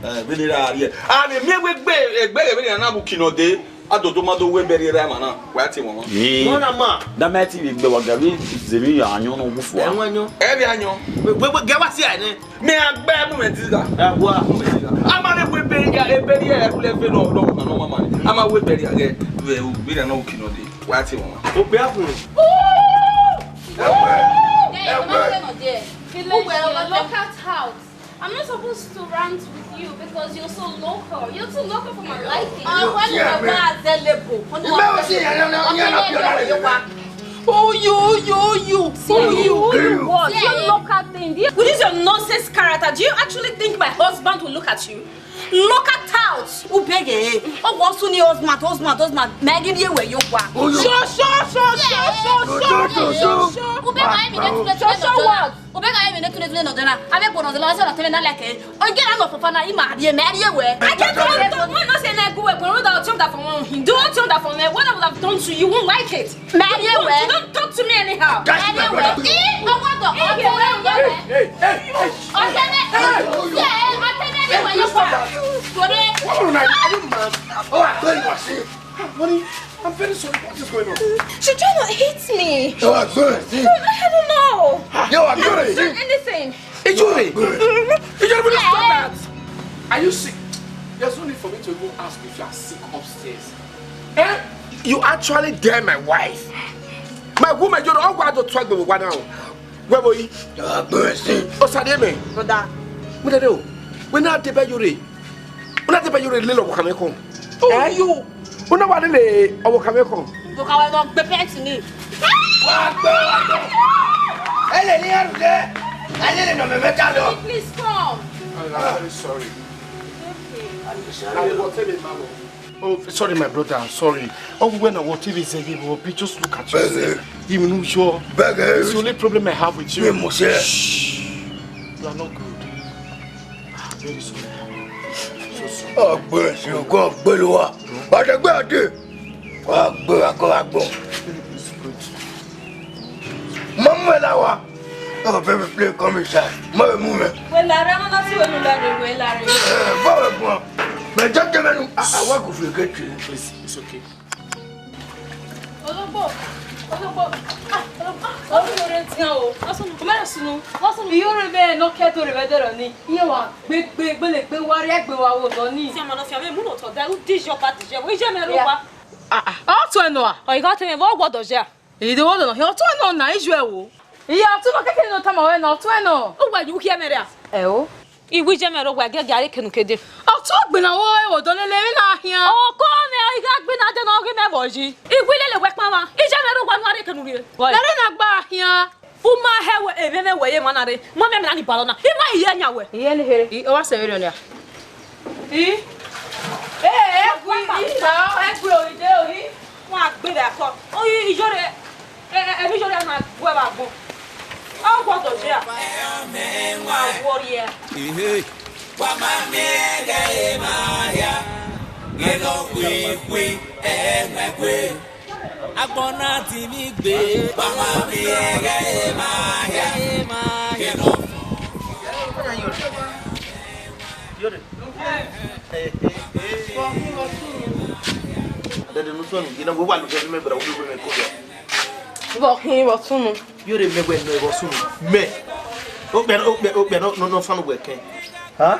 Eh, vbene ra vbiẹ. A vbe miẹn wẹ egbe, egbe vbene a na vbe uki nọ dee, Adodo ma do wẹ bẹrriẹ ra emwa na, wa tie wọn. Ni. Wọn na ma. Da mẹ ti vbe gbe wa ga vbe zẹ emwi ya ayọn nọ wu fua. Ẹ wọn ayọn. Ẹ vbe ayọn. Wẹ, wẹ, wẹ, gẹ wa si a nẹ. Mẹ a gbe mu mẹ ti gha. Ẹ wa. Mu mẹ ti gha. A ma rre wẹ bẹrriẹ, e bẹrriẹ ẹ rulẹ fe nọ, nọ, nọ, nọ, ma ma. A ma wẹ bẹrriẹ gẹ, vbe, vbe ra nọ uki nọ dee, wa tie wọn. Okpia kun. Ẹwẹ, ẹwẹ. Who were you? Look at out. I'm not supposed to rant with you because you're so local. You're too local for my liking. Ah, when you were available. Who you, who you, who you? See, who you, who you what? Your local thing. Do you, with this your nonsense character, do you actually think my husband will look at you? Look at out! Ubege, oh, what's on your husband, husband, husband? Maggie, you were your one. Sure, sure, sure, sure, sure, sure, sure, sure. Ubega, I mean, sure, sure what? Ubega, I mean, Nọ dana, avbe ẹguẹ nọ dana, ọsẹ nọ tẹmwẹ na like. Ogie na nọ fọfọ na, ima rhie, mẹ rhie wẹ. I can't tell you, don't, why not say na ẹguẹ, ẹguẹ, without tell that for one. Do not tell that for me. What I would have done to you, you won't like it. Mẹ rhie wẹ. You don't talk to me anyhow. Mẹ rhie wẹ. Ih, ọwọ dọ, ọtẹmwẹ, ọtẹmwẹ. Ọtẹmwẹ, yeah, ọtẹmwẹ ni wẹ yo fa. Today. What on earth? Are you mad? Oh, I thought you were sick. Honey, I'm very sorry. What is going on? She trying to hit me. Oh, I thought you were sick. I don't know. Yo, I thought you were sick. Anything. Ijore! Ijore, will you stop that? Are you sick? There's no need for me to even ask if you are sick upstairs. Eh? You actually dare my wife? My woman, you know, I want to talk with one now. Where were you? Osademe. Brother. What are you? When I did by your, when I did by your little come. Oh, you. Una wa lele ọvbokhan mwẹ khan. Ọvbokhan mwẹ nọ gbe pẹnti ni. Wa gbe, wa gbe. Ẹ lele iran rhunmwuda. Ẹ lele ne ọ mẹmẹ ta lọ. Please come. I'm very sorry. It's okay. Are you sorry? Oh, sorry, my brother. I'm sorry. Oh, when I want to be saying, but just look at yourself. Even you sure. It's the only problem I have with you. Shh. You are not good. Very sorry. So sorry. Ọgbẹ ẹsìn ọgọ ọgbẹ ló wà. Ọdẹgbẹ ọdẹ. Ọgbẹ akọ agbọn. Mọ mú ẹ la wa. Oh, baby, please come inside. Mọ ẹ mú mi. Wẹ la rẹ, ọmọ náà sì wẹ nu la rẹ, wẹ la rẹ. Ẹ bọ wẹ gbọn. Mẹ jẹ jẹ mẹnu. Àwa kò fi gẹ̀ẹ́tì. Please, it's okay. Ologbo, ologbo, ah, ologbo, ah, ologbo rẹ tian o. Ọsunu, ọmọ rẹ sunu, ọsunu. Iyo rẹ bẹ nọ kẹ to rẹ bẹ dẹrọ ni. Iye wa gbegbe, gbele gbe wa rẹ gbe wa wo dọ ni. Ti ama nọ fi ame mu no tọ da, u di jọ ba di jẹ, wo ije mẹ ro wa. Ah, ah. Ọ tuẹ nọ a? Ọ igha tẹ mẹ vọ wọ dọ jẹ a? Ìdè wọ dọ nọ, ọ tuẹ nọ na iju ẹ wo. Iye ọ tuẹ nọ kẹkẹ nọ tama wẹ nọ, ọ tuẹ nọ. U wa yu khiẹ mẹ rẹ a? Ẹ o. Iwu ije mẹ ro wa gẹgẹ a re kenu kede. Ọ tuẹ gbe na wo ẹ wo dọ lele emwi na khian. Ọkọ mẹ, ọ igha gbe na de nọ ghi mẹ vọ yi. Iwu lele wẹ kpama, mẹ. Ije mẹ ro wa nu a re kenu rrie. Lẹrẹ na gba khian. U ma hẹ wẹ, emwẹ mwẹ wẹ ye emwa na rre, ma mẹ emwi na ni balọ na, I ma ye yan wẹ. Iye ni here. I, ọ wa sẹ vberriọ nia. I? Ẹ, ẹ gui, I na, ẹ gui o, ide o, I. Wa gbe vbe akọ. O, I, Iyore, ẹ, ẹ, emwi Iyore na gu ẹ vbe agbọn. Ọ guọdọ ye a. Wa worriẹ. Ehe. Wa ma miẹn ẹghẹ emwa hia, ghẹ nọ khuikhui ẹmwẹ gbe. Agbọn na dinmwi gbe. Wa ma miẹn ẹghẹ emwa hia, ghẹ nọ. Dede ne u suẹn unu, gie ne wẹ wa lele mẹ, brother, u lele mẹ ko ya. Vbe ọ khin vbe ọ sunu? Iyore, mẹ wẹ nọ vbe ọ sunu. Mẹ. Okpia, okpia, okpia nọ, nọ, nọ fan wẹ kẹn. Ha?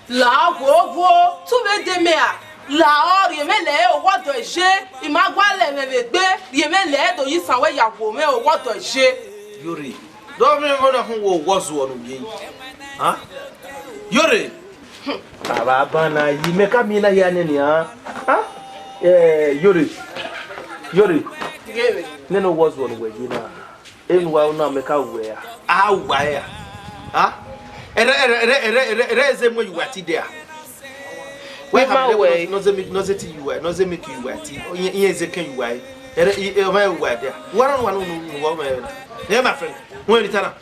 La wo wo, tu vbe de mẹ a. La ọ rhie mwẹ lẹ, owọdọ je, I ma gualọ ẹmwẹ vbe egbe, rhie mwẹ lẹ do yi isan wẹ ya wo mwẹ, owọdọ je. Iyore, dọ mwẹ vbe na hun wo wọ zuọ nu ye. Ha? Iyore. Baba bana yi mẹ ka miẹn na hia nẹ nian. Ha? Eh, Iyore. Iyore. Ghe mwẹ. Nene owọ zuọ nu wẹ ye na. Enu wa na mẹ ka wẹ a. A wa ya. Ha? Ẹrẹ, ẹrẹ, ẹrẹ, ẹrẹ, ẹrẹ, ẹrẹ eze mu yuwa ti de a. Wẹ ma wẹ. No ze mi, no ze ti yuwa, no ze mi ki yuwa ti. Iye, iye eze kẹn yuwa. Ẹrẹ, i, e, ọmọ yuwa de a. Wa na wa nu, nu, nu, wa mẹ. Yeah, my friend. Wẹ ri ta na.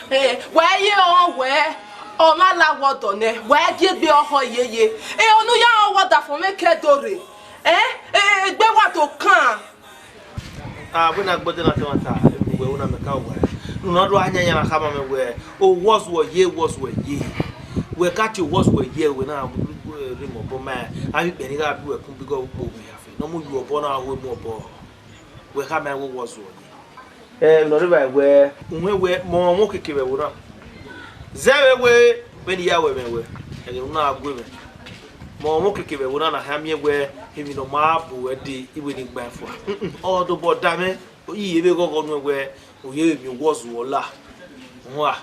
Eh, wẹ ye ọ wẹ, ọ ma la wọdọ nẹ, wẹ gie egbe ọhọ yeye. E, ọnu ya ọ wọdafọn mwẹ kẹ do rre. Eh, eh, egbe wa do kan. Ah, wẹ na gbọdọ na tẹmwata, wẹ wẹ na mẹ ka wẹ. Nu na do a yan yan na khama mẹ wẹ, owọ zuọ ye, owọ zuọ ye. Wẹ ka tie owọ zuọ ye, wẹ na re mẹ obọ ma, a vbe ikpẹn ni gha bu ẹkun bi gọ ukpo mẹ ya fe. Ne ọ mu yu obọ na ho mu obọ. Wẹ khama wẹ owọ zuọ ye. Eh, nọ rre evba wẹ, uwẹ wẹ, mẹ ọ mwẹ okiekie vbe ẹvbo na. Zẹ vbe wẹ, vbene I ya wẹ mwẹ wẹ, ẹghẹ ne u na gu mwẹ. Mẹ ọ mwẹ okiekie vbe ẹvbo na, na hia miẹn wẹ, emwi ne ọ ma bu wẹ dee, I wẹ ne I gba ẹn fua. Mm-mm, ọ dobọ da mwẹ, I ye vbe ghọghọ nuẹn wẹ, u ye vbe miẹn owọ zuọ la. Hua.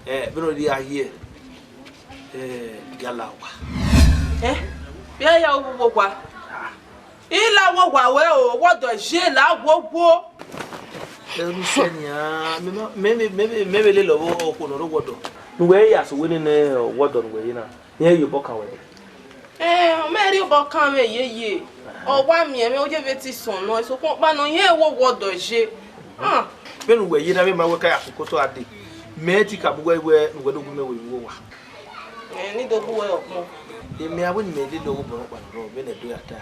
Eh, vbene ọ rhie a hiẹ, eh, I gha la owa. Eh? Vbe a ya wu vbe owa? I la wọ owa wẹ o, wọdọ je la wọ wo. Ẹru sẹ nian, mẹ ma, mẹ, mẹ, mẹ, mẹ vbe lele ọvbokhan ne ọ rre owọdọ. Ne uwẹ ya sẹ owẹ nene owọdọ ne uwẹ ye na, irẹn ye obọ kan wẹ dee. Eh, ọ ma rhie obọ kan mwẹ yeye. Ọ wa miẹn mwẹ, ọ ye vbe te sọn nọ, sokpan ọkpa nọ, irẹn wo owọdọ je. Ah. Vbene uwẹ ye na, vbe ma wẹ ka ya sẹ okoto a dee, mẹ te ka bu wẹ wẹ ne uwẹ do gu mẹ wẹ vbe owa. Ẹ, ne I do gu wẹ ọkpọn. Emwi a wẹ ne imẹ lele ọghe obọ nọkpa nọ rrọọ, vbene Ẹdo ya ta,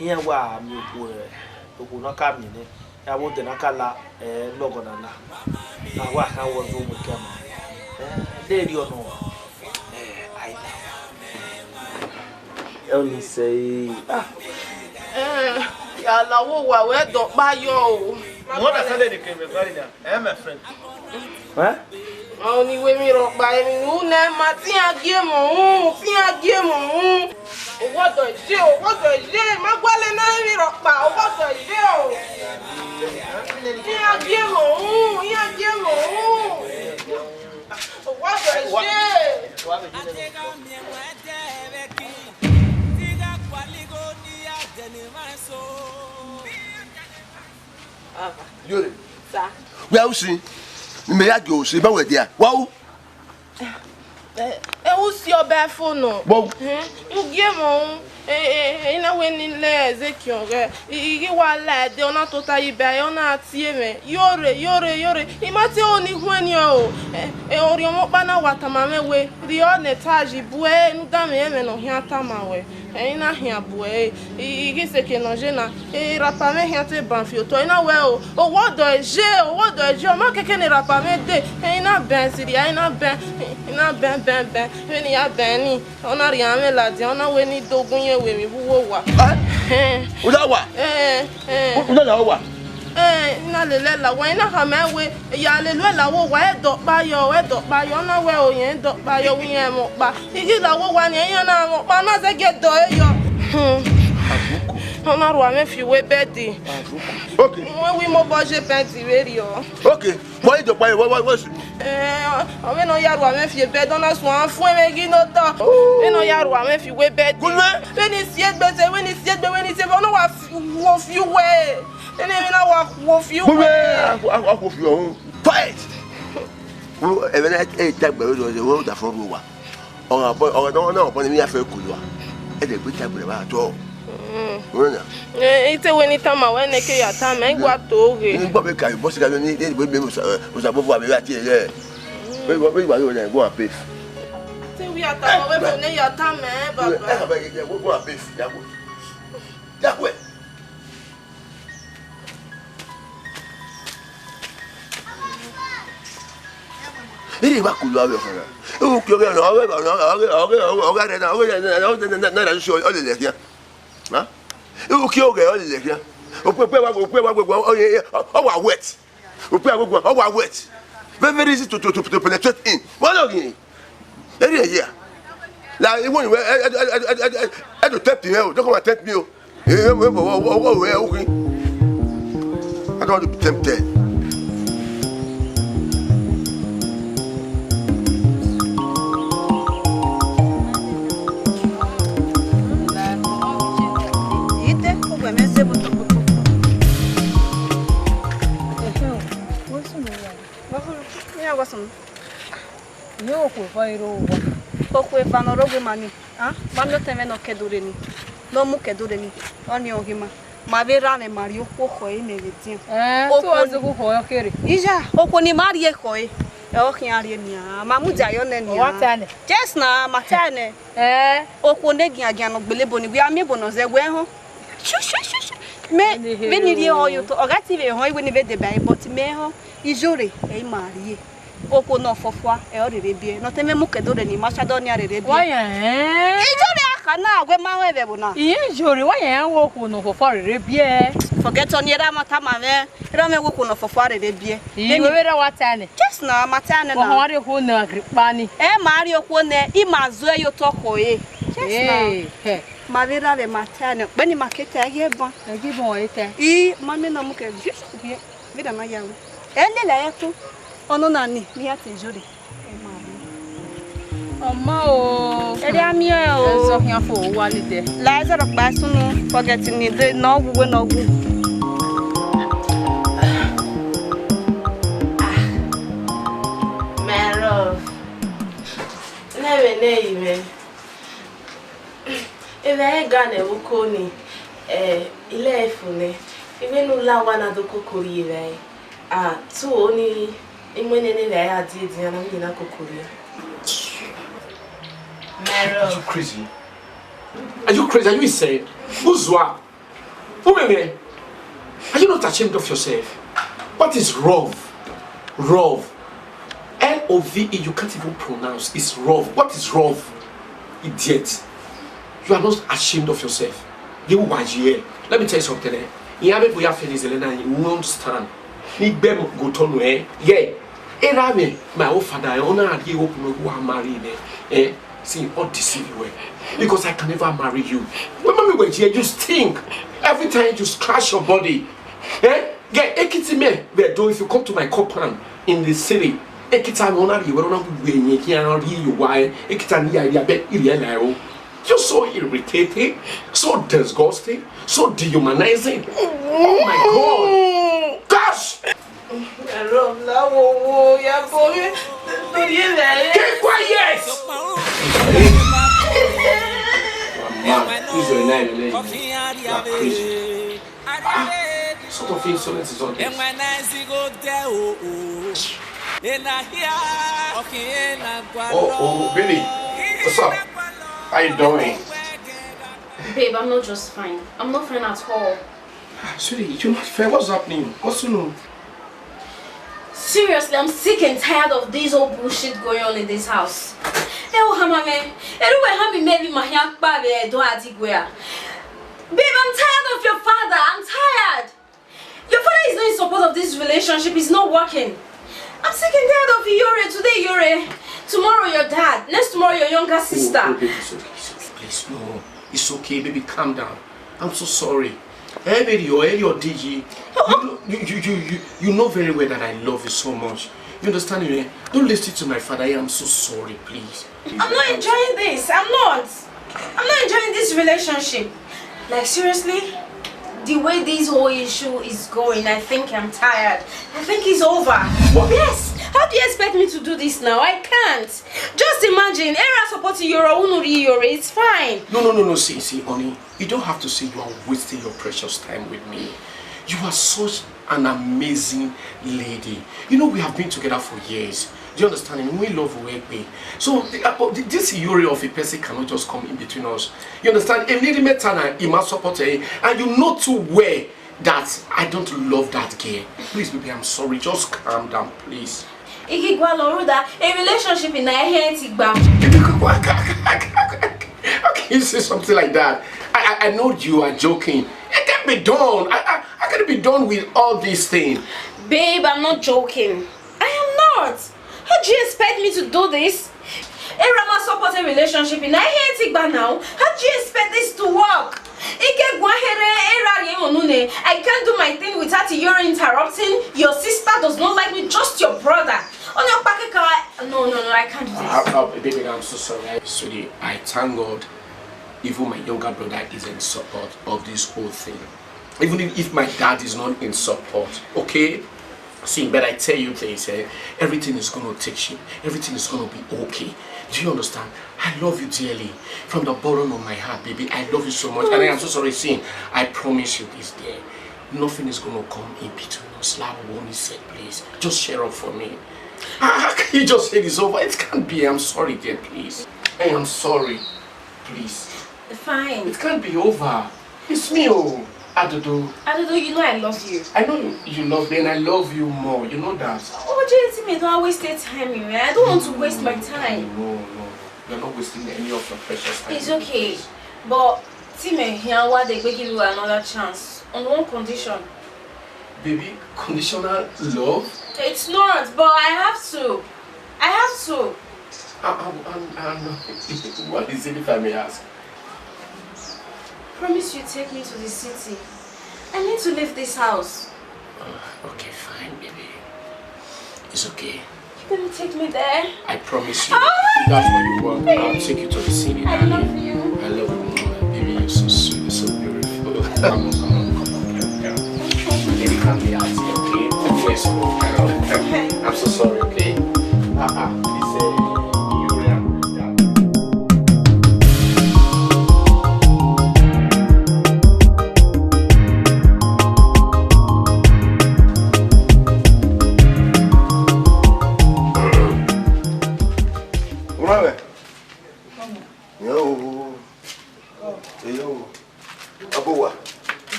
iran wa miẹn okhuo, okhuo ne ọ ka miẹn nẹ, avbe odẹ ne a ka la, ẹ, lọghọ na la, na wa kha wọ zẹ owa ke ma. Ẹ, de erriọ nọ, ẹ, a i la. Ẹ, ọni sẹ, ah. Ẹ, ya la wo wa wẹ dọkpa yọ o. Mo understand the game very now. Eh, my friend. Ẹ? Ọni wẹ emwi rhọkpa, emwi ne u nẹ ma, te iran gie mwẹ uhunmwu, te iran gie mwẹ uhunmwu. Owa ọdọ je, owa ọdọ je, ma gualọ ne emwi rhọkpa, owa ọdọ je o. Iran gie mwẹ uhunmwu, iran gie mwẹ uhunmwu. Owa ọdọ je. Yore. Sa. Wẹ a ru sin? Mẹ ya gie ru sin, ma wẹ dia. Wa ru. Ẹ, ẹ, u si ọba fo nọ. Bọ. Ẹ, u gie mwẹ uhunmwu. Ẹ, ẹ, ẹ, I na wẹ ne I la Ezekiel ọghẹ. I, I ghi wa la ẹdẹ, ọ na tota ye iba ẹre, ọ na tie mwẹ. Yore, yore, yore. I ma tie ru ne I khuẹnniẹn o. Ẹ, ẹ, orhiọnmwọkpa na wa tama mwẹ wẹ, rhie ọnẹ ta yi bu ẹre, ne u danmwehọ ẹmwẹ ne ọ khian tama ruẹ. Ẹ, I na khian bu ẹre. I, I ghi sẹ eke ne ọ ye na. Erhapa mwẹ khian te ban fi otọ, I na wẹ o, owa ọdọ je, owa ọdọ je, ọ ma keke ne erhapa mwẹ dee, ẹ, I na bẹn sirria, I na bẹn, I na bẹn, bẹn, bẹn, vbene I ya bẹn ni, ọ na rhie mwẹ ladian, ọ na wẹ ne I do gu yẹn wẹ emwi vbe uwu owa. Ẹ? U na wa? Ẹ, ẹ. U na la owa? Ẹ, I na lele la owa, I na khama ẹn wẹ, ya lele la owa, ẹ dọkpa yọ, ẹ dọkpa yọ, ọ na wẹ o, irẹn dọkpa yọ, wẹ irẹn mwẹ ọkpa. I ghi la owa ni, iran na mwẹ ọkpa, ọ na zẹgiẹ dọe yọ. Hmm. Agboko. Ọ na rhua mwẹ fi uwu bed. Agboko. Okay. Wẹ wẹ I mobọ ye bed vberriọ. Okay. Why you buy, what, what, what? Eh, ọ vbe ne ọ ya rhua mwẹ fi bed, ọ na suẹn fuẹn mwẹ ghi ne otọ. Vbe ne ọ ya rhua mwẹ fi uwu bed. Good man. Vbene I si egbe te, vbene I si egbe, vbene I si egbe, ọ na wa fi, wo fi uwu. Vbene emwi na wa wo fi uwu. Good man. A, a, a wo fi ọhun. Fight. Wo, ẹmwẹ na, e dagbe ro, wo da fọ ru owa. Ọghe abọ, ọghe ne ọ na obọ ne emwi ya fẹ kulu a. Ẹdẹ gbe ta gbe vbe atọ. Mm. Wẹ na. Eh, I te wẹ ne I tama wẹ nẹ ke ya tama, I gua to ghe. Ni gbọ be ka bọ si ka ni, ni be be osa, osa bo fu ave ra tie rẹ. Be, be, be, be, go and bathe. Te wẹ ya tama wẹ fo ne ya tama, eh, baba. Eh, baba, go and bathe. Ya go. Ya go. Iri wa kulu ave ọkhan na. U ki ọghe na, ọghe, ọghe, ọghe, ọghe, ọghe rẹ na, ọghe rẹ na, ọghe na, na, na, na, na, na, ọ lele khian. Ha? U ki ọghe ọ lele khian. Okpia, okpia wa, okpia wa, ọ, ọ, ọ wa wet. Okpia wa, ọ wa wet. Very, very easy to, to, to, to penetrate in. Wọ́n lọ yìn. Eri ẹyẹ a. La, iwọ ni wẹ, ẹ, ẹ, to tempt me o, don't come and tempt me o. Eh, wẹ, wẹ, wẹ, wẹ, wẹ, wẹ, okay. I don't want to be tempted. Ite, ugbẹn mẹ zẹ vbe otọ kpokpo. Ẹhẹn, wẹ sunu ya. Wa họn, iran wa sunu. Iye okhuo eva i rre owa. Okhuo eva ne ọ rre owa ima ni, a, ma miẹn otẹn mwẹ ne ọ kẹ do rre ni, ne ọ mu kẹ do rre ni, ọnii ọ ghi ma. Ma vbe rra mwẹ, ma rhie okhuo khọe ne ẹghẹ edian. Ẹn, okhuo te uwa ni zẹ okhuo khọe ọ kherhe? Iya, okhuo ne ima rhie khọe, ẹ, ọ khian rhie nian, ma mudia yọ nẹ nian. Ọ wa ta nẹ? Yes na, ma ta nẹ. Ẹn. Okhuo ne giangian ne ọ gbele ebo ni, wẹ a miẹn ebo ne ọ zẹ wẹ họn. Mẹ, vbene I rhie họn ye otọ, ọ gha te vbe họn, I wẹ ne I vbe deba ẹre, but mẹ họn, Iyore, ẹ i ma rhie. Okhuo ne ọ fọfua, ẹ ọ rherhe biẹ. Ne ọ te mwẹ mu kẹ do rre ni, ma cha dọ nian rherhe biẹ. Wa ya ẹn? Iyore a kha na, wẹ ma rẹn vbe ẹvbo na. Iye Iyore, wa ya ẹn wẹ okhuo ne ọ fọfua rherhe biẹ. Forget ọni, erha ma tama mwẹ, erha mwẹ wẹ okhuo ne ọ fọfua rherhe biẹ. Iye, vbene wẹ vbe erha wa ta nẹ? Yes na, ma ta nẹ na. Wa họn wa rhie okhuo nẹ gha rhie kpa ni. Ẹ ma rhie okhuo nẹ, I ma zẹ ye otọ khọe. Yes na. Ee, hẹ. Ma vbe rra vbe ma ta nẹ, kpẹni ma ke ta ẹghe ban. Ẹghe ban wa ta. I ma miẹn ne ọ mu kẹ. Vbe da na ya ru? Ẹ lele ẹre ẹkun. Ọnọna ni, ne I ya te Iyore. Ọ ma o. Erriọ a miẹn o. Ẹzọ khian fo, wa ni dẹ. La ẹzọ rhọkpa sunu, forget ni de, ne ọ wu wẹ ne ọ wu. My love. Ne ẹmwẹ ne ẹ i mwẹ. Evbare ga nẹ vbe oko ni, eh, I lẹ ẹre fo nẹ, I wẹ ne u la owa na do koko rrie evbare. Ah, so oni imwene ne vbe a die edian na mi na koko rria. Are you crazy? Are you crazy? Are you insane? Uzua. Umeme, are you not ashamed of yourself? What is love? Love. L O V E, you can't even pronounce. It's love. What is love? Idiot. You are not ashamed of yourself. You are here. Let me tell you something, eh? You have a boy feelings, Elena, you won't stand. Ni gbe mo go turn, eh? Yeah. Erha mwẹ, my own father, eh? Ona a ye hope no go marry, eh? Eh? See, all deceive you, eh? Because I can never marry you. When mommy were here, you stink. Every time you scratch your body. Eh? Yeah, ekiti me, we do if you come to my compound in the city. Ekita me ona ri, we ona we ni ki an ri you why. Ekita ni ya ya be iri e la o. You're so irritating, so disgusting, so dehumanizing. Oh my God. Gosh! Ẹ̀rọ ńlá wo wo ya borí lórí ilẹ̀ ayé. Keep quiet! Mama, who's your name? You are crazy. Ah, sort of insolence is all this? Oh, oh, baby, what's up? How you doing? Babe, I'm not just fine. I'm not fine at all. Ah, sweetie, you're not fair. What's happening? What's going on? Seriously, I'm sick and tired of this whole bullshit going on in this house. Ẹ wo hama mẹ, ẹrú wẹ hama mẹ bi ma hia kpa vbe ẹdọ Adigwe a. Babe, I'm tired of your father. I'm tired. Your father is not in support of this relationship. It's not working. I'm sick and tired of Iyore. Today Iyore, tomorrow your dad, next tomorrow your younger sister. Oh, oh, baby, it's okay, it's okay. Please, no. It's okay, baby, calm down. I'm so sorry. Hey, baby, you're, hey, you're D G. You know, you, you, you, you, you know very well that I love you so much. You understand me? Don't listen to my father. I am so sorry, please. I'm not enjoying this. I'm not. I'm not enjoying this relationship. Like, seriously, the way this whole issue is going, I think I'm tired. I think it's over. What? Yes. How do you expect me to do this now? I can't. Just imagine, Era supporting Iyore, unu ri Iyore. It's fine. No, no, no, no. See, see, honey, you don't have to say you are wasting your precious time with me. You are such an amazing lady. You know, we have been together for years. Do you understand me? We love Uwegbe. So, the, uh, but th-, this Iyore of a person cannot just come in between us. You understand? Emiri meta na, he must support her. And you know too well that I don't love that girl. Please, baby, I'm sorry. Just calm down, please. Igigualo Ruda, a relationship in a head. How can you say something like that? I, I, I know you are joking. It can't be done. I, I, I can't be done with all this thing. Babe, I'm not joking. I am not. How do you expect me to do this? Era ma support a relationship in a head now. How do you expect this to work? Ike guahere era ye monune. I can't do my thing without your interrupting. Your sister does not like me, just your brother. On your pakeka. No, no, no, I can't do this. Uh, uh, baby, I'm so sorry. I, sweetie, I thank God. Even my younger brother is in support of this whole thing. Even if, if my dad is not in support, okay? See, but I tell you this, eh? Everything is gonna take shape. Everything is gonna be okay. Do you understand? I love you dearly. From the bottom of my heart, baby, I love you so much. And I am so sorry, see, I promise you this day. Nothing is gonna come in between us. Love, what he said, please. Just share up for me. How, how can you just say this over? It can't be. I'm sorry, dear, please. I am sorry. Please. Fine. It can't be over. It's me, oh, Adodo. Adodo, you know I love you. I know you, you love me, and I love you more. You know that. Oh, J T, me don't waste your time, man. I don't want to waste my time. No, no, no. You're not wasting any of your precious time. It's okay. But, see me here, what they give you another chance on one condition. Baby, conditional love? It's not, but I have to. I have to. And, and, and, and what is it, if I may ask? Promise you take me to the city. I need to leave this house. Uh, okay, fine, baby. It's okay. You're gonna take me there? I promise you. Ah! If that's what you want, I'll take you to the city, darling. I love you. I love you more. Baby, you're so sweet, you're so beautiful. Come on, come on, come on, come on, come on. Baby, calm me out here, okay? Let's go. Okay. I'm so sorry, okay? Ah, ah, please, uh, you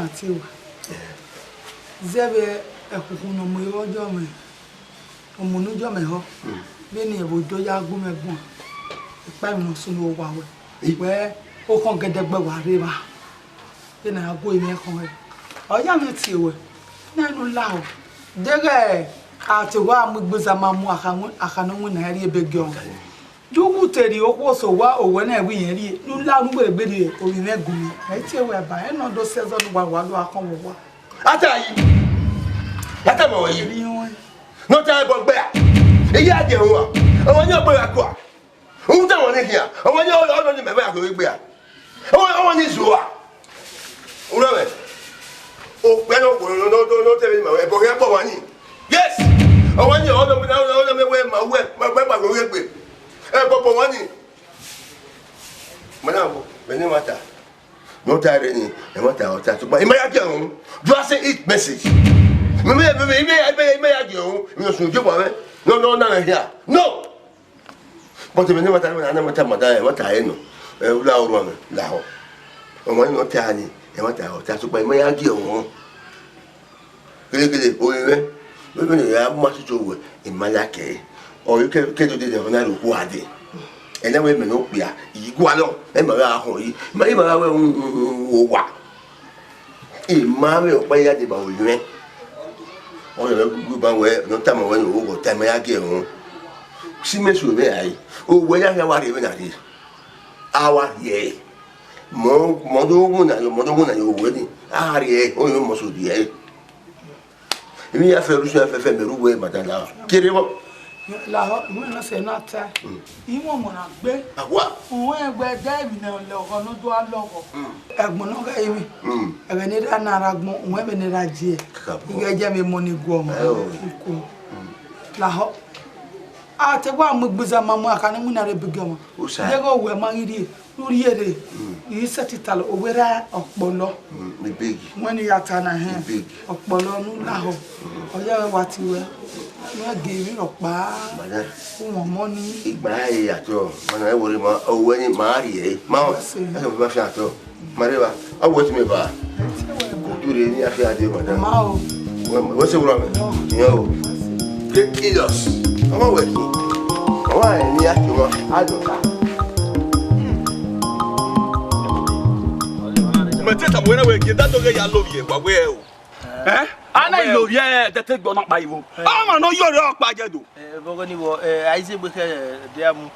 Te wa zẹ vbe ẹkhukhun ne ọ mu ọjọ mwẹ, ọ mu ne ujọ mwẹ họ, vbene ẹvbo do ya gu mwẹ guan, ekpa emwi ne ọ sunu owa wẹ, wẹ okhọn gẹdẹgbẹ wa rre evba, vbene a gu mwẹ khọn rẹ, ọ ya mwẹ tie wẹ, na nu lahọ, deghẹ a te wa mu igbuza ma mu akha ne ọ winna rrie ebe giọ. Ju wu te rhie okhuo so wa owẹ na wẹ irẹn rhie, ne u la unu gberegbe rhie ovbi mwẹ gu mwẹ. Ẹ i tie wẹ ba, ẹ nọ do sẹ ẹzọ ne uwa wa do akhọn vbe owa. Ata yi, ata ma wẹ yi. Erriọ ẹn. Ne ọ ta ẹbọ gbe a. Eyi a diẹ rua. Ọmọ ni ọgbe ra kua. Uhun ta wọn ni khian. Ọmọ ni ọlọ ni mẹ vẹ akhuẹ gbe a. Ọmọ, ọmọ ni zuwa. Unu mwẹ. Okpẹ ne ọ khuo ne ọ, ne ọ, ne ọ te vbe ma wẹ, ẹbọ khian kpọ wa ni. Yes. Ọmọ ni ọlọ mi, ọlọ mi wẹ ma wẹ, ma wẹ ma wẹ gbe. Ẹbọ kpọ wa ni. Mana wo, mẹ ne ma ta. Ne ọ ta rre ni, ẹ ma ta, ọ ta, sokpan, ẹ ma ya gie ọhun. Do I say it message? Mẹ, mẹ, mẹ, mẹ, mẹ, mẹ, mẹ ya gie ọhun. Mẹ, ọ sun je wa mẹ. No, no, na mẹ hia. No. But mẹ ne ma ta, mẹ ne ma ta, ma ta, ẹ ma ta, ẹ nọ. Ẹ, u la oruan mẹ, lahọ. Ọmọ ni ọ ta ni, ẹ ma ta, ọ ta, sokpan, ẹ ma ya gie ọhun. Gele gele, ovbi mwẹ, vbene ya ma tutu wẹ, I ma like ẹre. Ọ ke, ke do dede, ọ na rhie okhuo a dee. Ẹ na wẹ mẹ ne okpia, I gualọ, ẹ ma gha họn yi, ma, I ma gha wẹ, mm, mm, mm, owa. I ma vbe ọkpa ya deba ovbi mwẹ. Ọ rẹ gu ba wẹ, ne ọ tama wẹ, ne ọ ta, ma ya gie ẹre họn. Si mẹ su mwẹ rae, owẹ ya khian wa rhie vbe na rhie. A wa rhie ẹre. Mọ, mọ do wuna yo, mọ do wuna yo wẹ ni. A rhie ẹre, ọ yọ mọ so rhie ẹre. Emwi ya fẹ, orusu ya fẹfẹ, mẹ ru wẹ, madam, lahọ. Kere vbọ. Lahọ, uwẹ na sẹ na ta. Mm. Iwọnmwọ na gbe. Awa. Uwẹ wẹ da emwi ne ọ lọghọ, ne ọ do a lọghọ. Mm. Ẹgbọn ne ọ gha emwi. Mm. Ẹghẹ ne erha na rre agbọn, uwẹ vbe ne erha die. Kakabọ. Ighẹ jẹ vbe emọ ni guọmọ. Ẹ o. Iko. Mm. Lahọ. A te wa mu igbuza ma mu akha ne winna rre ebe giọmọ. Osa. Deghẹ owẹ ma ghi rhie. Urhiere, mm, I sẹtin talọ, owẹ ra ọkpọlọ. Mm, I beg. Wẹ ne I ya ta na hẹn, I beg. Ọkpọlọ ne u lahọ. Mm. Ọ ya wa tie wẹ, ne ẹ gie emwi rhọkpa. Madam. Uwọn mọ ni. Igba ẹre ya tọ, mana ẹ wọrẹ ma, owẹ ni ma rhie, ma, ẹ sẹ ma fi atọ. Ma rre ba, a wẹ ti mẹ ba. Otu rre ni a fi ade, madam. Ma o. Wẹ, wẹ sẹ wura mẹ. Ọ. Iyan o. Great chaos. Ọmọ wẹ ki. Ọmọ ẹ ni a ti wọn, a dọ ta. Mẹ te tama wẹ na wẹ gie da dọghe ya lovbiẹ wa wẹ o. Ẹ? A na i lovbiẹ ẹdẹtẹgbẹ ọna kpa ivo. Ọmọ ne ọ yọrẹ ọkpa jẹ do. Ẹ, vbọghọ ni vbọ, ẹ, Aizegbe khẹ, ẹ, dia mu.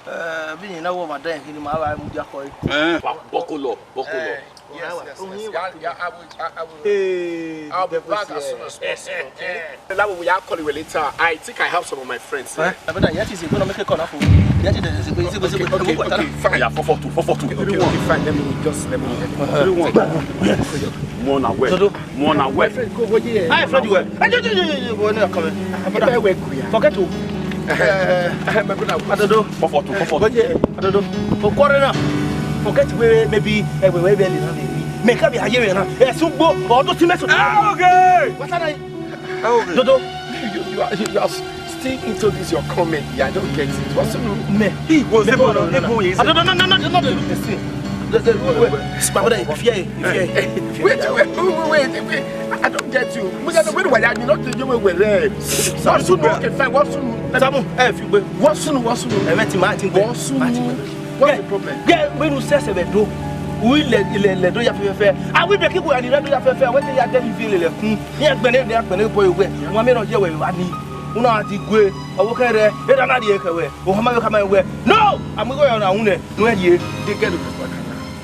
Ẹ, vbene na wọ ma dan khin ni ma vba mu dia khọe. Ẹ. Wa bọkọ lọ, bọkọ lọ. Yes, yes, yes. Yeah, yeah, I will, I, I will, Hey, I'll be back as soon as possible, okay? That way, I'll call you later. I think I have some of my friends here. Eh? My brother, yet is going to make a call now. Yet is going to make a call. Okay, okay, fine. Yeah, four four two, four four two. Okay, okay, fine. Let me just, let me, let me. Three one. Yes. More na well. Dodo. More na well. My friend, go, go, yeah. Hi, friend, you well? Hey, you, you, you, you, you, you, you, you, you, you, you, you, you, forget to. Eh, eh, my brother. Adodo. Four four two, four four two. Adodo. Okwọrẹ na. Forget where maybe, eh, where, where, where, mẹ ka bi aye mẹ na. Ẹ sugbo, ọdún tí mẹ sọ. Ah, okay. What's that? Ah, okay. Dodo. You, you, you are, you are still into this your comment. Yeah, I don't get it. What's the name? Mẹ. He was able to, able is. Adodo, no, no, no, no, no, no. Listen. The, the, wait, wait. Baba, if you, if you, if you, wait, wait, wait, wait, wait. I don't get you. Mo yà lọ wẹ́rẹ́ wàyà mi lọ́tọ̀ ẹjọ́ wẹ́wẹ́ rẹ̀. Wọ́n sunu, okay, fine, wọ́n sunu. Samu, ẹ fi gbé. Wọ́n sunu, wọ́n sunu. Ẹ mẹ́tì máa ti gbé. Wọ́n sunu. Máa ti gbé. What's the problem? Gẹ wẹ́nu sẹ́sẹ̀ bẹ̀ do. Wí ilẹ̀ ilẹ̀ ilẹ̀ do ya fẹ́fẹ́fẹ́. Àwọn ibẹ̀ kíkọ yà ni rẹ́ do ya fẹ́fẹ́. Wẹ́n tẹ ya dẹ́ mi fi ilẹ̀ kún. Ní ẹgbẹ́ ní ẹgbẹ́ ní ẹgbẹ́ ní bọ́ ìwé. Wọ́n mẹ́rin ọjọ́ ìwẹ̀ wá ní. Wọ́n náà ti gbé. Ọwọ́ kẹrẹ. Ẹ dáná di ẹkẹ wẹ̀. Òhun máa yọ ká máa wẹ̀. No! Àmúgbò yọ̀ ọ̀nà àwọn nẹ̀. Wọ́n ẹ̀ di e. They get the fuck out.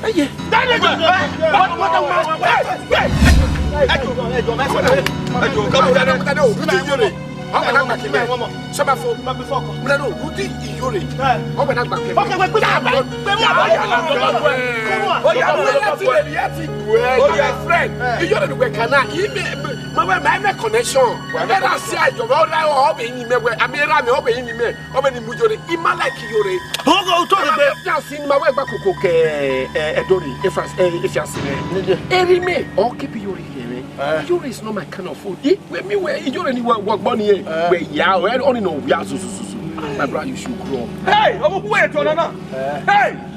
Ẹ yẹ. Daniel, what, what, what, what, what? Ẹ jọ̀ọ́, ẹ jọ̀ọ́, ẹ jọ̀ọ́, ẹ jọ̀ọ́, ká mú dáná. Tade o, Ruti yóò rè. Ọmọ náà gbà kí mẹ. Sọba fo. Múlẹ̀ náà, Ruti yóò rè. Ọmọ náà gbà kí mẹ. Okay, wait, wait, wait, wait, wait, wait, wait. Ó yá, ó yá, ti lè rí ẹ ti gbọ́ ẹ. Ó yá, friend. Yóò rè dùgbẹ́ kan náà. Yìí mi, mi, mi, mi, mi connection. Ẹ náà sí àjọba, ó rà ọ́, ọbẹ̀ yín mi wẹ̀. Àmì ẹ̀rọ mi, ọbẹ̀ yín mi mẹ́. Ọbẹ̀ ni mu yóò rè. Ìmọ̀ like yóò rè. Ó kò tó lè gbé. Ẹ fi àsìn ni ma wẹ́ gba kòkò kẹ, ẹ, ẹ, dórí, ẹ fi àsìn, ẹ, ẹ fi àsìn rẹ. Eri mẹ, ọ kẹ bi yóò rè yẹ rẹ. Eh. Yóò rè is not my kind of food. Ẹ, wẹ mi wẹ, yóò rè ni wọ, wọ gbọ́ ni yẹ. Eh. Wẹ ya, wẹ, ọ ni nọ wia zuzuzuzu. My brother, you should grow up. Hey, ọmọ kúwẹ̀ ètò ọ̀nà náà. Eh. Hey!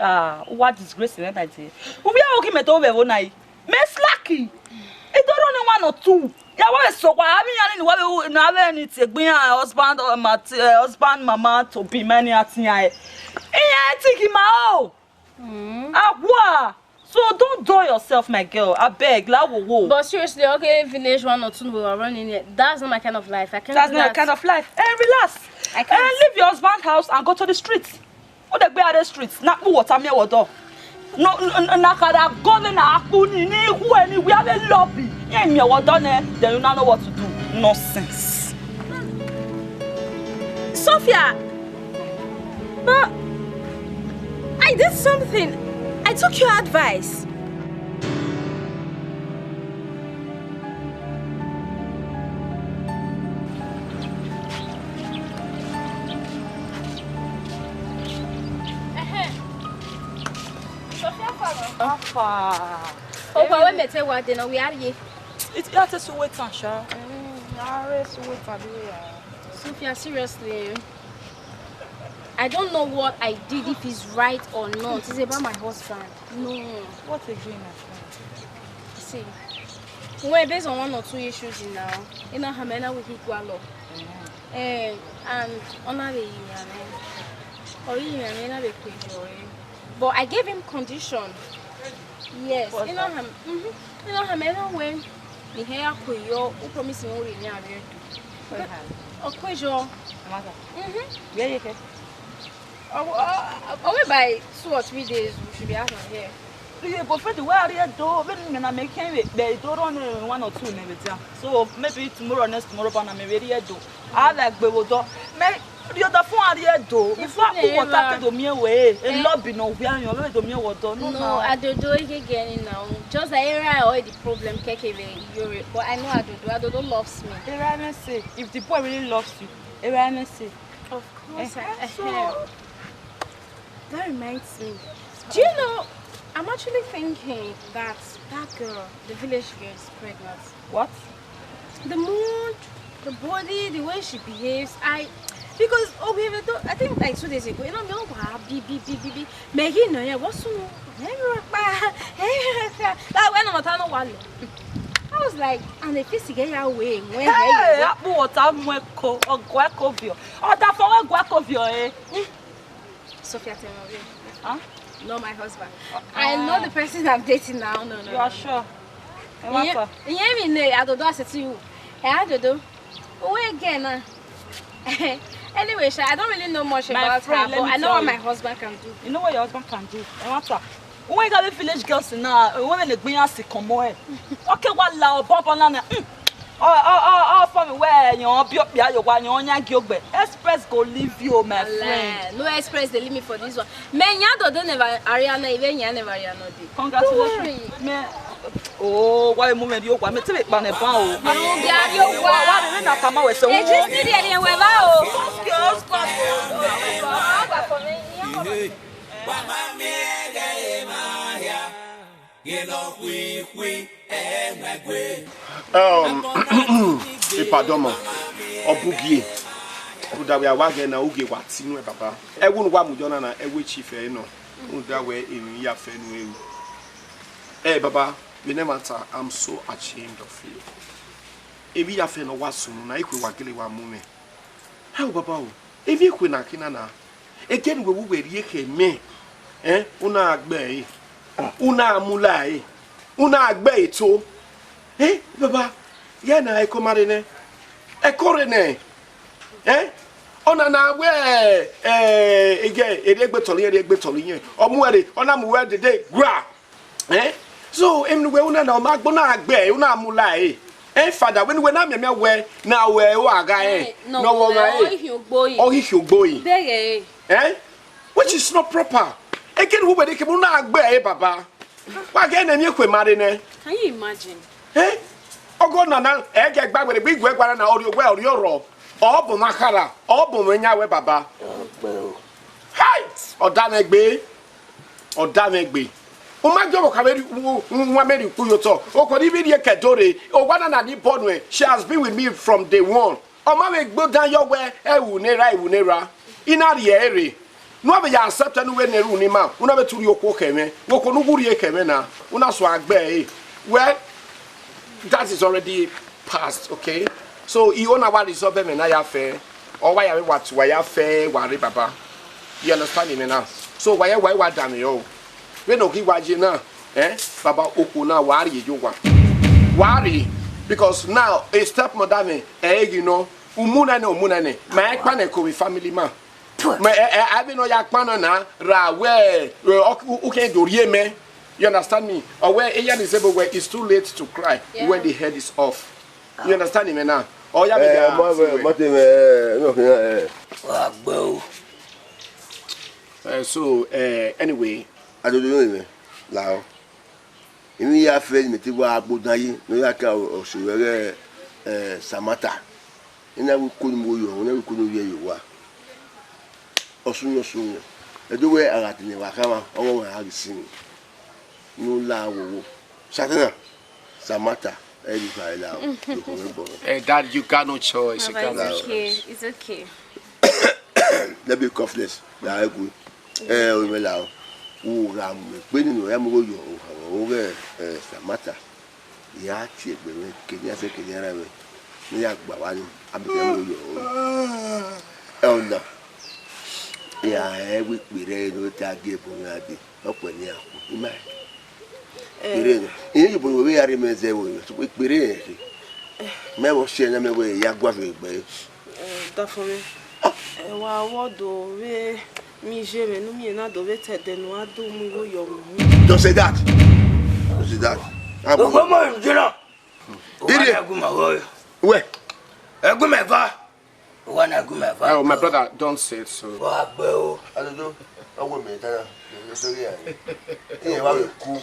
Ah, uwa disgrace mwẹ na die. Uwa ya ghi mẹ do vbe ẹvbo na yi. Mẹ slack. I do run one or two. Ya wa vbe so wa, avbe iran ni wa vbe, na vbe ni te egbe iran husband, uh, mat-, uh, husband, mama, to be many at iran. Iran think ma o. Mm. Awa. So don't dull yourself, my girl. Abeg, la wo wo. But seriously, okay, village one or two we are running here. That's not my kind of life. I can't That's do not your that. Kind of life. Eh, relax. I can't. Eh, leave your husband house and go to the street. Who dey gbe the street? Na kpu water mi water. No, n-, n-, na kada go me na akpu ni, ni who anywhere we lobby. Yeah, mi water ne. Then you don't know what to do. Nonsense. Sophia! But I did something. I took your advice. Ehe. Sophia, follow. How far? Oh, but when me tell what, then we are here. It, it has to wait, Sha. Mm, I always wait for the way. Sophia, seriously, eh? I don't know what I did, if it's right or not. It's about my husband. No. What again, my friend? See, well, based on one or two issues in now, you know, how many we hit one law. Eh, and honor the union, eh? Or union, eh, na be kwe joy. But I gave him condition. Yes, you know him. Mm-hmm. You know him, everyone when the hair kwe yo, who promise me only near do. Ọ kwe yo. Amaka. Mm-hmm. Where you get? Oh, oh, oh, by two or three days, we should be out of here. Iye boyfriend wẹ a rhie do, vbene imẹ na mẹ khian vbe kpẹ do run one or two nẹ vbe dia. So maybe tomorrow, next tomorrow, ba na mẹ vbe rhie do. A la egbe vbe odọ. Mẹ rhie odọ fun a rhie do. Before a kpu water ke do miẹn wẹ, e lobby nọ wia yan, vbe do miẹn wẹ odọ. No, no, no. Adodo, he get any now. Just that area all the problem keke vbe Iyore. But I know Adodo. Adodo loves me. Erha mwẹ sẹ, if the boy really loves you, erha mwẹ sẹ. Of course, I, so that reminds me. Do you know, I'm actually thinking that that girl, the village girl, is pregnant. What? The mood, the body, the way she behaves, I, because, oh, we were, I think, like, two days ago, you know, me, oh, wow, bi, bi, bi, bi, bi. Me, he, no, yeah, what's wrong? Hey, Papa. Hey, Papa. That when I'm not, I don't want. I was like, and the face again, yeah, way, when, hey, hey, akpu water mu ẹko, ọgọ ẹko viọ. Ọdafọn wẹ ẹgua ẹko viọ, eh. Sophia, tell me. Huh? No, my husband. Uh, I know the person I'm dating now. No, no, You are no, no. Sure? Ẹ má Yeah, tọ. Yeah, me, no, I don't do, I said to you. Eh, I don't do. Who again, uh? Anyway, Sha, I don't really know much My about friend, her, let but me I know tell what you. My husband can do. You know what your husband can do? Ẹ má tọ. Uwẹ gha vbe village girls na, uwẹ vbe ne egbe iran si kọmọ ẹ. Ọ ke wa la obọ obọ na nẹ. Mm. Ọ, ọ, ọ, ọ fọ mi wẹ yan bi okpia ye owa yan yan gie ogbẹ. Express go leave you, my friend. No express dey leave me for this one. Me yan Adodo never Ariana, even yan never Ariana dey. Congratulations. Don't worry. Me, oh, why moment you wa me tell me pan e ban o. Àwọn bí a yóò wá. Wa, wa, wa, na kama we so. Ẹ jí sí di ẹni ẹ̀wẹ̀ bá o. Girls, girls, girls. Ọgbà fún mi. Ìyẹn kọ́. Hey. Um, Ipadọmọ, ọ bu gie, rhunmwuda wẹ a wa ghẹ na, ugie wa ti nuẹn, baba. Ẹwu ne uwa mu yọ na na, ẹwu e chief ẹre nọ, rhunmwuda wẹ emwi ya fẹ nu eru. Ẹ, baba, vbe ne ẹmwata, I'm so ashamed of you. Emwi ya fẹ ne ọ wa sunu na, ekhue wa gele wa mu mwẹ. Hao, baba o, emwi ekhue na khin na na. Ẹghẹ ne uwẹ vbe uwẹ rhie khẹ mẹ, ẹn, u na gbe ẹre, u na mu la ẹre, u na gbe ẹre to. Ẹn, baba, ya na ẹko ma rre nẹ, ẹko rre nẹ, ẹn, ọna na wẹ, ẹ, ẹ, ẹghẹ, erriegbe tọlọ irẹn, erriegbe tọlọ irẹn, ọ mu ẹre, ọ na mu wẹ dede, gra. Eh? So, emwi ne uwẹ ru na na, ọ ma gbe, u na gbe ẹre, u na mu la ẹre. Eh, Father, vbene uwẹ na mianmian wẹ na wẹ ua gha rẹn, Eh, no, ne ọ vbe ọmwa ọ rẹn, ghi khian ogbo yi. Ọ ghi khian ogbo yi. Bẹghe. Eh? Which is not proper. Ẹghẹ ne uwẹ rhie khẹ mẹ, u na gbe ẹre, baba. Wa ghẹ ne emwi ekhue ma rre nẹ. Can you imagine? Eh? Ọgọ na na, ẹ gẹ gba wẹrẹ gbe iguẹ gua na na, ọ rhie owẹ, ọ rhie ọrrọ. Ọ bọ mwa khara, ọ bọ mwẹ yan wẹ, baba. Hai! Ọ da mwẹ gbe. Ọ da mwẹ gbe. U ma gie ọvbokhan vbe rri-, u, u, u, wa mẹ rhie ukpu ye otọ. Okhuo ni vbe rhie kẹ do rre, owa na na ni bọ nuẹn, she has been with me from day one. Ọ ma vbe gbe odan yọ wẹ, ẹwu ne erha, ẹwu ne erha. I na rhie ẹre rre. Ne u vbe ya accept ne u vbe ne erhunmwu ni ima, u na vbe te rhie okhuo khẹ mwẹ, okhuo ne u gu rhie khẹ mwẹ na, u na suẹn gbe ẹre. Well, that is already past, okay? So, I ho na wa resolve ẹmwẹ na ya fẹ, ọ wa ya vbe wa tu, wa ya fẹ, wa rre baba. You understand me now? So, wa ya, wa ya, wa danmwehọ. Vbene ọ ghi wa ye na, eh, baba, okhuo na, wa rhie ye owa. Wa rhie, because now, a stepmother mwẹ, ẹ i ghi nọ, umu na nẹ, umu na nẹ, ma i kpa nẹ ko vbe family man. Ma, ẹ, ẹ, avbe ne ọ ya kpa nọ na, ra wẹ, ẹ, ọ, u, u kẹ do rhie mẹ. You understand me? Ọ wẹ, eya ni zẹ ebo wẹ, it's too late to cry when the head is off. You understand me now? Ọ ya vbe Eh, ya ma, ma, ma, te mwẹ, eh, no, eh, eh. Wa gbe o. Eh, so, eh, anyway, Adodo no mwẹ, la o. Emwi ya fẹ ne imẹ te wa gbodan ye, ne ọ ya ka ọse ruẹ ghẹ, eh, Samata. I na wẹ uko ne u mu yọ, I na wẹ uko ne u ye ye owa. Ọsun yọ, ọsun yọ. Ẹdo wẹ a gha dẹ ne evba khama, ọmwa ọmwa a ghi sin. Ne u la wowo. Satana, Samata, ẹ i vbe vare la o, you can remember. Eh, Dad, you got no choice, you Baba, got no it's okay. choice. It's okay. Let me be confidence. Na egu. Eh, o me la o. U gha mu egbe ni nọ ya mu igho yọ, o gha ghe, eh, Samata. Ya tie egbe mwẹ, keni a sẹ keni a ra mwẹ. Ne ya gba wa ni, a be kẹ mu igho yọ. Eh, ọna. Ya, eh, wẹ ikpirẹ ne ọ ta gie ebo mwẹ a dee. Ọ kpẹ ne iran khu, ima rẹn. Eh. Ikpirẹ nọ. Irẹn gie ebo mwẹ vbe ya rre mẹ zẹ vbe, ikpirẹ rẹn rre. Mẹ vbe ọ si ẹre ne mẹ wẹ ya gua vbe egbe. Eh, Dafọnmwi. Eh, wa vbọ do vbe miẹn iye mwẹ ne u miẹn na do vbe ta ẹdẹ ne u ra do mu igho yọ vbe unu. Don't say that. Don't say that. Ogbe mọ ijina. Ire. Uwa na gu ma vbọ. Wẹ. Ẹ gu mẹ va. Uwa na gu mẹ va. Oh, my brother, don't say it so. Wa gbe o. Adodo, ọgwọ mẹ ta na. Sorry, ah. Iye wa ku.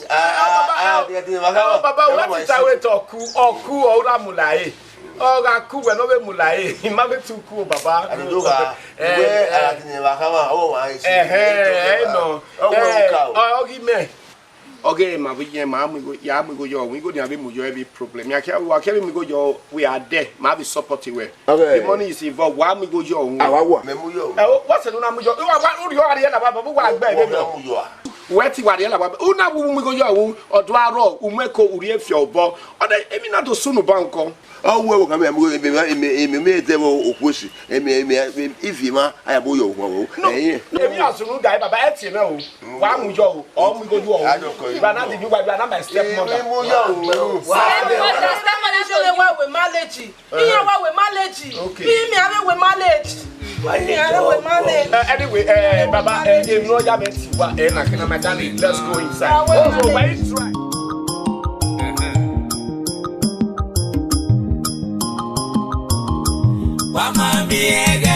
Ah, ah, ah, dia, dia, wa ka. Baba, wa ti ta we to ku, ọ ku, ọ ra mu la e. Ọ gha ku wẹ ne ọ vbe mu la e. I ma vbe tu ku o, baba. Adodo wa. Eh, Wẹ, eh. ah, dia, wa ka wa, ọ wa isi. Eh, eh, eh, no. Ọgwọ Eh, ka o. ọ, ọ ghi mẹ. Ọghe ma vbe yẹn, ma mu igho, ya mu igho yọ, igho ni a vbe mu yọ every problem. Ya kia, wa kia vbe mu igho yọ, we are there, ma vbe support wẹ. Okay. The money is involved, wa mu igho yọ. Àwa wà. Mẹ mu yọ. Ẹ o, wa sẹ ne u na mu yọ, wa, wa, u rhie ọghe la wa, wa gbe Wọ ebe mẹ mu yọ a. Wẹ ti wa rhie la wa, u na wu mu igho yọ, u, ọdọ arọ, u mu ẹko, u rhie fiọ obọ. Ọ de, emwi na do sunu ba nkọ. Ọ wẹ wọ ka mẹ, eme, eme, eme, eme, eme, eme, eme, eme, ivie ma, a ya mu yọ, wọ, wọ. No, Ẹyin. Emwi a sunu da, baba, ẹ tie mẹ o. Wa mu yọ o, ọ mu igho yọ o. Wa na di mi wa, wa na my stepmother. Emi mu yọ o. Stepmother, stepmother, so they wa we marriage. Iye wa we marriage. Okay. Imi ave we marriage. Imi ave we marriage. Uh, anyway, uh, Baba, uh, you know, ya beti wa, eh, na kina my darling. Let's go inside. Ah, well, So, why you try? Wa ma mi ẹghẹ